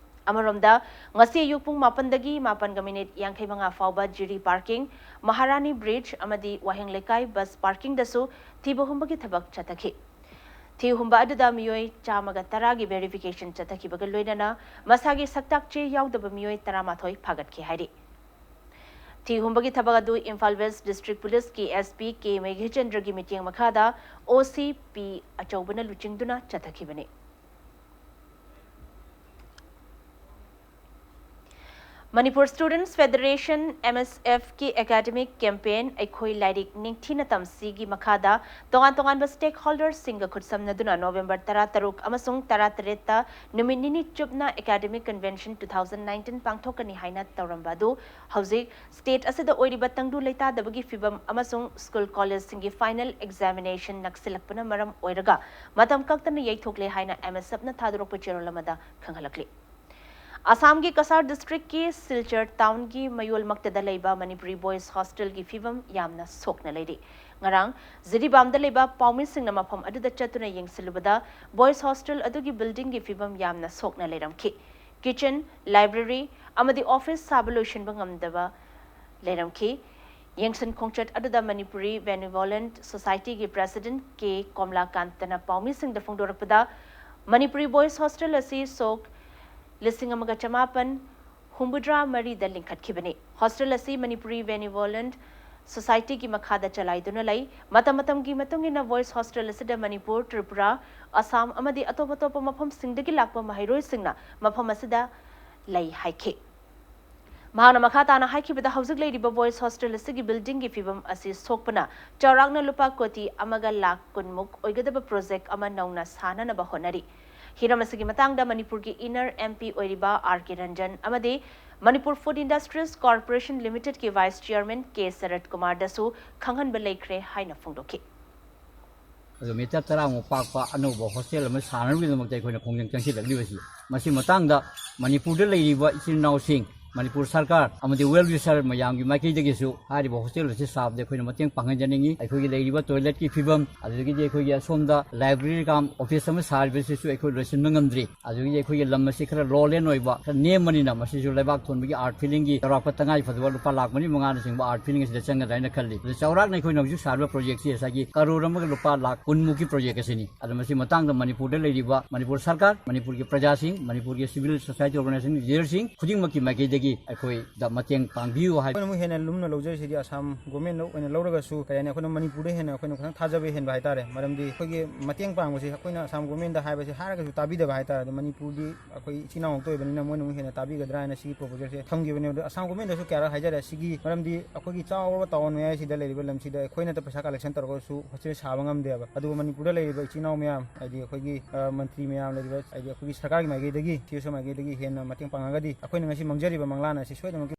ꯑꯃꯔꯣꯝꯗ, ꯉꯁꯤ ꯑꯌꯨꯛ ꯄꯨꯡ ꯃꯥꯄꯟꯗꯒꯤ ꯃꯥꯄꯟꯒ ꯃꯤꯅꯤꯠ ꯌꯥꯡꯈꯩ ꯃꯉꯥ ꯐꯥꯎꯕ ꯖꯤꯔꯤ parking, ꯃꯍꯥꯔꯥꯅꯤ bridge ꯑꯃꯗꯤ ꯋꯥꯍꯦꯡ ꯂꯩꯀꯥꯏ bus parking ꯗꯁꯨ ꯊꯤꯕ ꯍꯨꯝꯕꯒꯤ ꯊꯕꯛ ꯆꯠꯊꯈꯤ꯫ ꯊꯤ ꯍꯨꯝꯕ ꯑꯗꯨꯗ ꯃꯤꯑꯣꯏ ꯆꯥꯝꯃꯒ ꯇꯔꯥꯒꯤ verification ꯆꯠꯊꯈꯤꯕꯒ ꯂꯣꯏꯅꯅ ꯃꯁꯥꯒꯤ ꯁꯛꯇꯥꯛ ꯆꯦ ꯌꯥꯎꯗꯕ ꯃꯤꯑꯣꯏ ꯇꯔꯥꯃꯥꯊꯣꯏ ꯐꯥꯒꯠꯈꯤ ꯍꯥꯏꯔꯤ꯫ ꯊꯤ ꯍꯨꯝꯕꯒꯤ ꯊꯕꯛ ꯑꯗꯨ ꯏꯝꯐꯥꯜ West District Police ꯀꯤ S P K ꯃꯦꯘꯆꯟꯗ꯭ꯔꯒꯤ ꯃꯤꯠꯌꯦꯡ ꯃꯈꯥꯗ O C P ꯑꯆꯧꯕꯅ ꯂꯨꯆꯤꯡꯗꯨꯅ ꯆꯠꯊꯈꯤꯕꯅꯤ꯫ Manipur Students Federation, M S F ꯀꯤ academic campaign ꯑꯩꯈꯣꯏ ꯂꯥꯏꯔꯤꯛ ꯅꯤꯡꯊꯤꯅ ꯇꯝꯁꯤꯒꯤ ꯃꯈꯥꯗ ꯇꯣꯉꯥꯟ ꯇꯣꯉꯥꯟꯕ stakeholderꯁꯤꯡꯒ ꯈꯨꯠꯁꯝꯅꯗꯨꯅ November ꯇꯔꯥꯇꯔꯨꯛ ꯑꯃꯁꯨꯡ ꯇꯔꯥꯇꯔꯦꯠꯇ ꯅꯨꯃꯤꯠ ꯅꯤꯅꯤ ꯆꯨꯞꯅ Academic Convention two thousand nineteen ꯄꯥꯡꯊꯣꯛꯀꯅꯤ ꯍꯥꯏꯅ ꯇꯧꯔꯝꯕ ꯑꯗꯨ ꯍꯧꯖꯤꯛ state ꯑꯁꯤꯗ ꯑꯣꯏꯔꯤꯕ ꯇꯪꯗꯨ ꯂꯩꯇꯥꯗꯕꯒꯤ ꯐꯤꯚꯝ ꯑꯃꯁꯨꯡ school collegeꯁꯤꯡꯒꯤ final examination ꯅꯛꯁꯤꯜꯂꯛꯄꯅ ꯃꯔꯝ ꯑꯣꯏꯔꯒ ꯃꯇꯝ ꯀꯛꯇꯅ ꯌꯩꯊꯣꯛꯂꯦ ꯍꯥꯏꯅ M S Fꯅ ꯊꯥꯗꯣꯔꯛꯄ ꯆꯦꯔꯣꯜ ꯑꯃꯗ ꯈꯪꯍꯜꯂꯛꯂꯤ꯫ ꯑꯁꯥꯝꯒꯤ ꯀꯁꯥꯔ districtꯀꯤ ꯁꯤꯜꯆꯔ townꯒꯤ ꯃꯌꯣꯜꯃꯛꯇꯗ ꯂꯩꯕ ꯃꯅꯤꯄꯨꯔꯤ boys hostelꯒꯤ ꯐꯤꯚꯝ ꯌꯥꯝꯅ ꯁꯣꯛꯅ ꯂꯩꯔꯤ꯫ ꯉꯔꯥꯡ ꯖꯤꯔꯤꯕꯥꯝꯗ ꯂꯩꯕ ꯄꯥꯎꯃꯤꯁꯤꯡꯅ ꯃꯐꯝ ꯑꯗꯨꯗ ꯆꯠꯇꯨꯅ ꯌꯦꯡꯁꯤꯜꯂꯨꯕꯗ boys hostel ꯑꯗꯨꯒꯤ buildingꯒꯤ ꯐꯤꯚꯝ ꯌꯥꯝꯅ ꯁꯣꯛꯅ ꯂꯩꯔꯝꯈꯤ꯫ Kitchen, library ꯑꯃꯗꯤ office ꯁꯥꯕ ꯂꯣꯏꯁꯤꯟꯕ ꯉꯝꯗꯕ ꯂꯩꯔꯝꯈꯤ꯫ ꯌꯦꯡꯁꯤꯟ ꯈꯣꯡꯆꯠ ꯑꯗꯨꯗ ꯃꯅꯤꯄꯨꯔꯤ Benevolent Societyꯒꯤ president K ꯀꯣꯝꯂꯥꯀꯥꯟꯇꯅ ꯄꯥꯎꯃꯤꯁꯤꯡꯗ ꯐꯣꯡꯗꯣꯔꯛꯄꯗ, ꯃꯅꯤꯄꯨꯔꯤ boys hostel ꯑꯁꯤ ꯁꯣꯛ ꯂꯤꯁꯤꯡ ꯑꯃꯒ ꯆꯃꯥꯄꯟ ꯍꯨꯝꯐꯨꯇꯔꯥ ꯃꯔꯤꯗ ꯂꯤꯡꯈꯠꯈꯤꯕꯅꯤ꯫ Hostel ꯑꯁꯤ ꯃꯅꯤꯄꯨꯔꯤ Benevolent Societyꯒꯤ ꯃꯈꯥꯗ ꯆꯂꯥꯏꯗꯨꯅ ꯂꯩ꯫ ꯃꯇꯝ ꯃꯇꯝꯒꯤ ꯃꯇꯨꯡ ꯏꯟꯅ boys hostel ꯑꯁꯤꯗ ꯃꯅꯤꯄꯨꯔ, ꯇ꯭ꯔꯤꯄꯨꯔꯥ, ꯑꯁꯥꯝ ꯑꯃꯗꯤ ꯑꯇꯣꯞ ꯑꯇꯣꯞꯄ ꯃꯐꯝꯁꯤꯡꯗꯒꯤ ꯂꯥꯛꯄ ꯃꯍꯩꯔꯣꯏꯁꯤꯡꯅ ꯃꯐꯝ ꯑꯁꯤꯗ ꯂꯩ ꯍꯥꯏꯈꯤ꯫ ꯃꯍꯥꯛꯅ ꯃꯈꯥ ꯇꯥꯅ ꯍꯥꯏꯈꯤꯕꯗ, ꯍꯧꯖꯤꯛ ꯂꯩꯔꯤꯕ boys hostel ꯑꯁꯤꯒꯤ buildingꯒꯤ ꯐꯤꯕꯝ ꯑꯁꯤ ꯁꯣꯛꯄꯅ ꯆꯥꯎꯔꯥꯛꯅ ꯂꯨꯄꯥ ꯀꯣꯇꯤ ꯑꯃꯒ ꯂꯥꯈ ꯀꯨꯟꯃꯨꯛ ꯑꯣꯏꯒꯗꯕ project ꯑꯃ ꯅꯧꯅ ꯁꯥꯅꯅꯕ ꯍꯣꯠꯅꯔꯤ꯫ ꯍꯤꯔꯝ ꯑꯁꯤꯒꯤ ꯃꯇꯥꯡꯗ ꯃꯅꯤꯄꯨꯔꯒꯤ inner M P ꯑꯣꯏꯔꯤꯕ R K ꯔꯟꯖꯟ ꯑꯃꯗꯤ Manipur Food Industries Corporation Limitedꯀꯤ vice chairman K ꯁꯔꯠ ꯀꯨꯃꯥꯔꯗꯁꯨ ꯈꯪꯍꯟꯕ ꯂꯩꯈ꯭ꯔꯦ ꯍꯥꯏꯅ ꯐꯣꯡꯗꯣꯛꯈꯤ꯫ ꯑꯗꯣ meter ꯇꯔꯥꯃꯨꯛ ꯄꯥꯛꯄ ꯑꯅꯧꯕ hostel ꯑꯃ ꯁꯥꯅꯕꯒꯤꯗꯃꯛꯇ ꯑꯩꯈꯣꯏꯅ ꯈꯣꯡꯖꯪ ꯆꯪꯁꯤꯜꯂꯛꯂꯤꯕꯁꯤ, ꯃꯁꯤ ꯃꯇꯥꯡꯗ ꯃꯅꯤꯄꯨꯔꯗ ꯂꯩꯔꯤꯕ ꯏꯆꯤꯜ ꯏꯅꯥꯎꯁꯤꯡ, ꯃꯅꯤꯄꯨꯔ ꯁꯔꯀꯥꯔ ꯑꯃꯗꯤ ꯋꯦꯜ ꯋꯤꯁꯔ ꯃꯌꯥꯝꯒꯤ ꯃꯥꯏꯀꯩꯗꯒꯤꯁꯨ ꯍꯥꯏꯔꯤꯕ ꯍꯣꯁꯇꯦꯜ ꯑꯁꯤ ꯁꯥꯕꯗ ꯑꯩꯈꯣꯏꯅ ꯃꯇꯦꯡ ꯄꯥꯡꯍꯟꯖꯅꯤꯡꯏ꯫ ꯑꯩꯈꯣꯏꯒꯤ ꯂꯩꯔꯤꯕ ꯇꯣꯏꯂꯦꯠꯀꯤ ꯐꯤꯕꯝ, ꯑꯗꯨꯗꯒꯤꯗꯤ ꯑꯩꯈꯣꯏꯒꯤ ꯑꯁꯣꯝꯗ ꯂꯥꯏꯕ꯭ꯔꯦꯔꯤ ꯀꯝ ꯑꯣꯐꯤꯁ ꯑꯃ ꯁꯥꯔꯤꯕꯁꯤꯁꯨ ꯑꯩꯈꯣꯏ ꯂꯣꯏꯁꯤꯟꯕ ꯉꯝꯗ꯭ꯔꯤ꯫ ꯑꯗꯨꯗꯒꯤꯗꯤ ꯑꯩꯈꯣꯏꯒꯤ ꯂꯝ ꯑꯁꯤ ꯈꯔ ꯂꯣ ꯂꯦꯟ ꯑꯣꯏꯕ, ꯈꯔ ꯅꯦꯝꯕꯅꯤꯅ ꯃꯁꯤꯁꯨ ꯂꯩꯕꯥꯛ ꯊꯣꯟꯕꯒꯤ ꯑꯥꯔꯠ ꯐꯤꯂꯤꯡꯒꯤ ꯆꯥꯎꯔꯥꯛꯄ ꯇꯉꯥꯏ ꯐꯗꯕ ꯂꯨꯄꯥ ꯂꯥꯈ ꯃꯔꯤ ꯃꯉꯥꯅꯆꯤꯡꯕ ꯑꯥꯔꯠ ꯐꯤꯂꯤꯡ ꯑꯁꯤꯗ ꯆꯪꯒꯗ꯭ꯔꯥ ꯍꯥꯏꯅ ꯈꯜꯂꯤ꯫ ꯑꯗꯨ ꯆꯥꯎꯔꯥꯛꯅ ꯑꯩꯈꯣꯏꯅ ꯍꯧꯖꯤꯛ ꯁꯥꯔꯤꯕ ꯄ꯭ꯔꯣꯖꯦꯛꯁꯤ ꯉꯁꯥꯏꯒꯤ ꯀꯔꯣꯔ ꯑꯃꯒ ꯂꯨꯄꯥ ꯂꯥꯈ ꯀꯨꯟꯃꯨꯛꯀꯤ ꯄ꯭ꯔꯣꯖꯦꯛ ꯑꯁꯤꯅꯤ꯫ ꯑꯗꯣ ꯃꯁꯤ ꯃꯇꯥꯡꯗ ꯃꯅꯤꯄꯨꯔꯗ ꯂꯩꯔꯤꯕ ꯃꯅꯤꯄꯨꯔ ꯁꯔꯀꯥꯔ, ꯃꯅꯤꯄꯨꯔꯒꯤ ꯄ꯭ꯔꯖꯥꯁꯤꯡ, ꯃꯅꯤꯄꯨꯔꯒꯤ ꯁꯤꯚꯤꯜ ꯁꯣꯁꯥꯏꯇꯤ ꯑꯣꯔꯒꯅꯥꯏꯖꯦꯁꯟ ꯂꯤꯗꯔꯁꯤꯡ ꯈꯨꯗꯤꯡꯃꯛꯀꯤ ꯃꯥꯏꯀꯩꯗꯒꯤ ꯑꯩꯈꯣꯏꯗ ꯃꯇꯦꯡ ꯄꯥꯡꯕꯤꯌꯨ ꯍꯥꯏꯕ꯫ ꯑꯩꯈꯣꯏꯅ ꯑꯃꯨꯛ ꯍꯦꯟꯅ ꯂꯨꯝꯅ ꯂꯧꯖꯔꯤꯁꯤꯗꯤ ꯑꯁꯥꯝ ꯒꯣꯔꯃꯦꯟꯗ ꯑꯣꯏꯅ ꯂꯧꯔꯒꯁꯨ, ꯀꯔꯤ ꯍꯥꯏꯅꯤ, ꯑꯩꯈꯣꯏꯅ ꯃꯅꯤꯄꯨꯔꯗ ꯍꯦꯟꯅ ꯑꯩꯈꯣꯏꯅ ꯈꯤꯇꯪ ꯊꯥꯖꯕ ꯍꯦꯟꯕ ꯍꯥꯏꯇꯥꯔꯦ꯫ ꯃꯔꯝꯗꯤ ꯑꯩꯈꯣꯏꯒꯤ ꯃꯇꯦꯡ ꯄꯥꯡꯕꯁꯤ ꯑꯩꯈꯣꯏꯅ ꯑꯁꯥꯝ ꯒꯣꯔꯃꯦꯟꯗ ꯍꯥꯏꯕꯁꯤ ꯍꯥꯏꯔꯒꯁꯨ ꯇꯥꯕꯤꯗꯕ ꯍꯥꯏꯇꯥꯔꯦ꯫ ꯑꯗꯣ ꯃꯅꯤꯄꯨꯔꯗꯤ ꯑꯩꯈꯣꯏ ꯏꯆꯤꯜ ꯏꯅꯥꯎ ꯉꯥꯛꯇ ꯑꯣꯏꯕꯅꯤꯅ ꯃꯣꯏꯅ ꯑꯃꯨꯛ ꯍꯦꯟꯅ ꯇꯥꯕꯤꯒꯗ꯭ꯔꯥ ꯍꯥꯏꯅ ꯁꯤꯒꯤ ꯄ꯭ꯔꯣꯄꯣꯖꯦꯜꯁꯦ ꯊꯝꯈꯤꯕꯅꯦ꯫ ꯑꯗꯣ ꯑꯁꯥꯝ ꯒꯣꯔꯃꯦꯟꯗꯁꯨ ꯀꯌꯥꯔꯛ ꯍꯥꯏꯖꯔꯦ, ꯁꯤꯒꯤ ꯃꯔꯝꯗꯤ ꯑꯩꯈꯣꯏꯒꯤ ꯆꯥꯎꯔꯕ ꯇꯥꯎꯟ ꯃꯌꯥꯏꯁꯤꯗ ꯂꯩꯔꯤꯕ ꯂꯝꯁꯤꯗ ꯑꯩꯈꯣꯏꯅ ꯄꯩꯁꯥ ꯀꯂꯦꯛꯁꯟ ꯇꯧꯔꯒꯁꯨ ꯍꯣꯁꯇꯦꯜ ꯁꯥꯕ ꯉꯝꯗꯦꯕ꯫ ꯑꯗꯨꯒ ꯃꯅꯤꯄꯨꯔꯗ ꯂꯩꯔꯤꯕ ꯏꯆꯤꯜ ꯏꯅꯥꯎ ꯃꯌꯥꯝ, ꯍꯥꯏꯗꯤ ꯑꯩꯈꯣꯏꯒꯤ, ꯑ, ꯃꯟꯇ꯭ꯔꯤ ꯃꯌꯥꯝ, ꯂꯩꯔꯤꯕ, ꯍꯥꯏꯗꯤ ꯑꯩꯈꯣꯏꯒꯤ ꯁꯔꯀꯥꯔꯒꯤ ꯃꯥꯏꯀꯩꯗꯒꯤ, ꯁꯤ ꯑꯦꯁ ꯑꯣ ꯃꯥꯏꯀꯩꯗꯒꯤ ꯍꯦꯟꯅ ꯃꯇꯦꯡ ꯄꯥꯡꯉꯒꯗꯤ ꯑꯩꯈꯣꯏꯅ ꯉꯁꯤ ꯃꯥꯡꯖꯔꯤꯕ ꯃꯪꯂꯥꯟ ꯑꯁꯤ ꯁꯣꯏꯗꯅꯃꯛꯀꯤ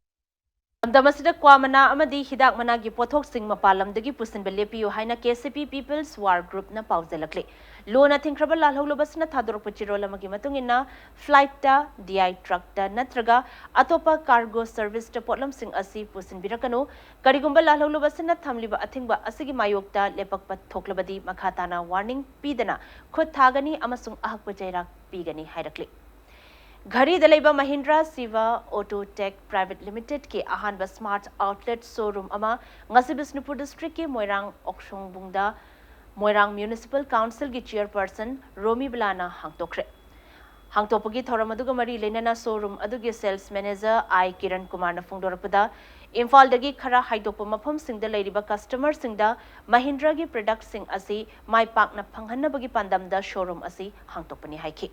ꯂꯝꯗꯝ ꯑꯁꯤꯗ ꯀ꯭ꯋꯥ ꯃꯅꯥ ꯑꯃꯗꯤ ꯍꯤꯗꯥꯛ ꯃꯅꯥꯒꯤ ꯄꯣꯠꯊꯣꯛꯁꯤꯡ ꯃꯄꯥꯟ ꯂꯝꯗꯒꯤ ꯄꯨꯁꯤꯟꯕ ꯂꯦꯞꯄꯤꯌꯨ ꯍꯥꯏꯅ ꯀꯦ ꯁꯤ ꯄꯤ ꯄꯤꯄꯜꯁ ꯋꯥꯔ ꯒ꯭ꯔꯨꯞꯅ ꯄꯥꯎꯖꯦꯜꯂꯛꯂꯤ꯫ ꯂꯨꯅ ꯊꯤꯡꯈ꯭ꯔꯕ ꯂꯥꯜꯍꯧꯂꯨꯕꯁꯤꯅ ꯊꯥꯗꯣꯔꯛꯄ ꯆꯦꯔꯣꯜ ꯑꯃꯒꯤ ꯃꯇꯨꯡ ꯏꯟꯅ, ꯐ꯭ꯂꯥꯏꯠꯇ, ꯗꯤ ꯑꯥꯏ ꯇ꯭ꯔꯛꯇ ꯅꯠꯇ꯭ꯔꯒ ꯑꯇꯣꯞꯄ ꯀꯥꯔꯒꯣ ꯁꯔꯚꯤꯁꯇ ꯄꯣꯠꯂꯝꯁꯤꯡ ꯑꯁꯤ ꯄꯨꯁꯤꯟꯕꯤꯔꯛꯀꯅꯨ꯫ ꯀꯔꯤꯒꯨꯝꯕ ꯂꯥꯜꯍꯧꯂꯨꯕꯁꯤꯅ ꯊꯝꯂꯤꯕ ꯑꯊꯤꯡꯕ ꯑꯁꯤꯒꯤ ꯃꯥꯌꯣꯛꯇ ꯂꯦꯞꯄꯛꯄ ꯊꯣꯛꯂꯕꯗꯤ ꯃꯈꯥ ꯇꯥꯅ ꯋꯥꯔꯅꯤꯡ ꯄꯤꯗꯅ ꯈꯨꯠ ꯊꯥꯒꯅꯤ ꯑꯃꯁꯨꯡ ꯑꯍꯛꯄ ꯆꯩꯔꯥꯛ ꯄꯤꯒꯅꯤ ꯍꯥꯏꯔꯛꯂꯤ꯫ ꯘꯔꯤꯗ ꯂꯩꯕ ꯃꯍꯤꯟꯗ꯭ꯔꯥ ꯁꯤꯚꯥ ꯑꯣꯇꯣ ꯇꯦꯛ ꯄ꯭ꯔꯥꯏꯚꯦꯠ ꯂꯤꯃꯤꯇꯦꯗꯀꯤ ꯑꯍꯥꯟꯕ ꯁ꯭ꯃꯥꯔꯠ ꯑꯥꯎꯠꯂꯦꯠ ꯁꯣꯔꯨꯝ ꯑꯃ ꯉꯁꯤ ꯕꯤꯁꯅꯨꯄꯨꯔ ꯗꯤꯁꯇ꯭ꯔꯤꯛꯀꯤ ꯃꯣꯏꯔꯥꯡ ꯑꯣꯛꯁꯣꯡꯕꯨꯡꯗ ꯃꯣꯏꯔꯥꯡ ꯃ꯭ꯌꯨꯅꯤꯁꯤꯄꯥꯜ ꯀꯥꯎꯟꯁꯤꯜꯒꯤ ꯆꯤꯌꯔꯄꯔꯁꯟ ꯔꯣꯃꯤ ꯕꯂꯥꯅ ꯍꯥꯡꯗꯣꯛꯈ꯭ꯔꯦ꯫ ꯍꯥꯡꯗꯣꯛꯄꯒꯤ ꯊꯧꯔꯝ ꯑꯗꯨꯒ ꯃꯔꯤ ꯂꯩꯅꯅ ꯁꯣꯔꯨꯝ ꯑꯗꯨꯒꯤ ꯁꯦꯜꯁ ꯃꯦꯅꯦꯖꯔ ꯑꯥꯏ ꯀꯤꯔꯟ ꯀꯨꯃꯥꯔꯅ ꯐꯣꯡꯗꯣꯔꯛꯄꯗ, ꯏꯝꯐꯥꯜꯗꯒꯤ ꯈꯔ ꯍꯥꯏꯗꯣꯛꯄ ꯃꯐꯝꯁꯤꯡꯗ ꯂꯩꯔꯤꯕ ꯀꯁꯇꯃꯔꯁꯤꯡꯗ ꯃꯍꯤꯟꯗ꯭ꯔꯥꯒꯤ ꯄ꯭ꯔꯗꯛꯁꯤꯡ ꯑꯁꯤ ꯃꯥꯏ ꯄꯥꯛꯅ ꯐꯪꯍꯟꯅꯕꯒꯤ ꯄꯥꯟꯗꯝꯗ ꯁꯣꯔꯨꯝ ꯑꯁꯤ ꯍꯥꯡꯗꯣꯛꯄꯅꯤ ꯍꯥꯏꯈꯤ꯫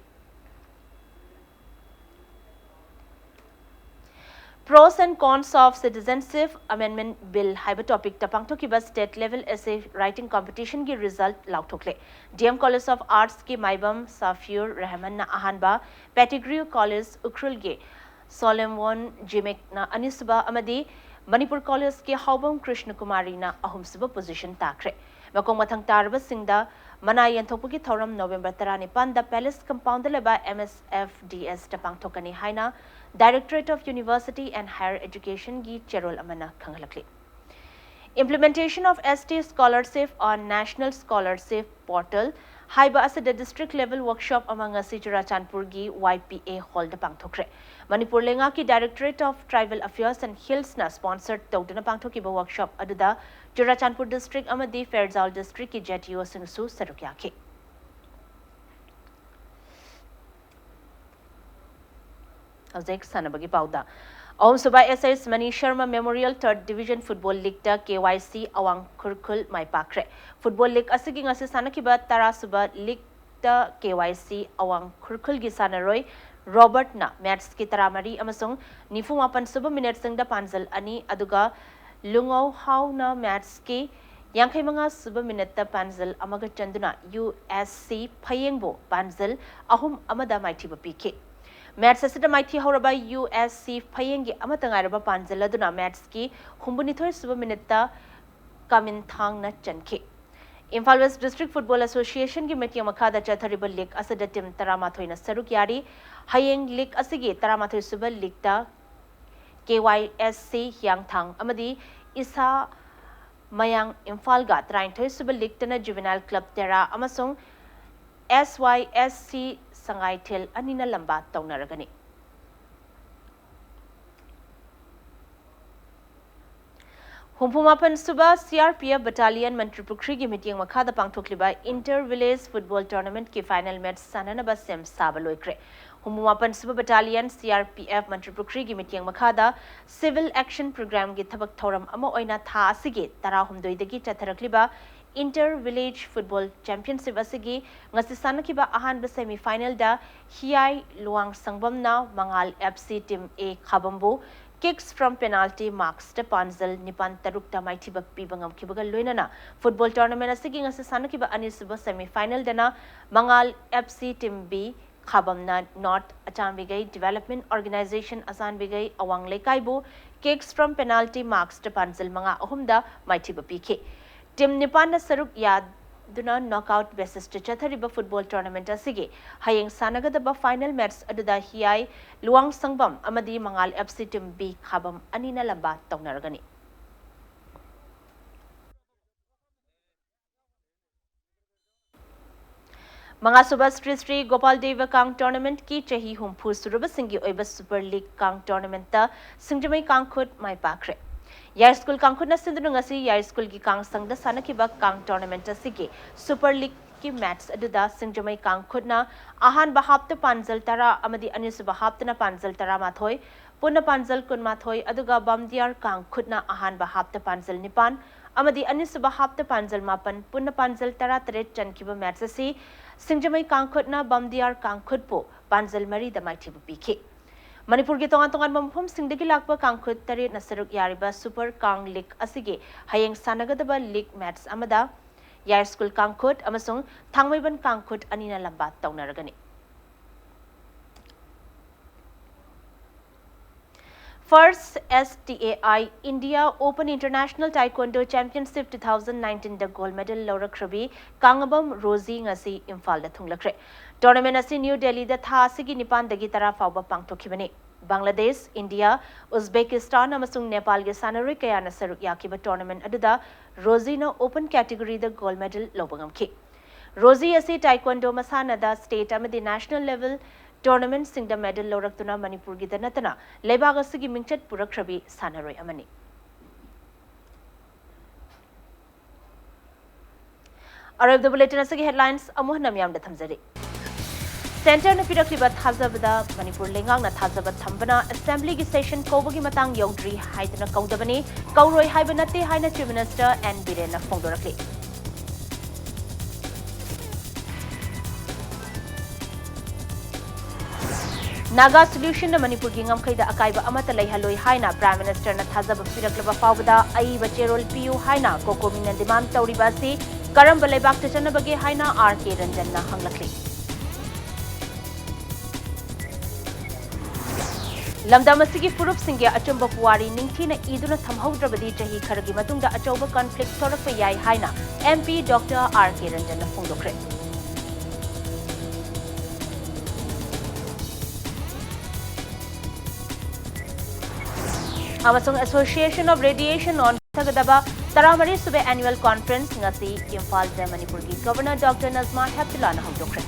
Pros and Cons of Citizenship Amendment Bill ꯍꯥꯏꯕ ꯇꯣꯄꯤꯛꯇ ꯄꯥꯡꯊꯣꯛꯈꯤꯕ ꯁ꯭ꯇꯦꯠ ꯂꯦꯚꯦꯜ ꯑꯦꯁꯦ ꯔꯥꯏꯇꯤꯡ ꯀꯝꯄꯤꯇꯤꯁꯟꯒꯤ ꯔꯤꯖꯜꯠ ꯂꯥꯎꯊꯣꯛꯂꯦ꯫ ꯗꯤ ꯑꯦꯝ ꯀꯣꯂꯦꯖ ꯑꯣꯐ ꯑꯥꯔꯠꯁꯀꯤ ꯃꯥꯏꯕꯝ ꯁꯥꯐꯤꯌꯨꯔ ꯔꯍꯃꯟꯅ ꯑꯍꯥꯟꯕ, ꯄꯦꯇꯤꯒ꯭ꯔꯤꯌꯨ ꯀꯣꯂꯦꯖ ꯎꯈ꯭ꯔꯨꯜꯒꯤ ꯁꯣꯂꯦꯝꯋꯣꯟ ꯖꯤꯃꯤꯛꯅ ꯑꯅꯤꯁꯨꯕ ꯑꯃꯗꯤ ꯃꯅꯤꯄꯨꯔ ꯀꯣꯂꯦꯖꯀꯤ ꯍꯥꯎꯕꯝ ꯀ꯭ꯔꯤꯁꯅ ꯀꯨꯃꯥꯔꯤꯅ ꯑꯍꯨꯝꯁꯨꯕ ꯄꯣꯖꯤꯁꯟ ꯇꯥꯈ꯭ꯔꯦ꯫ ꯃꯈꯣꯡ ꯃꯊꯪ ꯇꯥꯔꯕꯁꯤꯡꯗ ꯃꯅꯥ ꯌꯦꯟꯊꯣꯛꯄꯒꯤ ꯊꯧꯔꯝ ꯅꯣꯕꯦꯝꯕꯔ ꯇꯔꯥꯅꯤꯄꯥꯟꯗ ꯄꯦꯂꯦꯁ ꯀꯝꯄꯥꯎꯟꯗ ꯂꯩꯕ ꯑꯦꯝ ꯑꯦꯁ ꯑꯦꯐ ꯗꯤ ꯑꯦꯁꯇ ꯄꯥꯡꯊꯣꯛꯀꯅꯤ ꯍꯥꯏꯅ Directorate of University and Higher Educationꯒꯤ ꯆꯦꯔꯣꯜ ꯑꯃꯅ ꯈꯪꯍꯜꯂꯛꯂꯤ꯫ Implementation of S T Scholarship on National Scholarship Portal ꯍꯥꯏꯕ ꯑꯁꯤꯗ district level workshop ꯑꯃ ꯉꯁꯤ ꯆꯨꯔꯥꯆꯥꯟꯄꯨꯔꯒꯤ Y P A hallꯗ ꯄꯥꯡꯊꯣꯛꯈ꯭ꯔꯦ꯫ ꯃꯅꯤꯄꯨꯔ ꯂꯩꯉꯥꯛꯀꯤ Directorate of Tribal Affairs and Hillsꯅ sponsor ꯇꯧꯗꯨꯅ ꯄꯥꯡꯊꯣꯛꯈꯤꯕ workshop ꯑꯗꯨꯗ ꯆꯨꯔꯥꯆꯥꯟꯄꯨꯔ district ꯑꯃꯗꯤ ꯐꯦꯔꯖꯥꯎꯜ districtꯀꯤ Z T Oꯁꯤꯡꯁꯨ ꯁꯔꯨꯛ ꯌꯥꯈꯤ꯫ ꯍꯧꯖꯤꯛ ꯁꯥꯟꯅꯕꯒꯤ ꯄꯥꯎꯗ꯫ ꯑꯍꯨꯝꯁꯨꯕ S S Mani Sharma Memorial Third Division Football Leagueꯇ K Y C ꯑꯋꯥꯡ ꯈꯨꯔꯈꯨꯜ ꯃꯥꯏ ꯄꯥꯛꯈ꯭ꯔꯦ꯫ Football league ꯑꯁꯤꯒꯤ ꯉꯁꯤ ꯁꯥꯟꯅꯈꯤꯕ ꯇꯔꯥꯁꯨꯕ leagueꯇ K Y C ꯑꯋꯥꯡ ꯈꯨꯔꯈꯨꯜꯒꯤ ꯁꯥꯟꯅꯔꯣꯏ ꯔꯣꯕꯔꯠꯅ matchꯀꯤ ꯇꯔꯥꯃꯔꯤ ꯑꯃꯁꯨꯡ ꯅꯤꯐꯨ ꯃꯥꯄꯟ ꯁꯨꯕ minuteꯁꯤꯡꯗ ꯄꯥꯟꯖꯜ ꯑꯅꯤ, ꯑꯗꯨꯒ ꯂꯨꯉꯧ ꯍꯥꯎꯅ matchꯀꯤ ꯌꯥꯡꯈꯩ ꯃꯉꯥ ꯁꯨꯕ minuteꯇ ꯄꯥꯟꯖꯜ ꯑꯃꯒ ꯆꯟꯗꯨꯅ U S C ꯐꯌꯦꯡꯕꯨ ꯄꯥꯟꯖꯜ ꯑꯍꯨꯝ ꯑꯃꯗ ꯃꯥꯏꯊꯤꯕ ꯄꯤꯈꯤ꯫ Match ꯑꯁꯤꯗ ꯃꯥꯏꯊꯤ ꯍꯧꯔꯕ U S C ꯐꯌꯦꯡꯒꯤ ꯑꯃꯠꯇ ꯉꯥꯏꯔꯕ ꯄꯥꯟꯖꯜ ꯑꯗꯨꯅ matchꯀꯤ ꯍꯨꯝꯐꯨꯅꯤꯊꯣꯏ ꯁꯨꯕ minuteꯇ ꯀꯥꯃꯤꯟ ꯊꯥꯡꯅ ꯆꯟꯈꯤ꯫ ꯏꯝꯐꯥꯜ West District Football Associationꯒꯤ ꯃꯤꯠꯌꯦꯡ ꯃꯈꯥꯗ ꯆꯠꯊꯔꯤꯕ league ꯑꯁꯤꯗ team ꯇꯔꯥꯃꯥꯊꯣꯏꯅ ꯁꯔꯨꯛ ꯌꯥꯔꯤ꯫ ꯍꯌꯦꯡ league ꯑꯁꯤꯒꯤ ꯇꯔꯥꯃꯥꯊꯣꯏ ꯁꯨꯕ leagueꯇ K Y S C ꯍꯤꯌꯥꯡꯊꯥꯡ ꯑꯃꯗꯤ ꯏꯁꯥ ꯃꯌꯥꯡ ꯏꯝꯐꯥꯜꯒ, ꯇꯔꯥꯅꯤꯊꯣꯏ ꯁꯨꯕ leagueꯇꯅ Juvenile Club ꯇꯦꯔꯥ ꯑꯃꯁꯨꯡ S Y S C Sangaithel ꯑꯅꯤꯅ ꯂꯝꯕꯥ ꯇꯧꯅꯔꯒꯅꯤ꯫ ꯍꯨꯝꯐꯨ ꯃꯥꯄꯟ ꯁꯨꯕ C R P F Battalion ꯃꯟꯇ꯭ꯔꯤꯄꯨꯈ꯭ꯔꯤꯒꯤ ꯃꯤꯠꯌꯦꯡ ꯃꯈꯥꯗ ꯄꯥꯡꯊꯣꯛꯂꯤꯕ Inter Village Football Tournamentꯀꯤ final match ꯁꯥꯟꯅꯅꯕ ꯁꯦꯝ ꯁꯥꯕ ꯂꯣꯏꯈ꯭ꯔꯦ꯫ ꯍꯨꯝꯐꯨ ꯃꯥꯄꯟ ꯁꯨꯕ Battalion C R P F ꯃꯟꯇ꯭ꯔꯤꯄꯨꯈ꯭ꯔꯤꯒꯤ ꯃꯤꯠꯌꯦꯡ ꯃꯈꯥꯗ Civil Action Programꯒꯤ ꯊꯕꯛ ꯊꯧꯔꯝ ꯑꯃ ꯑꯣꯏꯅ ꯊꯥ ꯑꯁꯤꯒꯤ ꯇꯔꯥꯍꯨꯝꯗꯣꯏꯗꯒꯤ ꯆꯠꯊꯔꯛꯂꯤꯕ Inter Village Football Championship ꯑꯁꯤꯒꯤ ꯉꯁꯤ ꯁꯥꯟꯅꯈꯤꯕ ꯑꯍꯥꯟꯕ semi finalꯗ ꯍꯤꯌꯥꯏ ꯂꯨꯋꯥꯡꯁꯪꯕꯝꯅ ꯃꯉꯥꯜ F C Team A ꯈꯥꯕꯝꯕꯨ kicks from penalty marksꯇ ꯄꯥꯟꯖꯜ ꯅꯤꯄꯥꯟ ꯇꯔꯨꯛꯇ ꯃꯥꯏꯊꯤꯕ ꯄꯤꯕ ꯉꯝꯈꯤꯕꯒ ꯂꯣꯏꯅꯅ football tournament ꯑꯁꯤꯒꯤ ꯉꯁꯤ ꯁꯥꯟꯅꯈꯤꯕ ꯑꯅꯤꯁꯨꯕ semi finalꯗꯅ ꯃꯉꯥꯜ F C Team B ꯈꯥꯕꯝꯅ North ꯑꯆꯥꯟꯕꯤꯒꯩ Development Organization ꯑꯆꯥꯟꯕꯤꯒꯩ ꯑꯋꯥꯡ ꯂꯩꯀꯥꯏꯕꯨ kicks from penalty marksꯇ ꯄꯥꯟꯖꯜ ꯃꯉꯥ ꯑꯍꯨꯝꯗ ꯃꯥꯏꯊꯤꯕ ꯄꯤꯈꯤ꯫ Team ꯅꯤꯄꯥꯟꯅ ꯁꯔꯨꯛ ꯌꯥ-, ꯑꯗꯨꯅ knockout basisꯇ ꯆꯠꯊꯔꯤꯕ football tournament ꯑꯁꯤꯒꯤ ꯍꯌꯦꯡ ꯁꯥꯟꯅꯒꯗꯕ final match ꯑꯗꯨꯗ ꯍꯤꯌꯥꯏ ꯂꯨꯋꯥꯡꯁꯪꯕꯝ ꯑꯃꯗꯤ ꯃꯉꯥꯜ F C team B ꯈꯥꯕꯝ ꯑꯅꯤꯅ ꯂꯝꯕꯥ ꯇꯧꯅꯔꯒꯅꯤ꯫ ꯃꯉꯥꯁꯨꯕ ꯁ꯭ꯔꯤ ꯁ꯭ꯔꯤ ꯒꯣꯄꯥꯜ ꯗꯦꯕ ꯀꯥꯡ tournamentꯀꯤ ꯆꯍꯤ ꯍꯨꯝꯐꯨ ꯁꯨꯔꯕꯁꯤꯡꯒꯤ ꯑꯣꯏꯕ Super League ꯀꯥꯡ tournamentꯇ ꯁꯤꯡꯖꯃꯩ ꯀꯥꯡꯈꯨꯠ ꯃꯥꯏ ꯄꯥꯛꯈ꯭ꯔꯦ꯫ ꯌꯥꯏ ꯁ꯭ꯀꯨꯜ ꯀꯥꯡꯈꯨꯠꯅ ꯁꯤꯟꯗꯨꯅ ꯉꯁꯤ ꯌꯥꯏ ꯁ꯭ꯀꯨꯜꯒꯤ ꯀꯥꯡ ꯁꯪꯗ ꯁꯥꯟꯅꯈꯤꯕ ꯀꯥꯡ tournament ꯑꯁꯤꯒꯤ Super Leagueꯀꯤ match ꯑꯗꯨꯗ ꯁꯤꯡꯖꯃꯩ ꯀꯥꯡꯈꯨꯠꯅ ꯑꯍꯥꯟꯕ halfꯇ ꯄꯥꯟꯖꯜ ꯇꯔꯥ ꯑꯃꯗꯤ ꯑꯅꯤꯁꯨꯕ halfꯇꯅ ꯄꯥꯟꯖꯜ ꯇꯔꯥꯃꯥꯊꯣꯏ, ꯄꯨꯟꯅ ꯄꯥꯟꯖꯜ ꯀꯨꯟꯃꯥꯊꯣꯏ, ꯑꯗꯨꯒ ꯕꯝꯗꯤꯌꯥꯔ ꯀꯥꯡꯈꯨꯠꯅ ꯑꯍꯥꯟꯕ halfꯇ ꯄꯥꯟꯖꯜ ꯅꯤꯄꯥꯟ ꯑꯃꯗꯤ ꯑꯅꯤꯁꯨꯕ halfꯇ ꯄꯥꯟꯖꯜ ꯃꯥꯄꯟ, ꯄꯨꯟꯅ ꯄꯥꯟꯖꯜ ꯇꯔꯥꯇꯔꯦꯠ ꯆꯟꯈꯤꯕ match ꯑꯁꯤ ꯁꯤꯡꯖꯃꯩ ꯀꯥꯡꯈꯨꯠꯅ ꯕꯝꯗꯤꯌꯥꯔ ꯀꯥꯡꯈꯨꯠꯄꯨ ꯄꯥꯟꯖꯜ ꯃꯔꯤꯗ ꯃꯥꯏꯊꯤꯕ ꯄꯤꯈꯤ꯫ ꯃꯅꯤꯄꯨꯔꯒꯤ ꯇꯣꯉꯥꯟ ꯇꯣꯉꯥꯟꯕ ꯃꯐꯝꯁꯤꯡꯗꯒꯤ ꯂꯥꯛꯄ ꯀꯥꯡꯈꯨꯠ ꯇꯔꯦꯠꯅ ꯁꯔꯨꯛ ꯌꯥꯔꯤꯕ Super ꯀꯥꯡ League ꯑꯁꯤꯒꯤ ꯍꯌꯦꯡ ꯁꯥꯟꯅꯒꯗꯕ league match ꯑꯃꯗ ꯌꯥꯏ ꯁ꯭ꯀꯨꯜ ꯀꯥꯡꯈꯨꯠ ꯑꯃꯁꯨꯡ ꯊꯥꯡꯃꯩꯕꯟ ꯀꯥꯡꯈꯨꯠ ꯑꯅꯤꯅ ꯂꯝꯕꯥ ꯇꯧꯅꯔꯒꯅꯤ꯫ First S T A I India Open International Taekwondo Championship two thousand nineteenꯗ gold medal ꯂꯧꯔꯛꯈ꯭ꯔꯕꯤ ꯀꯥꯡꯉꯕꯝ ꯔꯣꯖꯤ ꯉꯁꯤ ꯏꯝꯐꯥꯜꯗ ꯊꯨꯡꯂꯈ꯭ꯔꯦ꯫ Tournament ꯑꯁꯤ ꯅ꯭ꯌꯨ ꯗꯦꯜꯂꯤꯗ ꯊꯥ ꯑꯁꯤꯒꯤ ꯅꯤꯄꯥꯟꯗꯒꯤ ꯇꯔꯥ ꯐꯥꯎꯕ ꯄꯥꯡꯊꯣꯛꯈꯤꯕꯅꯤ꯫ ꯕꯪꯒ꯭ꯂꯥꯗꯦꯁ, ꯏꯟꯗꯤꯌꯥ, ꯎꯖꯕꯦꯀꯤꯁꯇꯥꯟ ꯑꯃꯁꯨꯡ ꯅꯦꯄꯥꯜꯒꯤ ꯁꯥꯟꯅꯔꯣꯏ ꯀꯌꯥꯅ ꯁꯔꯨꯛ ꯌꯥꯈꯤꯕ tournament ꯑꯗꯨꯗ ꯔꯣꯖꯤꯅ open categoryꯗ gold medal ꯂꯧꯕ ꯉꯝꯈꯤ꯫ ꯔꯣꯖꯤ ꯑꯁꯤ Taekwondo ꯃꯁꯥꯟꯅꯗ state ꯑꯃꯗꯤ national level tournamentꯁꯤꯡꯗ medal ꯂꯧꯔꯛꯇꯨꯅ ꯃꯅꯤꯄꯨꯔꯒꯤꯗ ꯅꯠꯇꯅ ꯂꯩꯕꯥꯛ ꯑꯁꯤꯒꯤ ꯃꯤꯡꯆꯠ ꯄꯨꯔꯛꯈ꯭ꯔꯕꯤ ꯁꯥꯟꯅꯔꯣꯏ ꯑꯃꯅꯤ꯫ ꯑꯔꯣꯏꯕꯗ bulletin ꯑꯁꯤꯒꯤ headlines ꯑꯃꯨꯛ ꯍꯟꯅ ꯃꯤꯌꯥꯝꯗ ꯊꯝꯖꯔꯤ꯫ Centreꯅ ꯄꯤꯔꯛꯂꯤꯕ ꯊꯥꯖꯕꯗ ꯃꯅꯤꯄꯨꯔ ꯂꯩꯉꯥꯛꯅ ꯊꯥꯖꯕ ꯊꯝꯕꯅ Assemblyꯒꯤ session ꯀꯧꯕꯒꯤ ꯃꯇꯥꯡ ꯌꯧꯗ꯭ꯔꯤ ꯍꯥꯏꯗꯨꯅ ꯀꯧꯗꯕꯅꯤ, ꯀꯧꯔꯣꯏ ꯍꯥꯏꯕ ꯅꯠꯇꯦ ꯍꯥꯏꯅ Chief Minister N ꯕꯤꯔꯦꯟꯅ ꯐꯣꯡꯗꯣꯔꯛꯂꯤ꯫ ꯅꯥꯒꯥ solutionꯅ ꯃꯅꯤꯄꯨꯔꯒꯤ ꯉꯝꯈꯩꯗ ꯑꯀꯥꯏꯕ ꯑꯃꯠꯇ ꯂꯩꯍꯜꯂꯣꯏ ꯍꯥꯏꯅ Prime Ministerꯅ ꯊꯥꯖꯕ ꯄꯤꯔꯛꯂꯕ ꯐꯥꯎꯕꯗ ꯑꯏꯕ ꯆꯦꯔꯣꯜ ꯄꯤꯌꯨ ꯍꯥꯏꯅ COCOMIꯅ demand ꯇꯧꯔꯤꯕ ꯑꯁꯤ ꯀꯔꯝꯕ ꯂꯩꯕꯥꯛꯇ ꯆꯠꯅꯕꯒꯦ ꯍꯥꯏꯅ ꯑꯥꯔ ꯀꯦ ꯔꯟꯖꯟꯅ ꯍꯪꯂꯛꯂꯤ꯫ ꯂꯝꯗꯝ ꯑꯁꯤꯒꯤ ꯐꯨꯔꯨꯞꯁꯤꯡꯒꯤ ꯑꯆꯨꯝꯕ ꯄꯨꯋꯥꯔꯤ ꯅꯤꯡꯊꯤꯅ ꯏꯗꯨꯅ ꯊꯝꯍꯧꯗ꯭ꯔꯕꯗꯤ ꯆꯍꯤ ꯈꯔꯒꯤ ꯃꯇꯨꯡꯗ ꯑꯆꯧꯕ ꯀꯟꯐ꯭ꯂꯤꯛ ꯊꯣꯔꯛꯄ ꯌꯥꯏ ꯍꯥꯏꯅ ꯑꯦꯝ ꯄꯤ ꯗꯣꯛꯇꯔ ꯑꯥꯔ ꯀꯦ ꯔꯟꯖꯟꯅ ꯐꯣꯡꯗꯣꯛꯈ꯭ꯔꯦ꯫ ꯑꯃꯁꯨꯡ Association of Radiation on ꯆꯠꯊꯒꯗꯕ ꯇꯔꯥꯃꯔꯤ ꯁꯨꯕ annual conference ꯉꯁꯤ ꯏꯝꯐꯥꯜꯗ ꯃꯅꯤꯄꯨꯔꯒꯤ governor doctor Najma ꯍꯦꯞꯇꯨꯂꯥꯅ ꯍꯧꯗꯣꯛꯈ꯭ꯔꯦ꯫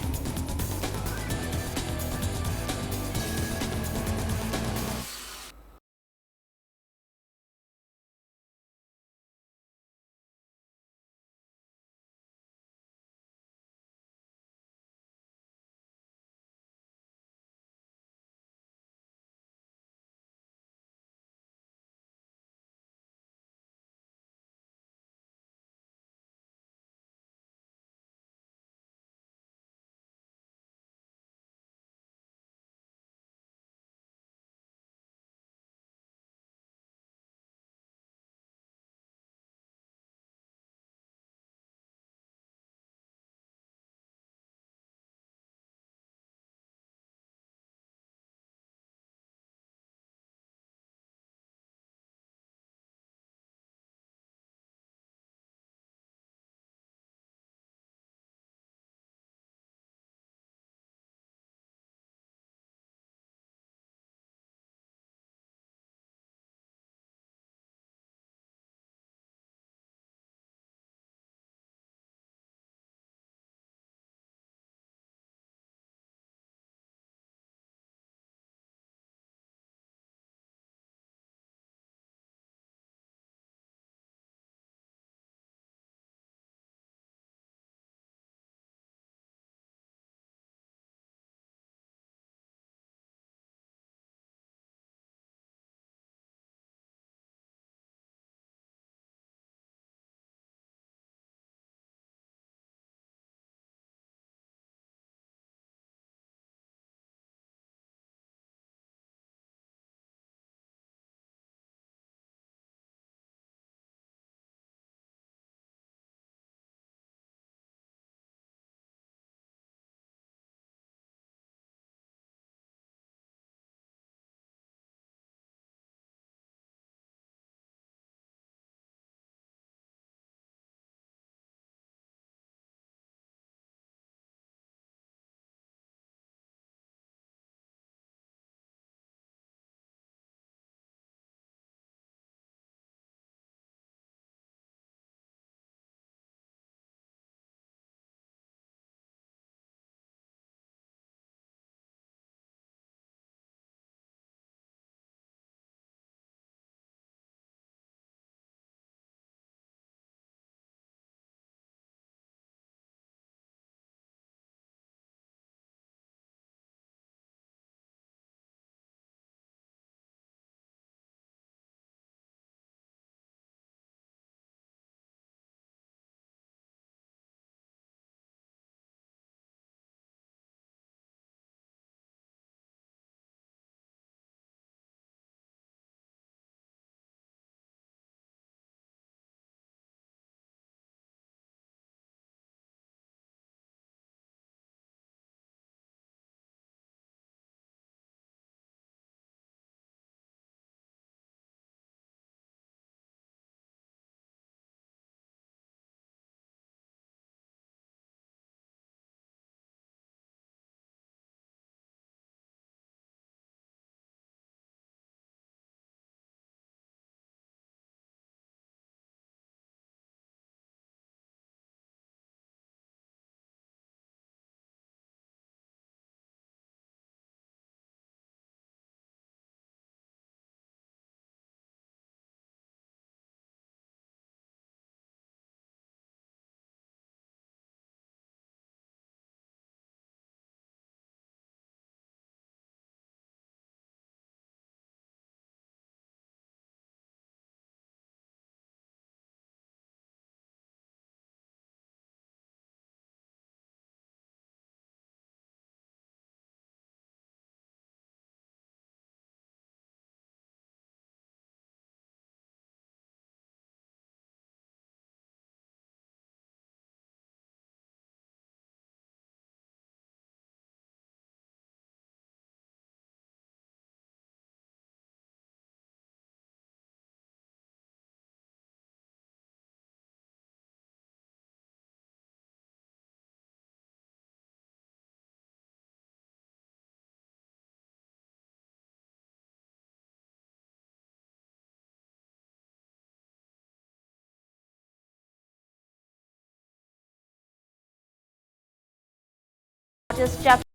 just chapter